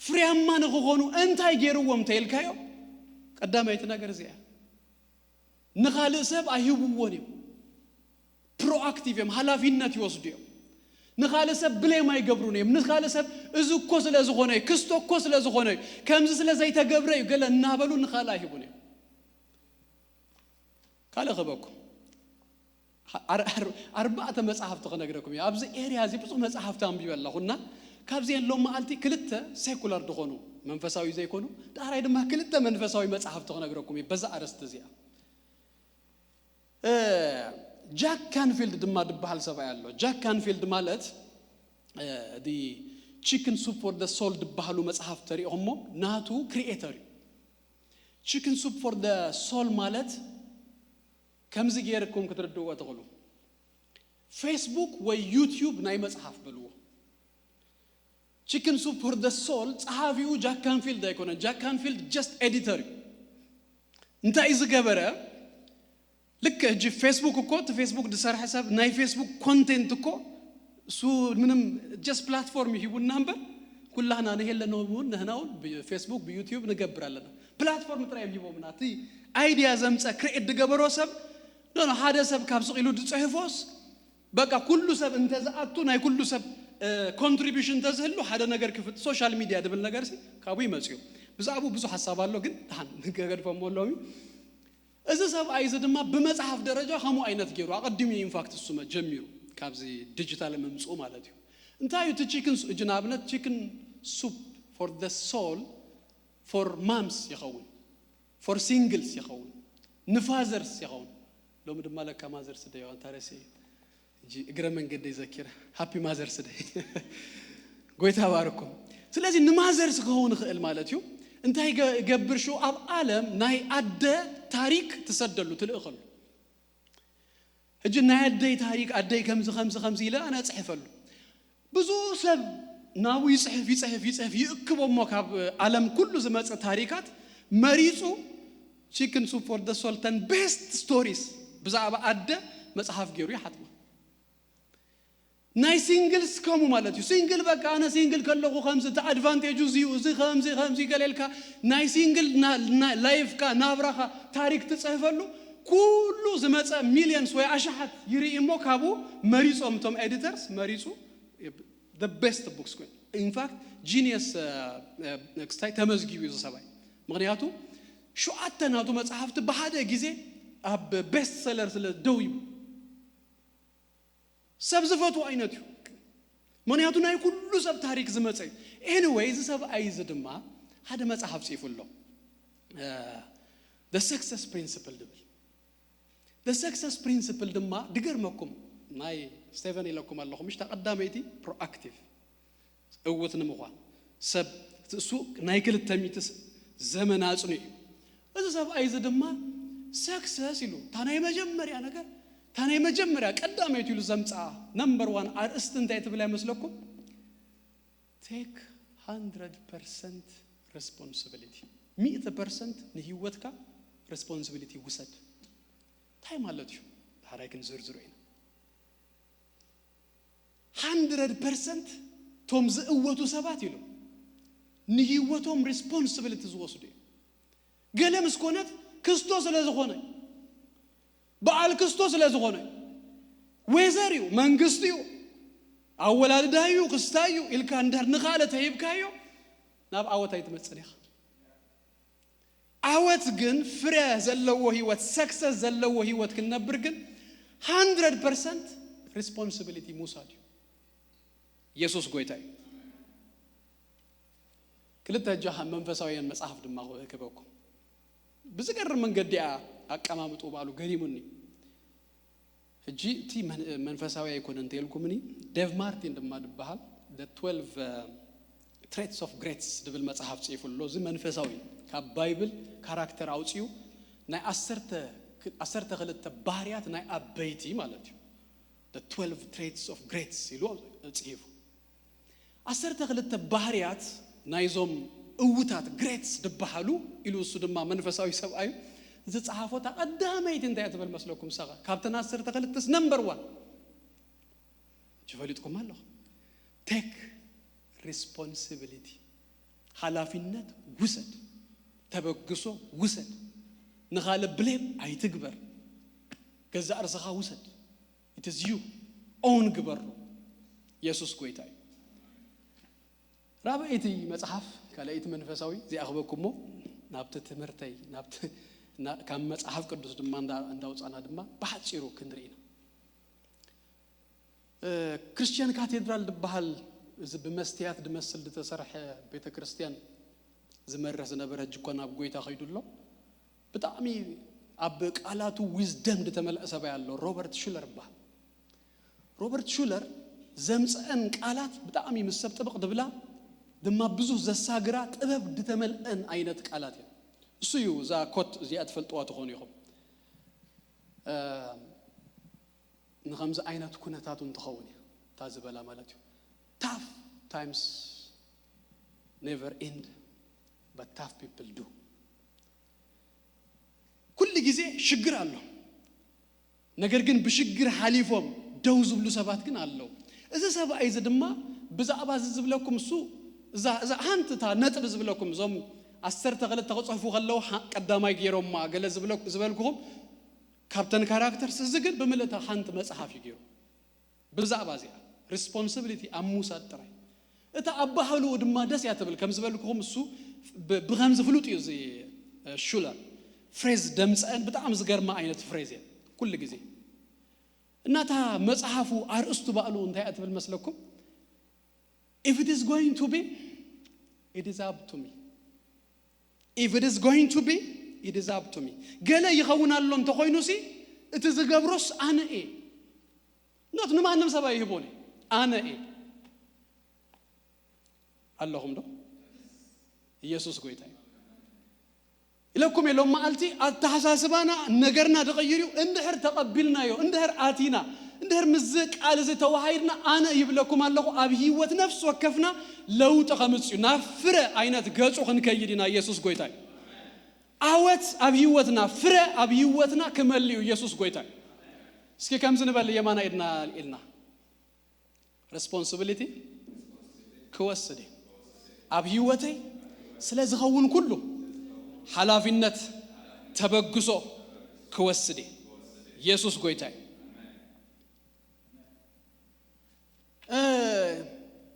ፍርያማ ንኽኾኑ እንታይ ገይርዎም እንተኢልካዮ ቀዳመይቲ ነገር እዚኣ ንኻልእ ሰብ ኣይህብዎን እዮም። ፕሮኣክቲቭ እዮም፣ ሓላፊነት ይወስዱ እዮም። ንኻልእ ሰብ ብሌም ኣይገብሩን እዮም። ንኻልእ ሰብ እዚ እኮ ስለ ዝኾነ እዩ፣ ክስቶ እኮ ስለ ዝኾነ እዩ፣ ከምዚ ስለ ዘይተገብረ እዩ ገለ እናበሉ ንኻልእ ኣይህቡን እዮም። ካልእ ክበኩም ኣርባዕተ መጽሓፍቲ ክነግረኩም እዩ። ኣብዚ ኤርያ እዚ ብዙሕ መጽሓፍቲ ኣንቢበ ኣለኹና ካብዚአን ሎም መዓልቲ ክልተ ሴኩላር ዝኾኑ መንፈሳዊ ዘይኮኑ ዳሕራይ ድማ ክልተ መንፈሳዊ መጽሓፍቲ ክነግረኩም እዩ በዛ ኣረስቲ እዚኣ። ጃክ ካንፊልድ ድማ ድበሃል ሰብኣይ ኣሎ። ጃክ ካንፊልድ ማለት ቺክን ሱፕ ፎር ደ ሶል ድበሃሉ መጽሓፍ ተሪኦሞ ናቱ ክሪኤተር እዩ። ቺክን ሱፕ ፎር ደ ሶል ማለት ከምዚ ገይርኩም ክትርድእዎ ትኽእሉ። ፌስቡክ ወይ ዩቲዩብ ናይ መጽሓፍ በልዎ። ቺክን ሱፕ ፎር ደ ሶል ጸሓፊኡ ጃክ ካንፊልድ ኣይኮነን። ጃክ ካንፊልድ ጀስት ኤዲተር እዩ። እንታይ እዩ ዝገበረ? ልክ ሕጂ ፌስቡክ እኮ እቲ ፌስቡክ ዝሰርሐ ሰብ ናይ ፌስቡክ ኮንቴንት እኮ እሱ ምንም ጀስት ፕላትፎርም ሂቡና እምበር ኩላህና ንሄለና እውን ንህና እውን ብፌስቡክ ብዩቲዩብ ንገብር ኣለና። ፕላትፎርም ጥራይ እዮም ሂቦምና። እቲ ኣይዲያ ዘምፀ ክሬኤት ዝገበሮ ሰብ ኖ ሓደ ሰብ ካብ ስቕ ኢሉ ዝፅሕፎስ በቃ ኩሉ ሰብ እንተዝኣቱ ናይ ኩሉ ሰብ ኮንትሪቢሽን እንተዝህሉ ሓደ ነገር ክፍት ሶሻል ሚዲያ ድብል ነገር ሲ ካብኡ ይመፅዩ። ብዛዕባኡ ብዙሕ ሓሳብ ኣሎ ግን ድሓን ገገድፎም ኣለዎም እዩ። እዚ ሰብኣይ እዚ ድማ ብመፅሓፍ ደረጃ ከምኡ ዓይነት ገይሩ ኣቐዲሙ እዩ ኢንፋክት እሱመ ጀሚሩ ካብዚ ዲጂታል ምምፅኡ ማለት እዩ። እንታይ እዩ እቲ ቺክን እጅ ንኣብነት ቺክን ሱፕ ፎር ደ ሶል ፎር ማምስ ይኸውን ፎር ሲንግልስ ይኸውን ንፋዘርስ ይኸውን። ሎሚ ድማ ለካ ማዘርስ ደይ ዋንታ ረሲ እጂ እግረ መንገደይ ዘኪረ ሃፒ ማዘርስ ደይ ጎይታ ባርኩም። ስለዚ ንማዘርስ ክኸውን ይኽእል ማለት እዩ። እንታይ ገ- ገብር ሽው ኣብ ዓለም ናይ ኣደ ታሪክ ትሰደሉ ትልእኸሉ። ሕጂ ናይ ኣደይ ታሪክ ኣደይ ከምዚ ከምዚ ከምዚ ኢለ ኣነ እፅሕፈሉ ብዙ ሰብ ናብኡ ይፅሕፍ ይፅሕፍ ይፅሕፍ ይእክቦ እሞ ካብ ዓለም ኩሉ ዝመፀ ታሪካት መሪፁ ቺክን ሱፕ ፎር ደ ሶል ተን ቤስት ስቶሪስ ብዛዕባ ኣደ መፅሓፍ ገይሩ ይሓትሞ። ናይ ሲንግልስ ከሙ ማለት እዩ። ሲንግል በቃ ኣነ ሲንግል ከለኹ ከምዚ እቲ ኣድቫንቴጅ እዚዩ እዚ ከምዚ ከምዚ ገሌልካ ናይ ሲንግል ላይፍካ ናብራኻ ታሪክ ትፅህፈሉ ኩሉ ዝመፀ ሚሊየንስ ወይ ኣሽሓት ይርኢ እሞ ካብኡ መሪፆም እቶም ኤዲተርስ መሪፁ ቤስት ቡክስ ኮይኑ ኢንፋክት ጂኒየስ ክስታይ ተመዝጊቡ እዩ ሰባይ። ምክንያቱ ሸዓተ ናቱ መፅሓፍቲ ብሓደ ግዜ ኣብ ቤስት ሰለር ስለ ደው ይብሉ ሰብ ዝፈትዎ ዓይነት እዩ። ምክንያቱ ናይ ኩሉ ሰብ ታሪክ ዝመፀ እዩ። ኤኒወይ እዚ ሰብኣይ እዚ ድማ ሓደ መፅሓፍ ፅፉ ኣሎ ሰክሰስ ፕሪንስፕል ድብል። ሰክሰስ ፕሪንስፕል ድማ ድገርመኩም ናይ ስቴቨን ኢለኩም ኣለኹ ምሽታ ቀዳመይቲ ፕሮኣክቲቭ እውት ንምዃን ሰብ እቲ እሱ ናይ ክልተ ሚእቲ ዘመን ኣጽንዩ እዩ። እዚ ሰብኣይ እዚ ድማ ሰክሰስ ኢሉ እታ ናይ መጀመርያ ነገር እታ ናይ መጀመርያ ቀዳመይቲ ኢሉ ዘምፅኣ ነምበር ዋን ኣርእስቲ እንታይ ትብል ኣይመስለኩም? ቴክ ሃንድረድ ፐርሰንት ሬስፖንሲቢሊቲ፣ ሚእቲ ፐርሰንት ንህይወትካ ሬስፖንሲቢሊቲ ውሰድ። እንታይ ማለት እዩ? ዳሕራይ ክንዝርዝሮ ኢና። ሃንድረድ ፐርሰንት ቶም ዝእወቱ ሰባት ኢሉ ንህይወቶም ሪስፖንስብሊቲ ዝወስዱ እዩ። ገለ ምስ ኮነት ክስቶ ስለ ዝኾነ፣ በዓል ክስቶ ስለ ዝኾነ፣ ዌዘር እዩ፣ መንግስቲ እዩ፣ ኣወላልዳ እዩ፣ ክስታ እዩ ኢልካ እንድሕር ንኻልእ ተሂብካዮ ናብ ዓወት ኣይትመጽን ኢኻ። ዓወት ግን ፍረ ዘለዎ ህይወት፣ ሰክሰስ ዘለዎ ህይወት ክንነብር ግን ሃንድረድ ፐርሰንት ሪስፖንሲቢሊቲ ምውሳድ እዩ። ኢየሱስ ጎይታ እዩ። ክልተ እጃ መንፈሳውያን መጽሓፍ ድማ ክበኩም ብዝገርም መንገዲ እያ ኣቀማምጡ ባሉ ገሪሙኒ። ሕጂ እቲ መን- መንፈሳዊ ኣይኮነ እንተልኩምኒ፣ ዴቭ ማርቲን ድማ ዝበሃል The twelve Traits of Greats ዝብል መጽሓፍ ጽሒፉ ኣሎ። እዚ መንፈሳዊ ካብ ባይብል ካራክተር ኣውፅኡ ናይ ዓሰርተ ዓሰርተ ክልተ ባህርያት ናይ ኣበይቲ ማለት እዩ። The twelve Traits of Greats ኢሉ ጽሒፉ። ዓሰርተ ክልተ ባህርያት ናይዞም እውታት ግሬትስ ዝበሃሉ ኢሉ እሱ ድማ መንፈሳዊ ሰብኣዩ ዝጸሓፎ እታ ቀዳመይቲ እንታይ እያ ትብል መስለኩም? ሰኸ ካብተን ዓሰርተ ክልተስ ነምበር ዋን እጅ ፈሊጥኩም ኣለኹ። ቴክ ሪስፖንሲቢሊቲ፣ ሓላፊነት ውሰድ፣ ተበግሶ ውሰድ፣ ንኻልእ ብሌም ኣይትግበር፣ ገዛእ ርእስኻ ውሰድ። It is you, ኦውን ግበሩ። ኢየሱስ ጎይታ እዩ። ራብዐይቲ መጽሓፍ ካልኣይቲ መንፈሳዊ እዚኣ ክበኩሞ ናብቲ ትምህርተይ ናብቲ ና- ካብ መጽሓፍ ቅዱስ ድማ እንዳ- እንዳውፃና ድማ ብሓፂሩ ክንርኢ ኢና። እ፣ ክርስቲያን ካቴድራል ዝበሃል እዚ ብመስትያት ዝመስል ዝተሰርሐ ቤተ ክርስቲያን ዝመርሕ ዝነበረ ሕጂ እኮ ናብ ጎይታ ከይዱ ኣሎ። ብጣዕሚ ኣብ ቃላቱ ዊዝደም ዝተመልአ ሰብኣይ ኣሎ፣ ሮበርት ሹለር ይበሃል። ሮበርት ሹለር ዘምፀአን ቃላት ብጣዕሚ ምስ ሰብ ጥብቕ ድብላ ድማ ብዙህ ዘሳግራ ጥበብ ዝተመልአን ዓይነት ቃላት እዮም። እሱ እዩ እዛ ኮት እዚኣ ትፈልጥዋ ትኾኑ ኢኹም። ንኸምዚ ዓይነት ኩነታት እውን ትኸውን እያ እታ ዝበላ ማለት እዩ። Tough times never end, but tough people do። ኩሉ ግዜ ሽግር ኣሎ፣ ነገር ግን ብሽግር ሓሊፎም ደው ዝብሉ ሰባት ግን ኣለዉ። እዚ ሰብኣይ እዚ ድማ ብዛዕባ እዚ ዝብለኩም እሱ እዛ እዛ ሓንቲ እታ ነጥቢ ዝብለኩም እዞም ዓሰርተ ክልተ ክፅሕፉ ከለዉ ሓ- ቀዳማይ ገይሮማ ገለ ዝብለኩ- ዝበልኩኹም ካብተን ካራክተርስ እዚ ግን ብምልእታ ሓንቲ መፅሓፍ እዩ ገይሩ ብዛዕባ እዚኣ ሪስፖንሲቢሊቲ ኣብ ምውሳድ ጥራይ። እታ ኣባህልኡ ድማ ደስ እያ ትብል። ከም ዝበልኩኹም እሱ ብ- ብኸምዚ ፍሉጥ እዩ እዚ እ፣ ሹለር ፍሬዝ ደምፀአን ብጣዕሚ ዝገርማ ዓይነት ፍሬዝ እየ ኩሉ ግዜ እና እታ መፅሓፉ ኣርእስቱ ባእሉ እንታይ እያ ትብል መስለኩም? If it is going to be, it is up to me. If it is going to be, it is up to me. ገለ ይኸውን ኣሎ እንተኾይኑ ሲ እቲ ዝገብሮስ ኣነ እየ። ኖት ንማንም ሰብ ኣይህቦን እየ። ኣነ እየ። ኣለኹም ዶ? ኢየሱስ ጎይታ እዩ። ኢለኩም የሎም መዓልቲ ኣተሓሳስባና ነገርና ዝቐይር እዩ። እንድሕር ተቐቢልናዮ፣ እንድሕር ኣቲና፣ እንድሕር ምስዚ ቃል እዚ ተዋሃይድና ኣነ ይብለኩም ኣለኹ ኣብ ህይወት ነፍሲ ወከፍና ለውጢ ከምፅእ እዩ። ናብ ፍረ ዓይነት ገፁ ክንከይድ ኢና። ኢየሱስ ጎይታ እዩ። ዓወት ኣብ ህይወትና፣ ፍረ ኣብ ህይወትና ክመልእ እዩ። ኢየሱስ ጎይታ እዩ። እስኪ ከምዚ ንበል የማና ኢድና ኢልና ሬስፖንሲቢሊቲ ክወስድ እየ ኣብ ህይወተይ ስለ ዝኸውን ኩሉ ሓላፊነት ተበግሶ ክወስድ እየ። ኢየሱስ ጎይታ እዩ። እ፣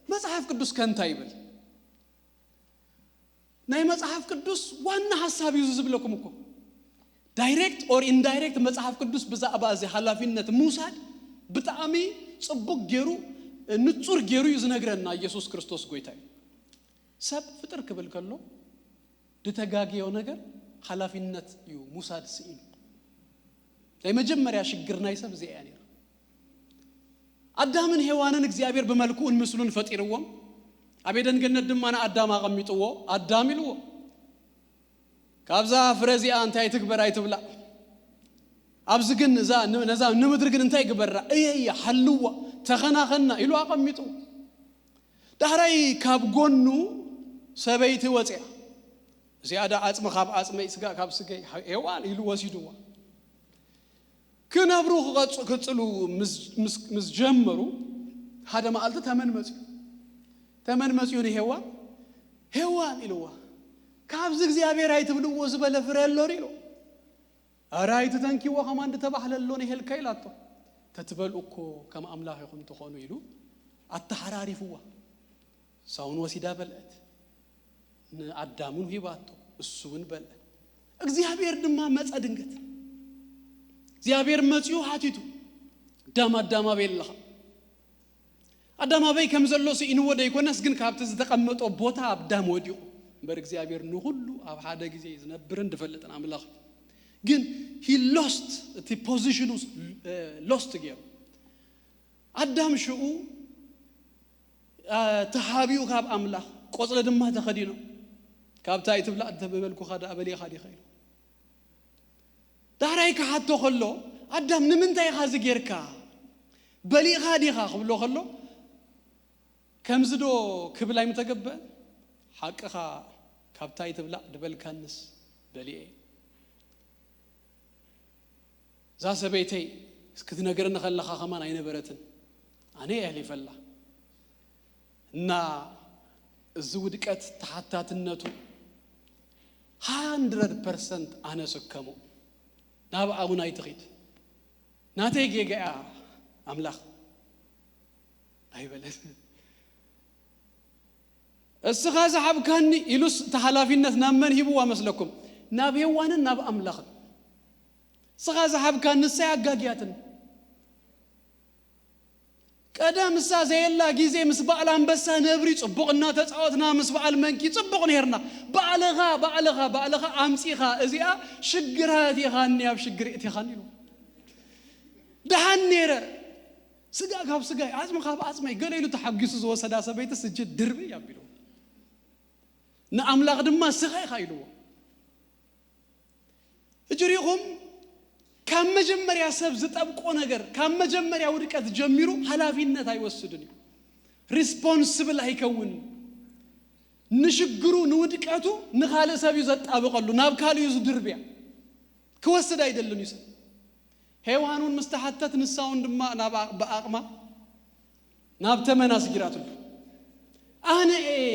መጽሓፍ ቅዱስ ከ እንታይ ይብል? ናይ መጽሓፍ ቅዱስ ዋና ሓሳብ እዩ ዝብለኩም እኮ ዳይሬክት ኦር ኢንዳይሬክት መጽሓፍ ቅዱስ ብዛዕባ እዚ ሓላፊነት ምውሳድ ብጣዕሚ ጽቡቅ ገይሩ ንጹር ገይሩ እዩ ዝነግረና። ኢየሱስ ክርስቶስ ጎይታ እዩ። ሰብ ፍጥር ክብል ከሎ ድተጋግዮ ነገር ሓላፊነት እዩ ምውሳድ ስኢኑ። ናይ መጀመርያ ሽግር ናይ ሰብ እዚኣ እያ ነይራ። ኣዳምን ሄዋንን እግዚኣብሔር ብመልክኡን ምስሉን ፈጢርዎም ኣብ ኤደን ገነት ድማ ንኣዳም ኣቐሚጥዎ። ኣዳም ኢልዎ፣ ካብዛ ፍረ እዚኣ እንታይ ትግበር ኣይትብላዕ፣ ኣብዚ ግን እዛ ን- ነዛ ንምድሪ ግን እንታይ ግበራ፣ እየ እየ ሓልዋ፣ ተኸናኸና ኢሉ ኣቐሚጡ። ዳሕራይ ካብ ጎኑ ሰበይቲ ወፅያ። እዚኣ ዳ ዓፅሚ ካብ ዓፅመይ፣ ስጋ ካብ ስገይ፣ ሄዋን ኢሉ ወሲድዋ። ክነብሩ ክቐጽ- ክጽሉ ምስ- ምስ- ምስ ጀመሩ፣ ሓደ መዓልቲ ተመን መጽዩ። ተመን መጽዩ ንሄዋን፣ ሄዋን ኢልዋ፣ ካብዚ እግዚኣብሔር ኣይትብልዎ ዝበለ ፍረ ኣሎን ኢሉ። ኣረ ኣይትተንኪዎ ከማን ዝተባህለ ኣሎን ይሄልካ ኢላቶ። ተትበልኡ እኮ ከም ኣምላኽ ኢኹም ትኾኑ ኢሉ ኣተሓራሪፍዋ። ሳውን ወሲዳ በልዐት፣ ንኣዳምን ሂባቶ፣ እሱ እውን በልዐ። እግዚኣብሔር ድማ መጸ ድንገት። እግዚኣብሔር መጺኡ ሓቲቱ፣ ኣዳም ኣዳም ኣበይ ኣለኻ? ኣዳም ኣበይ ከም ዘሎ ስኢንዎ ደይኮነስ፣ ግን ካብቲ ዝተቐመጦ ቦታ ኣዳም ወዲቑ። እምበር እግዚኣብሔር ንኹሉ ኣብ ሓደ ግዜ ዝነብርን ዝፈልጥን ኣምላኽ እዩ። ግን ሂ ሎስት፣ እቲ ፖዚሽኑ ሎስት ገይሩ። ኣዳም ሽኡ ተሃቢኡ ካብ ኣምላኽ፣ ቆጽሊ ድማ ተኸዲኖ፣ ካብታ ኣይትብላዕ እንተበልኩኻ ደኣ በሊኻ ዲኻ ኢሉ። ዳሕራይ ክሓቶ ከሎ፣ ኣዳም ንምንታይ ኢኻ እዚ ጌርካ? በሊኻ ዲኻ ክብሎ ከሎ፣ ከምዚ ዶ ክብል ኣይምተገበአን? ሓቅኻ፣ ካብታ ኣይትብላዕ ድበልካንስ በሊኤ። እዛ ሰበይተይ ክትነግረኒ ከለኻ ከማን ኣይነበረትን፣ ኣነ እየ ኣሕሊፈላ። እና እዚ ውድቀት ተሓታትነቱ ሃንድረድ ፐርሰንት ኣነ ስከሞ። ናብ ኣቡና ኣይትኺድ፣ ናተይ ጌጋ እያ ኣምላኽ ኣይበለን። እስኻ ዝሃብካኒ ኢሉስ እቲ ሓላፊነት ናብ መን ሂብዋ መስለኩም? ናብ ሄዋንን ናብ ኣምላኽን። እስኻ ዝሃብካኒ፣ ንሳ ኣጋግያትኒ። ቀደም እሳ ዘየላ ግዜ ምስ በዓል ኣንበሳ ነብሪ ጽቡቕ እናተጻወትና፣ ምስ በዓል መንኪ ጽቡቕ ነይርና። ባዕልኻ፣ ባዕልኻ፣ ባዕልኻ ኣምጺኻ እዚኣ ሽግር ኣእቲኻኒ፣ ኣብ ሽግር ኣእቲኻኒ ኢሉ። ደሓን ነይረ። ስጋ ካብ ስጋይ፣ ዓጽሚ ካብ ዓጽመይ፣ ገለ ኢሉ ተሓጒሱ ዝወሰዳ ሰበይቲ ስጂ ድርብይ ኣቢሉ። ንኣምላኽ ድማ ስኻ ኢኻ ኢልዎ። ሕጂ ሪኢኹም፣ ካብ መጀመርያ ሰብ ዝጠብቆ ነገር፣ ካብ መጀመርያ ውድቀት ጀሚሩ ሓላፊነት ኣይወስድን እዩ። ሪስፖንስብል ኣይከውንን። ንሽግሩ፣ ንውድቀቱ ንኻልእ ሰብ እዩ ዘጣብቐሉ፣ ናብ ካልእ እዩ ዝድርብያ። ክወስድ ኣይደልን እዩ ሰብ። ሄዋን እውን ምስ ተሓተት፣ ንሳ እውን ድማ ናብ ኣ- ብኣቕማ ናብ ተመን ኣስጊራትሉ። ኣነ እየ፣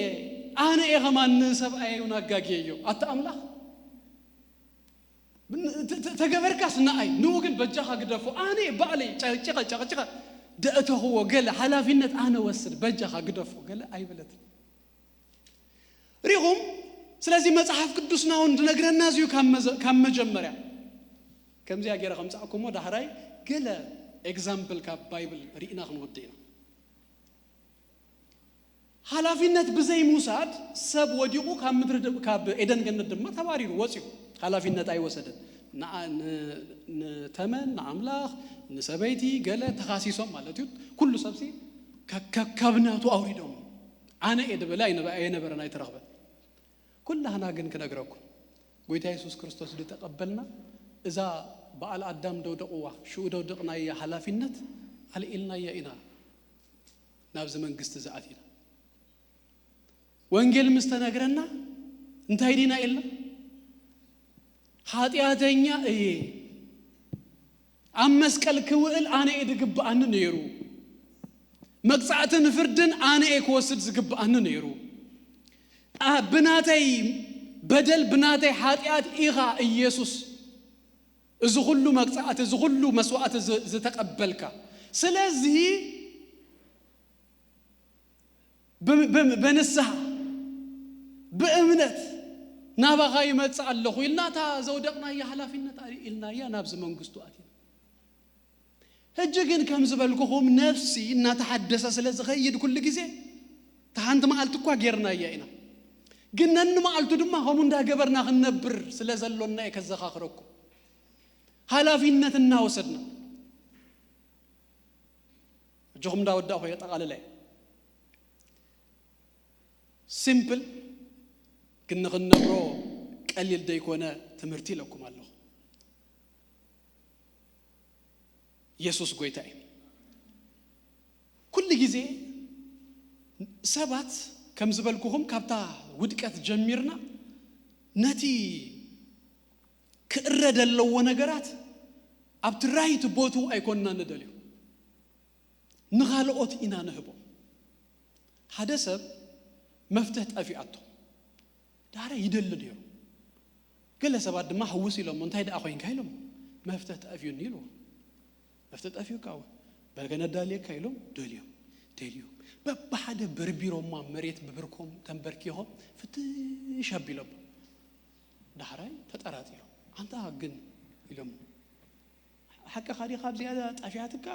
ኣነ እየ ከማን ንሰብኣየ እውን ኣጋግየዮ። ኣታ ኣምላኽ፣ ን- ተ- ተ- ተገበርካስ ንኣይ፣ ንኡ ግን በጃኻ ግደፎ። ኣነ እየ ባዕለይ ጨቕጭቐ ጨቕጭቐ ደእተኽዎ፣ ገለ ሓላፊነት ኣነ ወስድ፣ በጃኻ ግደፎ ገለ ኣይበለትን። ሪኹም? ስለዚ መጽሓፍ ቅዱስና እውን ዝነግረና እዚዩ ካብ መዘ- ካብ መጀመርያ። ከምዚኣ ገይረ ከምጻእኩሞ ዳሕራይ ገለ ኤግዛምፕል ካብ ባይብል ርኢና ክንወደ ኢና። ሓላፊነት ብዘይ ምውሳድ ሰብ ወዲቑ ካብ ምድሪ ድ- ካብ ኤደን ገነት ድማ ተባሪሩ ወጺኡ። ሓላፊነት ኣይወሰደን። ንኣ- ን- ንተመን፣ ንኣምላኽ፣ ንሰበይቲ ገለ ተኻሲሶም ማለት እዩ። ኩሉ ሰብሲ ከ- ከ- ካብ ናቱ ኣውሪዶም። ኣነ እየ ድበለ ኣይነበ- ኣይነበረን ኣይተረኽበን። ኩላህና ግን ክነግረኩም፣ ጎይታ የሱስ ክርስቶስ ዝተቐበልና፣ እዛ በዓል ኣዳም ደውደቕዋ፣ ሽኡ ደውደቕናያ ሓላፊነት ኣልዒልናያ ኢና ናብዚ መንግስቲ ዝኣቲና። ወንጌል ምስ ተነግረና እንታይ ዲና ኢልና? ሓጢኣተኛ እየ፣ ኣብ መስቀል ክውእል ኣነ እየ ዝግብኣኒ ነይሩ። መቅጻዕትን ፍርድን ኣነ እየ ክወስድ ዝግብኣኒ ነይሩ። ኣ- ብናተይ በደል፣ ብናተይ ሓጢኣት ኢኻ ኢየሱስ እዚ ኩሉ መቅጻዕቲ፣ እዚ ኩሉ መስዋእቲ ዝ- ዝተቐበልካ። ስለዚ ብ- ብ- ብንስሃ፣ ብእምነት ናባኻ ይመጽእ ኣለኹ ኢልና፣ እታ ዘውደቕናያ ሓላፊነት ኣልዒልናያ ናብዚ መንግስቱ ኣቲና። ሕጂ ግን ከም ዝበልኩኹም፣ ነፍሲ እናተሓደሰ ስለ ዝኸይድ ኩሉ ግዜ፣ እታ ሓንቲ መዓልቲ እኳ ጌርናያ ኢና። ግን ነንመዓልቱ ድማ ከምኡ እንዳገበርና ክንነብር ስለ ዘሎና እየ ከዘኻኽረኩም። ሓላፊነት እናወሰድና፣ እጆኹም እንዳወዳእኹ የጠቓልለ። ሲምፕል ግን ንኽንነብሮ ቀሊል ደይኮነ ትምህርቲ ኢለኩም ኣለኹ። ኢየሱስ ጎይታ እዩ። ኩሉ ግዜ ሰባት ከም ዝበልኩኹም ካብታ ውድቀት ጀሚርና ነቲ ክእረ ደለዎ ነገራት ኣብቲ ራይት ቦቱ ኣይኮንና ንደልዮ፣ ንኻልኦት ኢና ንህቦ። ሓደ ሰብ መፍትሕ ጠፊኣቶ ዳረ ይደሊ ነይሩ። ገለ ሰባት ድማ ሕውስ ኢሎሞ፣ እንታይ ደኣ ኮይንካ ኢሎሞ፣ መፍትሕ ጠፊኡኒ ኢልዎ። መፍትሕ ጠፊኡካ እወ፣ በልከ ነዳልየካ ኢሎም ደልዮም ደልዮም በብሓደ በርቢሮሞ ኣብ መሬት ብብርኮም ተንበርኪኾም ፍትሽ ኣቢሎሞ። ዳሕራይ ተጠራጢሮም ኣንታ ግን ኢሎሞ ሓቅኻ ዲኻ ኣብዚኣ ጠፊኣትካ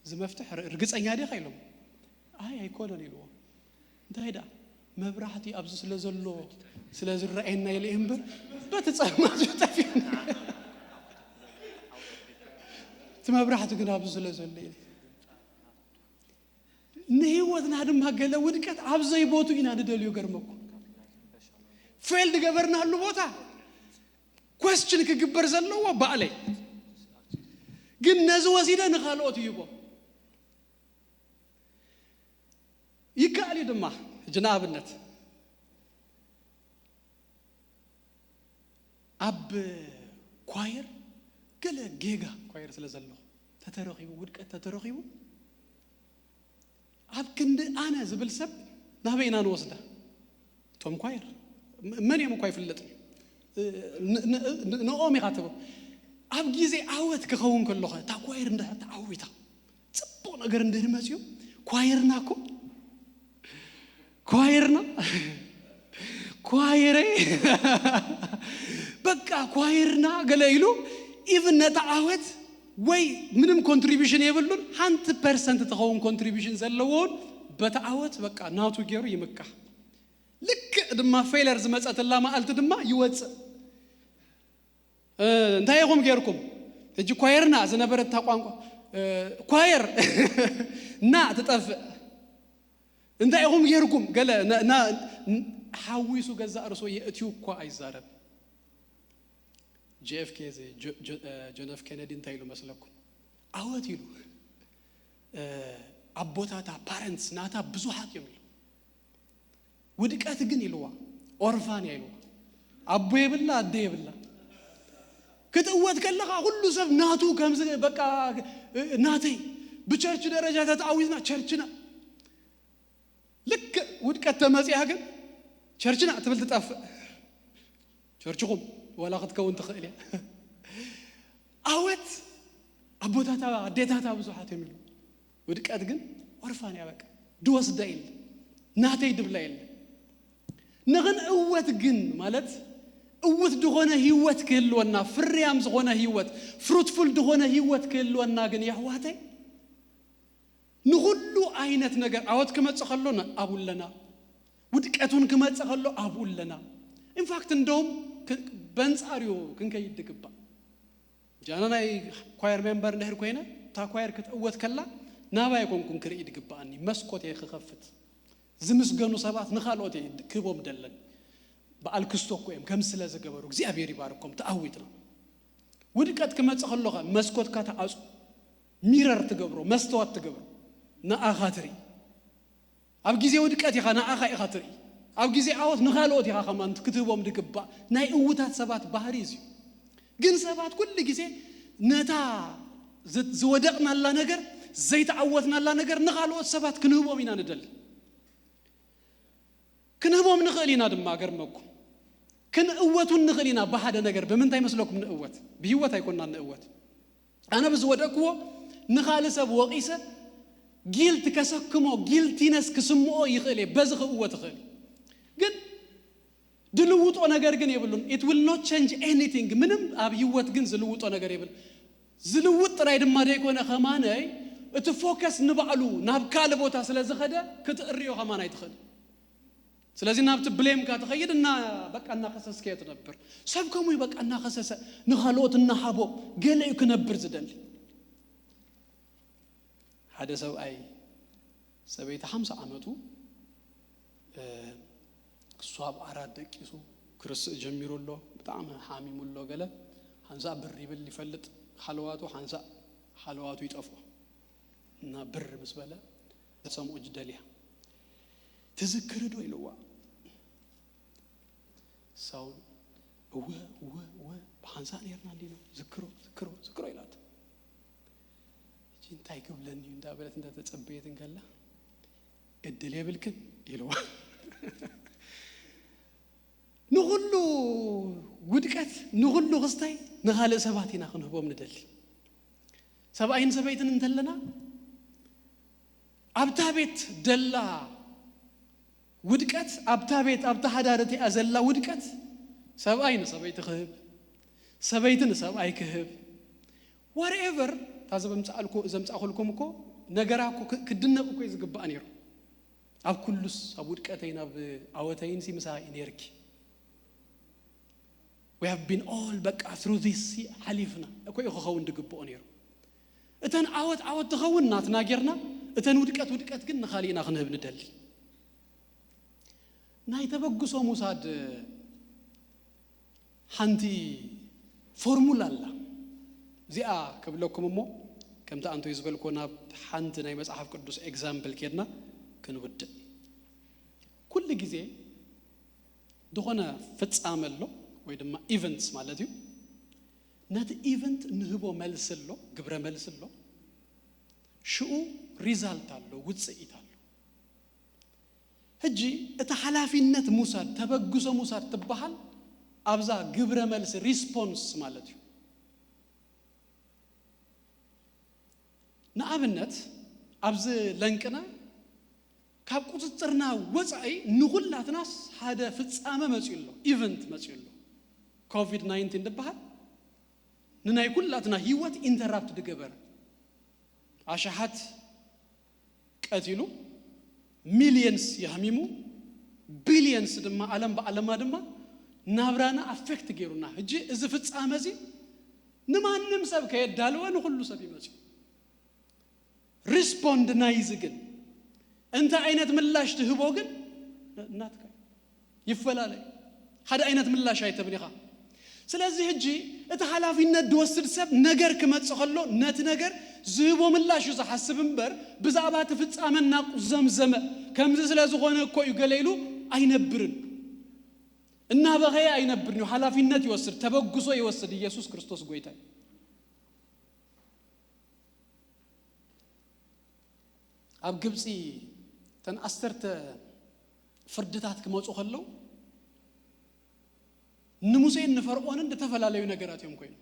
እዚ መፍትሕ ርግፀኛ ዲኻ ኢሎም ኣይ ኣይኮነን ኢልዎ። እንታይ ደኣ መብራህቲ ኣብዚ ስለ ዘሎ ስለ ዝረኣየና ኢለ እምበር በቲ ፀልማት እዩ ጠፊኡኒ። እቲ መብራህቲ ግን ኣብዚ ስለ ዘሎ ኢለ ንህይወትና ድማ ገለ ውድቀት ኣብ ዘይቦቱ ኢና ንደልዮ። ገርመኩም ፌል ዝገበርናሉ ቦታ ኮስችን ክግበር ዘለዎ ባዕለይ ግን ነዚ ወሲደ ንኻልኦት ይቦ ይከኣል እዩ ድማ። ሕጂ ንኣብነት ኣብ ኳየር ገለ ጌጋ ኳየር ስለ ዘለኹ ተተረኺቡ ውድቀት ተተረኺቡ ኣብ ክንዲ ኣነ ዝብል ሰብ ናበይ ኢና ንወስዳ? እቶም ኳየር መን እዮም እኳ ይፍለጥ ንኦም ኢኻ ትብል። ኣብ ግዜ ዓወት ክኸውን ከለኸ እታ ኳየር እንድሕር ተዓዊታ ፅቡቕ ነገር እንድህር መፅኡ ኳየርና እኮ ኳየርና ኳየረ በቃ ኳየርና ገለ ኢሉ ኢቭን ነታ ዓወት ወይ ምንም ኮንትሪቢሽን የብሉን ሓንቲ ፐርሰንት ትኸውን ኮንትሪቢሽን ዘለዎን በቲ ዓወት በቃ ናቱ ገይሩ ይምካሕ። ልክዕ ድማ ፌለር ዝመፀትላ መዓልቲ ድማ ይወፅእ። እንታይ ኢኹም ጌርኩም? ሕጂ ኳየርና ዝነበረት እታ ቋንቋ ኳየር እና ትጠፍእ። እንታይ ኢኹም ጌርኩም? ገለ ሓዊሱ ገዛእ ርሶ የእትዩ እኳ ኣይዛረብ። ጂ ኤፍ ኬ ጆን ኤፍ ኬነዲ እንታይ ኢሉ መስለኩም? ዓወት ኢሉ ኣቦታታ ፓረንትስ ናታ ብዙሓት እዮም ኢሉ። ውድቀት ግን ኢልዋ ኦርፋን እያ ኢልዋ። ኣቦ የብላ ኣደ የብላ። ክትእወት ከለኻ ኩሉ ሰብ ናቱ ከምዚ በቃ ናተይ ብቸርች ደረጃ ተተኣዊዝና ቸርችና ልክ ውድቀት ተመፅያ ግን ቸርችና ትብል ትጠፍእ። ቸርችኹም ዋላ ክትከውን ትኽእል እያ። ኣወት ኣቦታታ ኣዴታታ ብዙሓት እዮም ኢሉ። ውድቀት ግን ኦርፋን እያ በቃ ድወስዳ የለ ናተይ ድብላ የለ። ንኽንእወት ግን ማለት እውት ዝኾነ ህይወት ክህልወና ፍርያም ዝኾነ ህይወት ፍሩትፉል ዝኾነ ህይወት ክህልወና ግን የሕዋተይ ንኹሉ ዓይነት ነገር ዓወት ክመጽእ ከሎ ኣቡለና ውድቀት እውን ክመጽእ ከሎ ኣብኡ ኣለና። ኢንፋክት እንደውም በንጻር እዩ ክንከይድ ድግባእ። ጃና ናይ ኳየር ሜምበር እንድሕር ኮይነ እታ ኳየር ክትእወት ከላ ናባይ ኮንኩን ክርኢ ድግባኣኒ መስኮት እየ ክኸፍት ዝምስገኑ ሰባት ንኻልኦት እየ ክህቦም ደለን። በዓል ክስቶ እኮ እዮም ከም ስለ ዝገበሩ እግዚኣብሔር ይባርኮም ተኣዊትና። ውድቀት ክመጽእ ከሎኻ መስኮትካ ተዓጹ ሚረር ትገብሮ መስተዋት ትገብሮ ንኣኻ ትርኢ። ኣብ ግዜ ውድቀት ኢኻ ንኣኻ ኢኻ ትርኢ። ኣብ ግዜ ዓወት ንኻልኦት ኢኻ ከማን ክትህቦም ድግባእ ናይ እውታት ሰባት ባህሪ እዚ እዩ። ግን ሰባት ኩሉ ግዜ ነታ ዝወደቕናላ ነገር ዘይተዓወትናላ ነገር ንኻልኦት ሰባት ክንህቦም ኢና ንደሊ። ክንህቦም ንኽእል ኢና ድማ ገርመኩም ክንእወት እውን ንኽእል ኢና ብሓደ ነገር ብምንታይ መስለኩም ንእወት ብህይወት ኣይኮንና ንእወት ኣነ ብዝወደቅክዎ ንኻልእ ሰብ ወቒሰ ጊልት ከሰክሞ ጊልቲነስ ክስምኦ ይኽእል እየ በዚ ክእወት ይኽእል ግን ድልውጦ ነገር ግን የብሉን it will not change anything ምንም ኣብ ህይወት ግን ዝልውጦ ነገር የብል ዝልውጥ ጥራይ ድማ ደይኮነ ከማነይ እቲ ፎከስ ንባዕሉ ናብ ካልእ ቦታ ስለ ዝኸደ ክትእርዮ ከማን ኣይትኽእል ስለዚ ናብቲ ብሌምካ ትኸይድ እና በቃ እናኸሰስከዮ ትነብር ሰብ ከምኡ በቃ እናኸሰሰ ንኻልኦት እናሃቦ ገለ እዩ ክነብር ዝደሊ ሓደ ሰብኣይ ሰበይቲ ሓምሳ ዓመቱ እሱ ኣብ ዓራት ደቂሱ ክርስእ ጀሚሩ ኣሎ። ብጣዕሚ ሓሚሙ ኣሎ። ገለ ሓንሳእ ብር ይብል ይፈልጥ፣ ሓለዋቱ ሓንሳእ ሓለዋቱ ይጠፍኦ እና ብር ምስ በለ ሰምኡ ደልያ። "ትዝክሪ ዶ?" ኢልዋ። ሳውን "እወ፣ እወ፣ እወ፣ ብሓንሳእ ነርና እንዲና፣ ዝክሮ፣ ዝክሮ፣ ዝክሮ" ኢላቶ። እጂ እንታይ ክብለኒ እዩ እንዳበለት እንዳተጸበየት እንከላ፣ "እድል የብልክን" ኢልዋ። ንኹሉ ውድቀት፣ ንኹሉ ክስታይ ንኻልእ ሰባት ኢና ክንህቦም ንደሊ። ሰብኣይን ሰበይትን እንተለና፣ ኣብታ ቤት ደላ ውድቀት፣ ኣብታ ቤት፣ ኣብታ ሓዳር እቲኣ ዘላ ውድቀት፣ ሰብኣይ ንሰበይቲ ክህብ፣ ሰበይቲ ንሰብኣይ ክህብ፣ ዋትኤቨር፣ እታ ዘምጻእልኩ-፣ ዘምጻእኩልኩም እኮ ነገራ እኮ ክ-፣ ክድነቕ እኮ እዩ ዝግባእ ነይሩ። ኣብ ኩሉስ፣ ኣብ ውድቀተይን ኣብ ዓወተይን ሲ ምሳይ ነይርኪ። We have been all፣ በቃ፣ through this ሓሊፍና እኮ እዩ ክኸውን ዝግብኦ ነይሩ። እተን ዓወት ዓወት ትኸውን ናትና ጌርና፣ እተን ውድቀት ውድቀት ግን ንኻሊእና ክንህብ ንደሊ። ናይ ተበግሶ ምውሳድ ሓንቲ ፎርሙላ ኣላ። እዚኣ ክብለኩም እሞ፣ ከምቲ ኣንቶይ ዝበልኩ ናብ ሓንቲ ናይ መጽሓፍ ቅዱስ ኤግዛምፕል ኬድና ክንውድእ። ኩሉ ግዜ ዝኾነ ፍጻመ ኣሎ ወይ ድማ ኢቨንትስ ማለት እዩ። ነቲ ኢቨንት ንህቦ መልሲ ኣሎ፣ ግብረ መልሲ ኣሎ። ሽኡ ሪዛልት ኣሎ፣ ውጽኢት ኣሎ። ሕጂ እቲ ሓላፊነት ምውሳድ፣ ተበግሶ ምውሳድ ትበሃል ኣብዛ ግብረ መልሲ፣ ሪስፖንስ ማለት እዩ። ንኣብነት ኣብዚ ለንቅና ካብ ቁጽጽርና ወጻኢ ንኹላትናስ ሓደ ፍጻመ መጺኡ ኣሎ፣ ኢቨንት መጺኡ ኣሎ። ኮቪድ ናይንቲን ዝበሃል ንናይ ኩላትና ህይወት ኢንተራፕት ዝገበረ፣ ኣሽሓት ቀቲሉ፣ ሚልየንስ የህሚሙ፣ ቢልየንስ ድማ፣ ዓለም ብዓለማ ድማ ናብራና ኣፌክት ገይሩና። ሕጂ እዚ ፍጻመ እዚ ንማንም ሰብ ከየዳልወ ንኹሉ ሰብ ይመጽእ። ሪስፖንድ ናይዚ ግን እንታይ ዓይነት ምላሽ ትህቦ ግን ናትካ ይፈላለ። ሓደ ዓይነት ምላሽ ኣይትህብን ኢኻ። ስለዚ ሕጂ እቲ ሓላፊነት ዝወስድ ሰብ ነገር ክመጽእ ከሎ ነቲ ነገር ዝህቦ ምላሽ እዩ ዝሓስብ እምበር ብዛዕባ እቲ ፍጻመ እናቁዘምዘመ ከምዚ ስለ ዝኾነ እኮ እዩ ገለ ኢሉ ኣይነብርን። እናበኸየ ኣይነብርን እዩ። ሓላፊነት ይወስድ፣ ተበግሶ ይወስድ። ኢየሱስ ክርስቶስ ጎይታ እዩ። ኣብ ግብጺ እተን ዓሰርተ ፍርድታት ክመጹ ከለዉ ንሙሴን ንፈርዖንን ዝተፈላለዩ ነገራት እዮም ኮይኖም።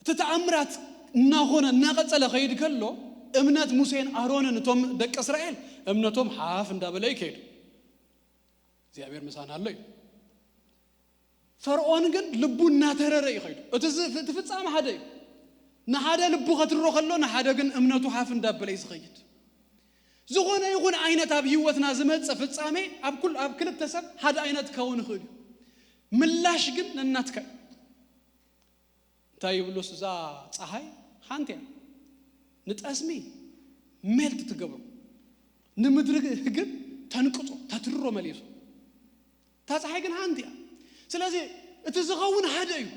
እቲ ተኣምራት እናኾነ እናቐጸለ ከይድ ከሎ እምነት ሙሴን ኣሮንን እቶም ደቂ እስራኤል እምነቶም ሓፍ እንዳበለ ይከይዱ። እግዚኣብሔር ምሳና ኣሎ እዩ። ፈርዖን ግን ልቡ እናተረረ እዩ ኸይዱ። እቲ ዝ-፣ እቲ ፍጻመ ሓደ እዩ። ንሓደ ልቡ ኸትሮ ኸሎ ንሓደ ግን እምነቱ ሓፍ እንዳበለ እዩ ዝኸይድ። ዝኾነ ይኹን ዓይነት ኣብ ህይወትና ዝመጽእ ፍጻሜ ኣብ ኩል-፣ ኣብ ክልተ ሰብ ሓደ ዓይነት ክኸውን ይኽእል እዩ። ምላሽ ግን ነናትካ እዩ። እንታይ ይብሉስ እዛ ጸሓይ ሓንቲ እያ። ንጠስሚ ሜልት ትገብሮ፣ ንምድሪ ግን ተንቅጾ፣ ተትርሮ መሊሱ። እታ ጸሓይ ግን ሓንቲ እያ። ስለዚ እቲ ዝኸውን ሓደ እዩ።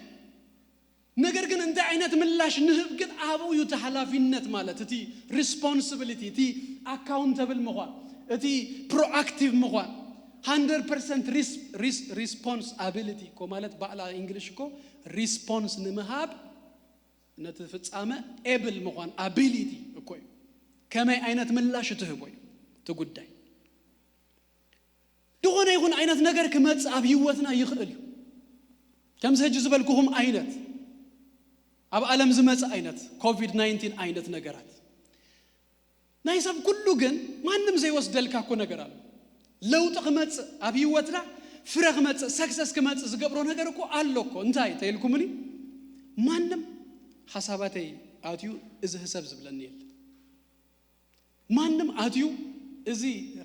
ነገር ግን እንታይ ዓይነት ምላሽ ንህብ ግን ኣብኡ እዩ እቲ ሓላፊነት ማለት፣ እቲ ሪስፖንሲቢሊቲ፣ እቲ ኣካውንተብል ምዃን፣ እቲ ፕሮኣክቲቭ ምዃን። ሃንድረድ ፐርሰንት ሪስ-፣ ሪስ-፣ ሪስፖንስ ኣቢሊቲ እኮ ማለት ባዕላ ኢንግሊሽ እኮ ሪስፖንስ ንምሃብ ነቲ ፍጻመ ኤብል ምዃን ኣቢሊቲ እኮ እዩ። ከመይ ዓይነት ምላሽ ትህቦ እዩ እቲ ጉዳይ። ዝኾነ ይኹን ዓይነት ነገር ክመጽእ ኣብ ህይወትና ይኽእል እዩ። ከምዚ ሕጂ ዝበልኩኹም ዓይነት ኣብ ዓለም ዝመጽእ ዓይነት ኮቪድ ናይንቲን ዓይነት ነገራት ናይ ሰብ ኩሉ ግን ማንም ዘይወስደልካ እኮ ነገር ኣሎ። ለውጢ ክመጽእ ኣብ ህይወትና ፍረ ክመጽእ ሰክሰስ ክመጽእ ዝገብሮ ነገር እኮ ኣሎ እኮ። እንታይ ተይልኩምኒ? ማንም ሓሳባተይ ኣትዩ እዚ ህሰብ ዝብለኒ የለን። ማንም ኣትዩ እዚ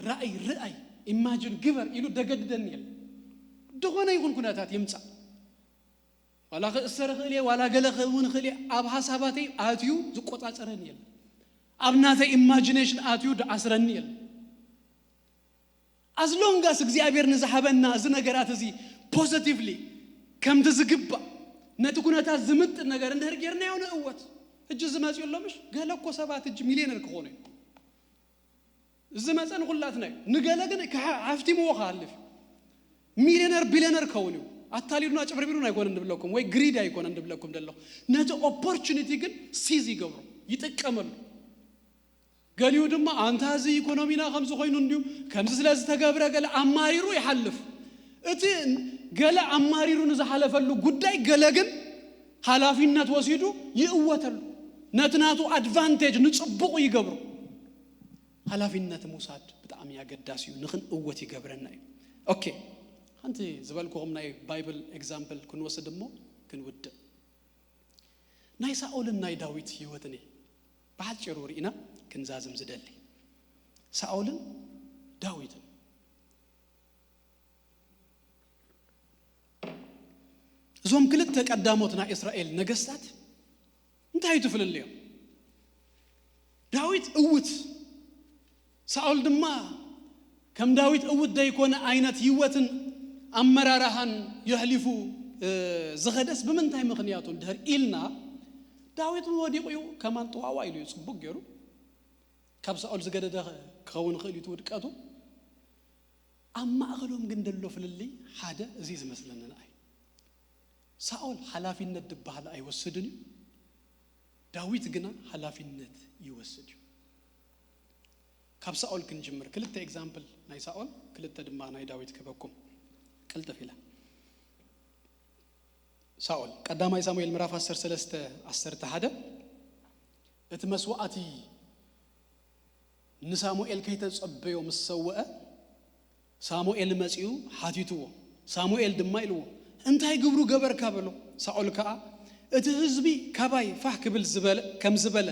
ራእይ ርኣይ ኢማጅን ግበር ኢሉ ደገድደኒ የለን። ዝኾነ ይኹን ኩነታት ይምጻእ፣ ዋላ ክእሰር እኽእል እየ፣ ዋላ ገለ ክኸውን እኽእል እየ፣ ኣብ ሓሳባተይ ኣትዩ ዝቆጻጸረኒ የለን። ኣብ ናተይ ኢማጂኔሽን ኣትዩ ደኣስረኒ የለ። ኣዝሎንጋስ እግዚኣብሔር ንዝሃበና እዚ ነገራት እዚ ፖዘቲቭሊ ከምቲ ዝግባእ ነቲ ኩነታት ዝምጥን ነገር እንድሕር ጌርናዮ ንእወት። ሕጂ ዝመፅኡ ኣሎ ምሽ ገለ እኮ ሰባት ሕጂ ሚሊዮነር ክኾኑ እዩ። እዚ መፀ ንኩላትና እዩ። ንገለ ግን ክሓ- ሃፍቲምዎ ክሃልፍ እዩ። ሚሊዮነር ቢሊዮነር ከውን እዩ። ኣታሊሉና ጭብርቢሩን ኣይኮነን ንብለኩም ወይ ግሪድ ኣይኮነን ንብለኩም ደለኹ። ነቲ ኦፖርቹኒቲ ግን ሲዝ ይገብሮ፣ ይጥቀመሉ። ገሊኡ ድማ ኣንታ እዚ ኢኮኖሚና ከምዚ ኮይኑ እንድዩ ከምዚ ስለ ዝተገብረ ገለ ኣማሪሩ ይሓልፍ። እቲ ገለ ኣማሪሩ ንዝሓለፈሉ ጉዳይ ገለ ግን ሓላፊነት ወሲዱ ይእወተሉ። ነቲ ናቱ ኣድቫንቴጅ ንጽቡቑ ይገብሮ። ሓላፊነት ምውሳድ ብጣዕሚ ኣገዳሲ እዩ፣ ንኽንእወት ይገብረና እዩ። ኦኬ፣ ሓንቲ ዝበልኩኹም ናይ ባይብል ኤግዛምፕል ክንወስድ እሞ ክንውድእ። ናይ ሳኦልን ናይ ዳዊት ህይወትን እየ ብሓጺሩ ርኢና ክንዛዝም ዝደሊ። ሳኦልን ዳዊትን። እዞም ክልተ ቀዳሞት ናይ እስራኤል ነገስታት እንታይ እዩ እቲ ፍልልዮም? ዳዊት እውት፣ ሳኦል ድማ ከም ዳዊት እውት ዘይኮነ ዓይነት ህይወትን ኣመራርሃን የሕሊፉ፣ እ፣ ዝኸደስ ብምንታይ ምኽንያቱ እንድሕር ኢልና፣ ዳዊት እውን ወዲቑ እዩ፣ ከማን ጥዋዋ ኢሉ እዩ፣ ጽቡቕ ገይሩ። ካብ ሳኦል ዝገደደ ክኸውን ይኽእል እዩ እቲ ውድቀቱ። ኣብ ማእከሎም ግን ዘሎ ፍልልይ ሓደ እዚ ዝመስለኒ ንኣይ። ሳኦል ሓላፊነት ዝበሃል ኣይወስድን እዩ። ዳዊት ግና ሓላፊነት ይወስድ እዩ። ካብ ሳኦል ክንጅምር፣ ክልተ ኤግዛምፕል ናይ ሳኦል፣ ክልተ ድማ ናይ ዳዊት ክህበኩም። ቅልጥፍ ኢለ። ሳኦል፣ ቀዳማይ ሳሙኤል ምዕራፍ ዓሰርተ ሰለስተ ዓሰርተ ሓደ፣ እቲ መስዋእቲ ንሳሙኤል ከይተጸበዮ ምስ ሰውአ፣ ሳሙኤል መጺኡ ሓቲትዎ። ሳሙኤል ድማ ኢልዎ፣ "እንታይ ግብሩ ገበርካ?" በሎ። ሳኦል ከኣ፣ "እቲ ህዝቢ ካባይ ፋሕ ክብል ዝበለ፣ ከም ዝበለ፣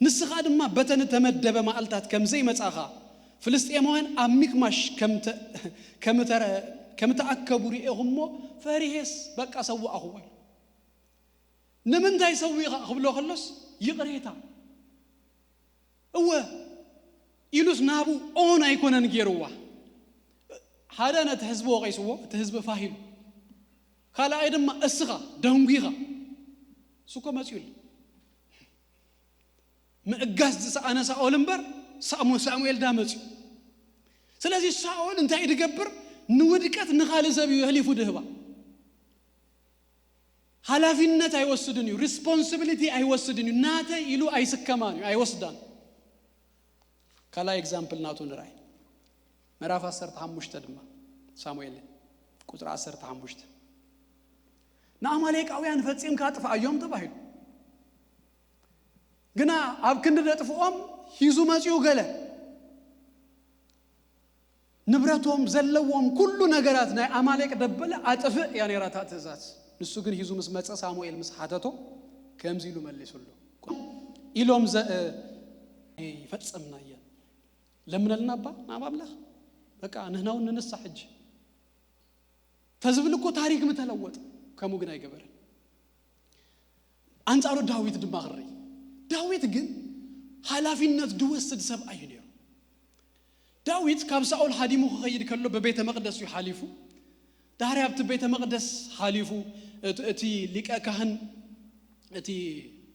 ንስኻ ድማ በተን እተመደበ መዓልታት ከም ዘይመጻኻ፣ ፍልስጤማውያን ኣብ ሚክማሽ ከም ተ-፣ ከም ተረ-፣ ከም ተኣከቡ ርኤኹ እሞ ፈሪሄስ በቃ ሰዋእኽዎ" ኢሉ። ንምንታይ ሰዊእኻ ክብሎ ከሎስ ይቕሬታ። እወ ኢሉስ ናቡ ኦን ኣይኮነን ገይርዋ። ሓደ ነቲ ህዝቢ ወቒስዎ፣ እቲ ህዝቢ ፋህ ኢሉ። ካልኣይ ድማ እስኻ ደንጒኻ። እሱ እኮ መጺኡሉ። ምእጋዝ ዝሰኣነ ሳኦል እምበር ሳሙ-፣ ሳሙኤል ዳ መጺኡ። ስለዚ ሳኦል እንታይ ድገብር? ንውድቀት ንኻልእ ሰብ እዩ የሕሊፉ ድህባ። ሓላፊነት ኣይወስድን እዩ፣ ሪስፖንሲቢሊቲ ኣይወስድን እዩ፣ ናተይ ኢሉ ኣይስከማን እዩ፣ ኣይወስዳን። ካልኣይ ኤግዛምፕል ናቱ ንርኣይ። ምዕራፍ ዓሰርተ ሓሙሽተ ድማ ሳሙኤል ቁጽሪ ዓሰርተ ሓሙሽተ፣ "ንኣማሌቃውያን ፈጺምካ ኣጥፍኣዮም" ተባሂሉ። ግና ኣብ ክንዲ ደጥፍኦም ሒዙ መጺኡ ገለ። ንብረቶም፣ ዘለዎም ኩሉ ነገራት ናይ ኣማሌቅ ደበለ ኣጥፍእ እያ ነይራ እታ ትእዛዝ። ንሱ ግን ሒዙ ምስ መጸ ሳሙኤል ምስ ሓተቶ ከምዚ ኢሉ መሊሱሉ። ኢሎም ዘ-፣ ይፈጸምና እየን። ለምነልና እባ ናብ ኣምላኽ። በቃ ንህና እውን ንንሳ ሕጂ። ተዝብል እኮ ታሪክ ምተለወጠ። ከምኡ ግን ኣይገበረን። ኣንጻሩ ዳዊት ድማ ክርኢ። ዳዊት ግን ሓላፊነት ድወስድ ሰብ እዩ ነይሩ። ዳዊት ካብ ሳኦል ሃዲሙ ክኸይድ ከሎ ብቤተ መቕደስ እዩ ሓሊፉ። ዳሕሪ ኣብቲ ቤተ መቕደስ ሓሊፉ እቲ፣ እቲ ሊቀ ካህን እቲ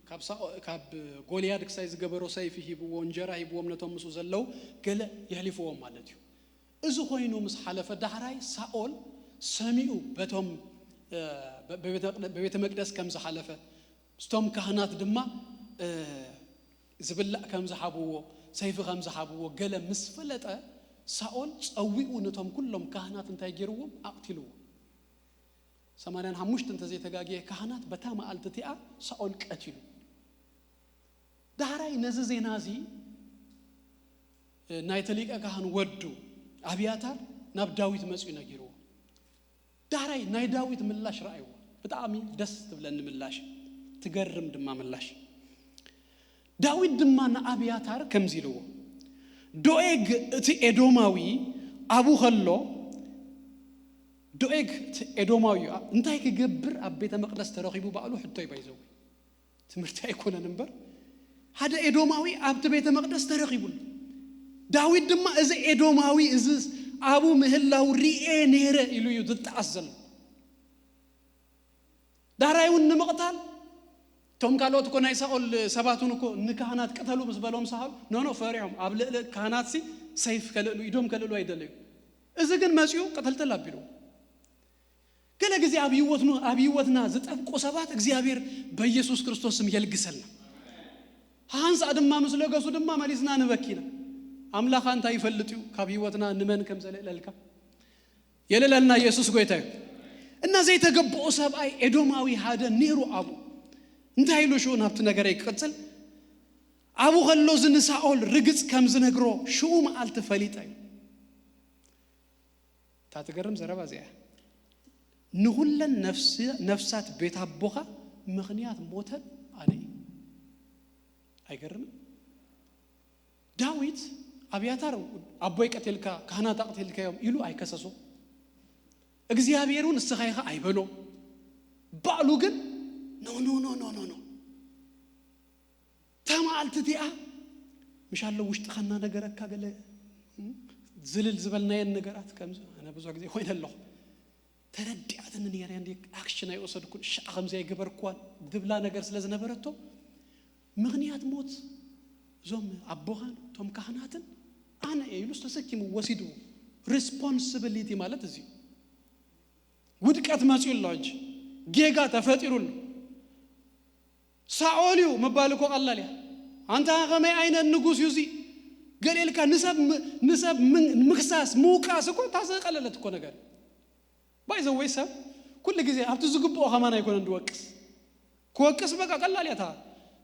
ካብ ሳኦ-፣ ካብ ጎልያድ ክሳይ ዝገበሮ ሰይፊ ሂብዎ፣ እንጀራ ሂብዎም ነቶም ምስኡ ዘለዉ ገለ የሕሊፍዎም ማለት እዩ። እዚ ኮይኑ ምስ ሓለፈ ዳሕራይ ሳኦል ሰሚኡ በቶም፣ እ፣ በ-፣ በቤተ መቅደ-፣ በቤተ መቅደስ ከም ዝሓለፈ ምስቶም ካህናት ድማ፣ እ፣ ዝብላዕ ከም ዝሃብዎ፣ ሰይፊ ከም ዝሃብዎ ገለ ምስ ፈለጠ ሳኦል ጸዊኡ ነቶም ኩሎም ካህናት እንታይ ገይርዎም? ኣቕቲልዎም። ሰማንያን ሓሙሽተ እንተዘይተጋግየ ካህናት በታ መዓልቲ እቲኣ ሳኦል ቀቲሉ። ዳሕራይ ነዚ ዜና እዚ ናይቲ ሊቀ ካህን ወዱ ኣብያታር ናብ ዳዊት መጺኡ ነጊርዎ። ዳሕራይ ናይ ዳዊት ምላሽ ረኣይዎ። ብጣዕሚ ደስ ትብለኒ ምላሽ፣ ትገርም ድማ ምላሽ። ዳዊት ድማ ንኣብያታር ከምዚ ኢልዎ፣ "ዶኤግ እቲ ኤዶማዊ ኣብኡ ከሎ"፣ ዶኤግ እቲ ኤዶማዊ እንታይ ክገብር ኣብ ቤተ መቕደስ ተረኺቡ ባዕሉ ሕቶ እዩ ባይዘው። ትምህርቲ ኣይኮነን እምበር፣ ሓደ ኤዶማዊ ኣብቲ ቤተ መቕደስ ተረኺቡ ኣሎ። ዳዊት ድማ እዚ ኤዶማዊ እዚ ኣብኡ ምህላው ርኤ ነይረ ኢሉ እዩ ዝጠዓስ ዘሎ። ዳሕራይ እውን ንምቕታል እቶም ካልኦት እኮ ናይ ሳኦል ሰባት እውን እኮ ንካህናት ቅተሉ ምስ በሎም ሳኦል ኖኖ ፈሪሖም ኣብ ልዕሊ ካህናትሲ ሰይፍ ከልእሉ ኢዶም ከልእሉ ኣይደለዩ። እዚ ግን መፂኡ ቅትልትል ኣቢሉ። ገለ ግዜ ኣብ ህይወትና ዝጠብቁ ሰባት እግዚኣብሔር በኢየሱስ ክርስቶስ ስም የልግሰልና። ሓንሳእ ድማ ምስ ለገሱ ድማ መሊስና ንበኪና። ኣምላኻ እንታይ ይፈልጥ እዩ ካብ ህይወትና ንመን ከም ዘልእለልካ? የልእለልና ኢየሱስ ጎይታ እዩ። እና ዘይተገብኦ ሰብኣይ ኤዶማዊ ሓደ ነይሩ ኣብኡ። እንታይ ኢሉ ሽኡ ናብቲ ነገረይ ክቕጽል ኣብኡ ከሎ እዚ ንሳኦል ርግጽ ከም ዝነግሮ ሽኡ መዓልቲ ፈሊጠ እዩ። እታ ትገርም ዘረባ እዚኣ እያ። ንኹለን ነፍሲ- ነፍሳት ቤት ኣቦኻ ምኽንያት ሞተን ኣነ እዩ። ኣይገርምን? ዳዊት ኣብያታር ኣቦይ ቀቲልካ ካህናት ኣቕቲልካዮም ኢሉ ኣይከሰሶ። እግዚኣብሔር እውን ንስኻ ኢኻ ኣይበሎ። ባዕሉ ግን ኖ ኖ ኖ ኖ ኖ ኖ እታ መዓልቲ እቲኣ ምሽ ኣሎ ውሽጥኻ እናነገረካ ገለ ዝልል ዝበልናየን ነገራት ከምዚ ኣነ ብዙ ግዜ ኮይነ ኣለኹ። ተረዲኣትኒ ነይረ እንዲ ኣክሽን ኣይወሰድኩን ሻ ከምዚ ኣይገበርኳን ድብላ ነገር ስለ ዝነበረቶ ምኽንያት ሞት እዞም ኣቦኻን እቶም ካህናትን ኣነ እየ ኢሉስ ተሰኪሙ ወሲድዎ። ሪስፖንስብሊቲ ማለት እዚ ውድቀት መፅኡ ኣሎ። ሕጂ ጌጋ ተፈጢሩ ኣሎ። ሳኦል እዩ ምባል እኮ ቀላል እያ። ኣንታ ከመይ ዓይነት ንጉስ እዩ እዚ? ገለ ኢልካ ንሰብ ም- ንሰብ ምን- ምክሳስ ምውቃስ እኮ እታ ዝቀለለት እኮ ነገር። ባይዘወይ ሰብ ኩሉ ግዜ ኣብቲ ዝግብኦ ከማን ኣይኮነን ዝወቅስ። ክወቅስ በቃ ቀላል እያ። እታ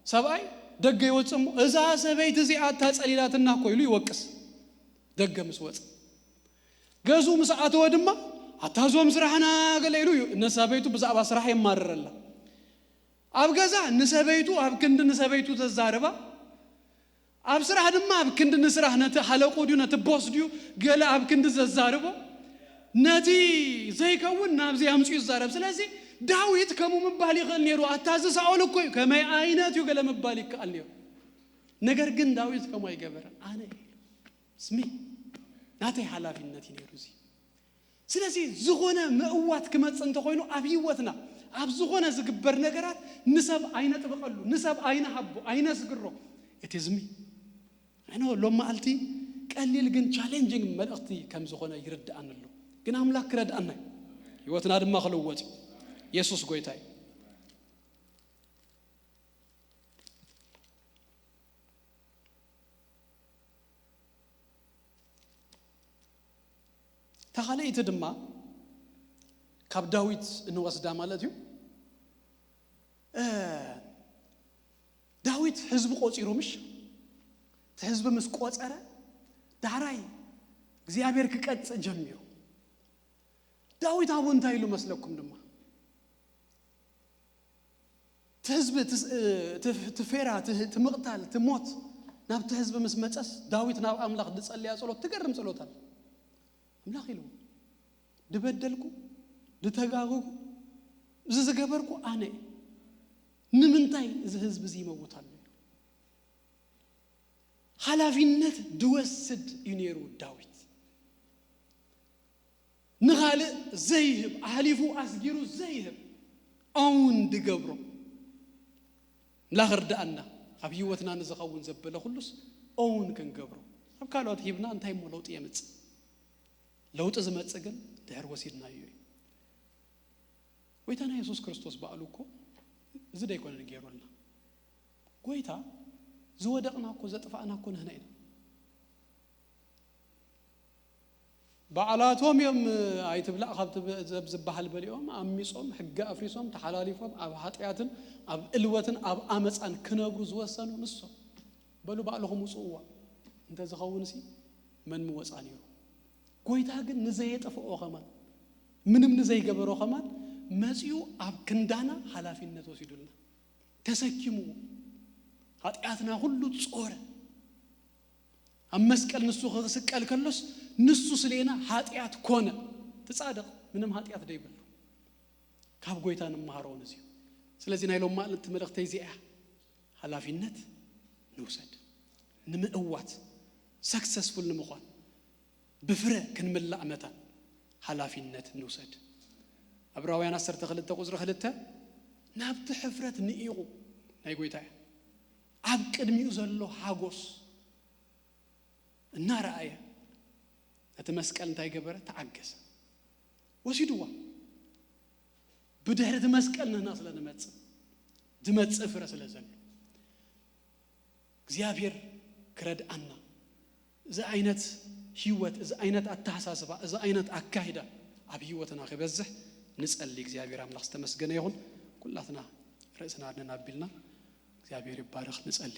ሰብኣይ ደገ ይወፅእ እሞ እዛ ሰበይቲ እዚኣ እታ ፀሊላትና እኮ ኢሉ ይወቅስ። ደገ ምስ ወፀ ገዝኡ ምስ ኣተወ ድማ ኣታ እዞም ስራሕና ገለ ኢሉ እዩ ነሰበይቱ ብዛዕባ ስራሕ የማርረላ። ኣብ ገዛ ንሰበይቱ ኣብ ክንዲ ንሰበይቱ ዘዛርባ ኣብ ስራሕ ድማ ኣብ ክንዲ ንስራሕ ነቲ ሓለቁ ድዩ ነቲ ቦስ ድዩ ገለ ኣብ ክንዲ ዘዛርቦ ነቲ ዘይከውን ናብዚ ኣምፅኡ ይዛረብ። ስለዚ ዳዊት ከምኡ ምባል ይኽእል ነይሩ። ኣታ እዚ ሳኦል እኮ እዩ ከመይ ዓይነት እዩ ገለ ምባል ይከኣል ነይሩ። ነገር ግን ዳዊት ከምኡ ኣይገበረን። ኣነ ኢሉ ስሚ ናተይ ሓላፊነት እዩ ነይሩ እዚ። ስለዚ ዝኾነ ምእዋት ክመጽእ እንተኾይኑ ኣብ ህይወትና ኣብ ዝኾነ ዝግበር ነገራት ንሰብ ኣይነጥብቐሉ፣ ንሰብ ኣይነሃቦ፣ ኣይነስግሮ። It is me. I know ሎም መዓልቲ ቀሊል ግን ቻሌንጂንግ መልእኽቲ ከም ዝኾነ ይርድኣኒ ኣሎ። ግን ኣምላኽ ክረድኣና እዩ። ህይወትና ድማ ክልወጥ እዩ። የሱስ ጎይታ እዩ። እታ ካልኣይቲ ድማ ካብ ዳዊት እንወስዳ ማለት እዩ። እ፣ ዳዊት ህዝቢ ቆፂሩ ምሽ እቲ ህዝቢ ምስ ቆፀረ ዳሕራይ እግዚኣብሔር ክቀፅእ ጀሚሩ። ዳዊት ኣብኡ እንታይ ኢሉ መስለኩም ድማ እቲ ህዝቢ እቲ ስ- እቲ- እቲ ፌራ እቲ- እቲ ምቕታል እቲ ሞት ናብቲ ህዝቢ ምስ መፀስ ዳዊት ናብ ኣምላኽ ዝፀለያ ፀሎት ትገርም ፀሎት ኣለ። ኣምላኽ ኢሉ ድበደልኩ ድተጋግኩ እዚ ዝገበርኩ ኣነ እየ። ንምንታይ እዚ ህዝቢ እዚ ይመውት ኣሎ? ሓላፊነት ድወስድ እዩ ነይሩ ዳዊት። ንኻልእ ዘይህብ ኣሕሊፉ ኣስጊሩ ዘይህብ ኦውን ድገብሮ ምላኽ ርድኣና። ኣብ ህይወትና ንዝኸውን ዘበለ ኩሉስ ኦውን ክንገብሮ ኣብ ካልኦት ሂብና እንታይ እሞ ለውጢ የምፅእ? ለውጢ ዝመፅእ ግን ድሕር ወሲድናዮ እዩ። ጎይታና የሱስ ክርስቶስ ባዕሉ እኮ እዚ ደይኮነ ገይሩልና። ጎይታ ዝወደቕና እኮ ዘጥፋእና እኮ ንህና ኢና። ባዕላቶም እዮም ኣይትብላዕ ካብ ትብ- ዘብ ዝበሃል በሊኦም ኣሚጾም ሕጊ ኣፍሪሶም ተሓላሊፎም ኣብ ሓጢኣትን ኣብ እልወትን ኣብ ኣመፃን ክነብሩ ዝወሰኑ ንሶም። በሉ ባዕልኹም ውፅእዋ እንተዝኸውን ሲ መን ምወፃ ነይሩ? ጎይታ ግን ንዘየጥፍኦ ከማን ምንም ንዘይገበሮ ከማን መፂኡ ኣብ ክንዳና ሓላፊነት ወሲዱልና ተሰኪምዎ። ሓጢኣትና ኩሉ ጾረ። ኣብ መስቀል ንሱ ክስቀል ከሎስ ንሱ ስሌና ሓጢኣት ኮነ። ትጻድቕ ምንም ሓጢኣት ደይብሉ። ካብ ጎይታ ንመሃሮ ነዚዩ። ስለዚ ናይ ሎም ማእልቲ መልእኽተይ እዚኣ እያ። ሓላፊነት ንውሰድ። ንምእዋት፣ ሰክሰስፉል ንምዃን፣ ብፍረ ክንምላእ መታን ሓላፊነት ንውሰድ። ዕብራውያን ዓሰርተ ክልተ ቁጽሪ ክልተ፣ ናብቲ ሕፍረት ንኢቑ፣ ናይ ጎይታ እያ፣ ኣብ ቅድሚኡ ዘሎ ሓጎስ እናረኣየ፣ ነቲ መስቀል እንታይ ገበረ? ተዓገሰ። ወሲድዋ። ብድሕሪ እቲ መስቀል ንህና ስለ ንመጽእ፣ ዝመጽእ ፍረ ስለ ዘሎ፣ እግዚኣብሔር ክረድኣና፣ እዚ ዓይነት ህይወት፣ እዚ ዓይነት ኣተሓሳስባ፣ እዚ ዓይነት ኣካሂዳ ኣብ ህይወትና ክበዝሕ ንጸሊ። እግዚኣብሔር ኣምላኽ ዝተመስገነ ይኹን። ኩላትና ርእስና ኣድነን ኣቢልና እግዚኣብሔር ይባረኽ። ንጸሊ።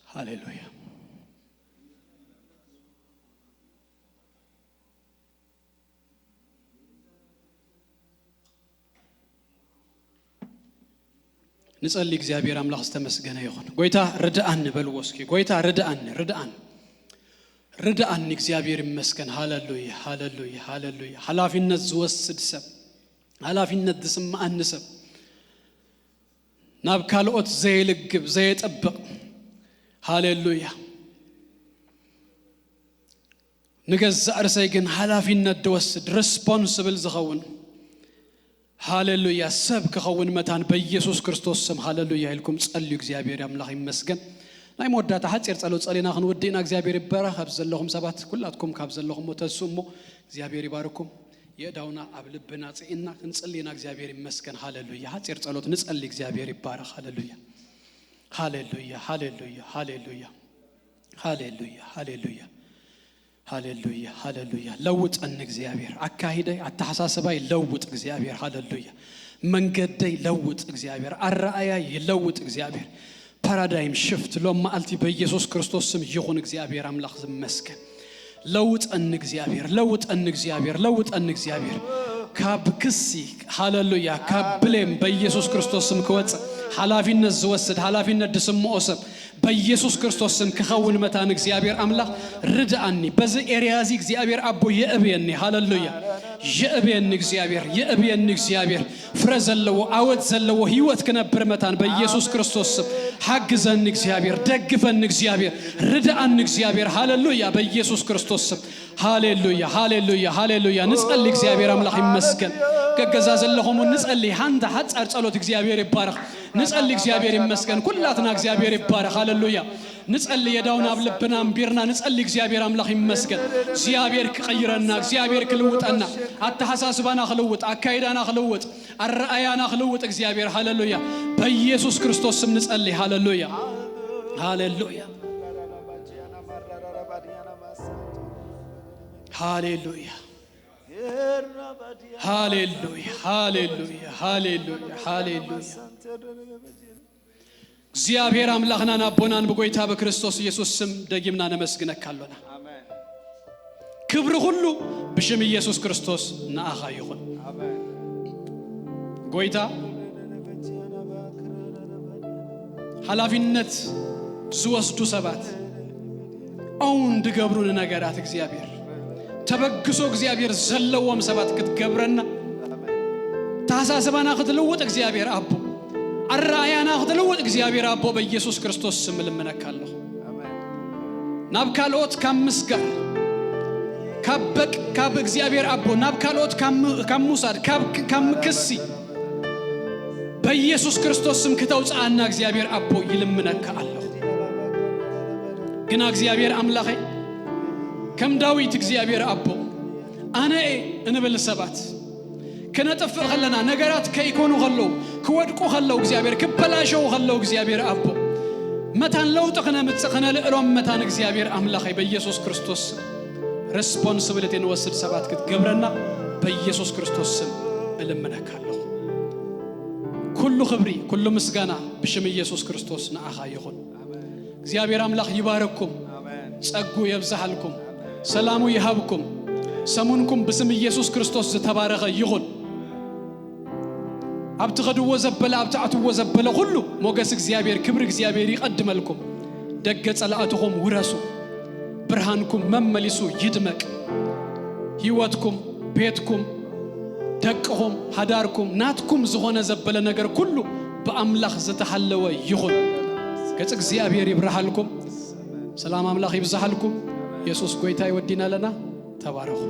ሃሌሉያ። ንጸሊ። እግዚኣብሔር ኣምላኽ ዝተመስገነ ይኹን። ጎይታ ርድኣኒ በልዎ እስኪ። ጎይታ ርድኣኒ፣ ርድኣኒ፣ ርድኣኒ። እግዚኣብሔር ይመስገን። ሃሌሉያ፣ ሃሌሉያ፣ ሃሌሉያ። ሓላፊነት ዝወስድ ሰብ፣ ሓላፊነት ዝስምዓኒ ሰብ፣ ናብ ካልኦት ዘየልግብ፣ ዘየጠብቕ። ሃሌሉያ። ንገዛእ ርእሰይ ግን ሓላፊነት ድወስድ፣ ሪስፖንስብል ዝኸውን፣ ሃሌሉያ፣ ሰብ ክኸውን መታን በኢየሱስ ክርስቶስ ስም። ሃሌሉያ ኢልኩም ጸልዩ። እግዚኣብሔር ኣምላኽ ይመስገን። ናይ መወዳእታ ሓጺር ጸሎት ጸሊና ክንውድእ ኢና። እግዚኣብሔር ይባረኽ። ካብ ዘለኹም ሰባት ኩላትኩም ካብ ዘለኹም ተስኡ እሞ እግዚኣብሔር ይባርኩም። የእዳውና ኣብ ልብና ጽኢና ክንጽሊ ኢና። እግዚኣብሔር ይመስገን። ሃሌሉያ። ሓጺር ጸሎት ንጸሊ። እግዚኣብሔር ይባረኽ። ሃሌሉያ። ሃሌሉያ፣ ሃሌሉያ፣ ሃሌሉያ። ሃሌሉያ፣ ሃሌሉያ። ሃሌሉያ፣ ሃሌሉያ። ለውጠኒ እግዚኣብሔር። ኣካሂደይ፣ ኣተሓሳስባይ ለውጥ እግዚኣብሔር። ሃሌሉያ። መንገደይ ለውጥ እግዚኣብሔር። ኣረኣያይ ይለውጥ እግዚኣብሔር። ፓራዳይም ሽፍት ሎም መዓልቲ በኢየሱስ ክርስቶስ ስም ይኹን። እግዚኣብሔር ኣምላኽ ዝመስገን። ለውጠኒ እግዚኣብሔር፣ ለውጠኒ እግዚኣብሔር፣ ለውጠኒ እግዚኣብሔር። ካብ ክሲ፣ ሃሌሉያ፣ ካብ ብሌም በኢየሱስ ክርስቶስ ስም ክወጽእ፣ ሓላፊነት ዝወስድ፣ ሓላፊነት ዝስምዖ ሰብ በኢየሱስ ክርስቶስ ስም ክኸውን መታን። እግዚኣብሔር ኣምላኽ ርድኣኒ። በዚ ኤርያ እዚ እግዚኣብሔር ኣቦ የእብየኒ። ሃሌሉያ። የእብየኒ እግዚኣብሔር፣ የእብየኒ እግዚኣብሔር። ፍረ ዘለዎ፣ ዓወት ዘለዎ ህይወት ክነብር መታን በኢየሱስ ክርስቶስ ስም ሓግዘኒ እግዚኣብሔር፣ ደግፈኒ እግዚኣብሔር፣ ርድኣኒ እግዚኣብሔር። ሃሌሉያ። በኢየሱስ ክርስቶስ ስም። ሃሌሉያ፣ ሃሌሉያ፣ ሃሌሉያ። ንጸሊ። እግዚኣብሔር ኣምላኽ ይመስገን። ገገዛ ዘለኹም እውን ንጸሊ። ሓንቲ ሓጻር ጸሎት። እግዚኣብሔር ይባረኽ። ንጸሊ። እግዚኣብሔር ይመስገን። ኩላትና እግዚኣብሔር ይባረኽ። ሃሌሉያ። ንጸሊ። የዳውና ኣብ ልብና ኣንቢርና ንጸሊ። እግዚኣብሔር ኣምላኽ ይመስገን። እግዚኣብሔር ክቐይረና፣ እግዚኣብሔር ክልውጠና፣ ኣተሓሳስባና ክልውጥ፣ ኣካይዳና ክልውጥ፣ ኣረኣያና ክልውጥ እግዚኣብሔር። ሃሌሉያ። በኢየሱስ ክርስቶስ ስም ንጸሊ። ሃሌሉያ። ሃሌሉያ። ሃሌሉያ። ሃሌሉያ፣ ሃሌሉያ፣ ሃሌሉያ፣ ሃሌሉያ። እግዚኣብሔር ኣምላኽናን ኣቦናን ብጎይታ ብክርስቶስ ኢየሱስ ስም ደጊምና ነመስግነካ ኣሎና። ኣሜን። ክብሪ ኩሉ ብሽም ኢየሱስ ክርስቶስ ንኣኻ ይኹን። ኣሜን። ጎይታ፣ ሓላፊነት ዝወስዱ ሰባት፣ ኦውን ድገብሩ ንነገራት እግዚኣብሔር፣ ተበግሶ እግዚኣብሔር ዘለዎም ሰባት ክትገብረና፣ ተሓሳስባና ክትልውጥ እግዚኣብሔር ኣቦ፣ ኣረኣያና ክትልውጥ እግዚኣብሔር ኣቦ፣ በኢየሱስ ክርስቶስ ስም እልምነካ ኣለኹ። ናብ ካልኦት ካብ ምስጋር፣ ካብ በቅ-፣ ካብ እግዚኣብሔር ኣቦ ናብ ካልኦት ካብ ም-፣ ካብ ምውሳድ፣ ካብ፣ ካብ ምክሲ፣ በኢየሱስ ክርስቶስ ስም ክተውፅኣና እግዚኣብሔር ኣቦ ይልምነካ ኣለኹ። ግና እግዚኣብሔር ኣምላኸይ፣ ከም ዳዊት እግዚኣብሔር ኣቦ ኣነ እየ እንብል ሰባት ክነጥፍእ ከለና፣ ነገራት ከይኮኑ ከለዉ፣ ክወድቁ ከለዉ፣ እግዚኣብሔር ክበላሸዉ ከለዉ፣ እግዚኣብሔር ኣቦ መታን ለውጢ ክነምፅእ ክነልዕሎም መታን እግዚኣብሔር ኣምላኸይ በኢየሱስ ክርስቶስ ስም ሬስፖንስብሊቲ ንወስድ ሰባት ክትገብረና በኢየሱስ ክርስቶስ ስም እልምነካ ኣለኹ። ኩሉ ክብሪ፣ ኩሉ ምስጋና ብሽም ኢየሱስ ክርስቶስ ንዓኻ ይኹን። እግዚኣብሔር ኣምላኽ ይባርክኩም፣ ኣሜን። ጸጉ የብዝሓልኩም፣ ኣሜን። ሰላሙ ይሃብኩም። ሰሙንኩም ብስም ኢየሱስ ክርስቶስ ዝተባረኸ ይኹን። ኣብ ትኸድዎ ዘበለ፣ ኣብ ትኣትዎ ዘበለ ኩሉ ሞገስ እግዚኣብሔር፣ ክብሪ እግዚኣብሔር ይቐድመልኩም። ደገ ጸላእትኹም ውረሱ። ብርሃንኩም መመሊሱ ይድመቅ። ህይወትኩም፣ ቤትኩም፣ ደቅኹም፣ ሃዳርኩም ናትኩም ዝኾነ ዘበለ ነገር ኩሉ ብኣምላኽ ዝተሓለወ ይኹን። ገጽ እግዚኣብሔር ይብርሃልኩም። ሰላም ኣምላኽ ይብዝሓልኩም። የሱስ ጎይታ ይወዲና ኣለና። ተባረኹ።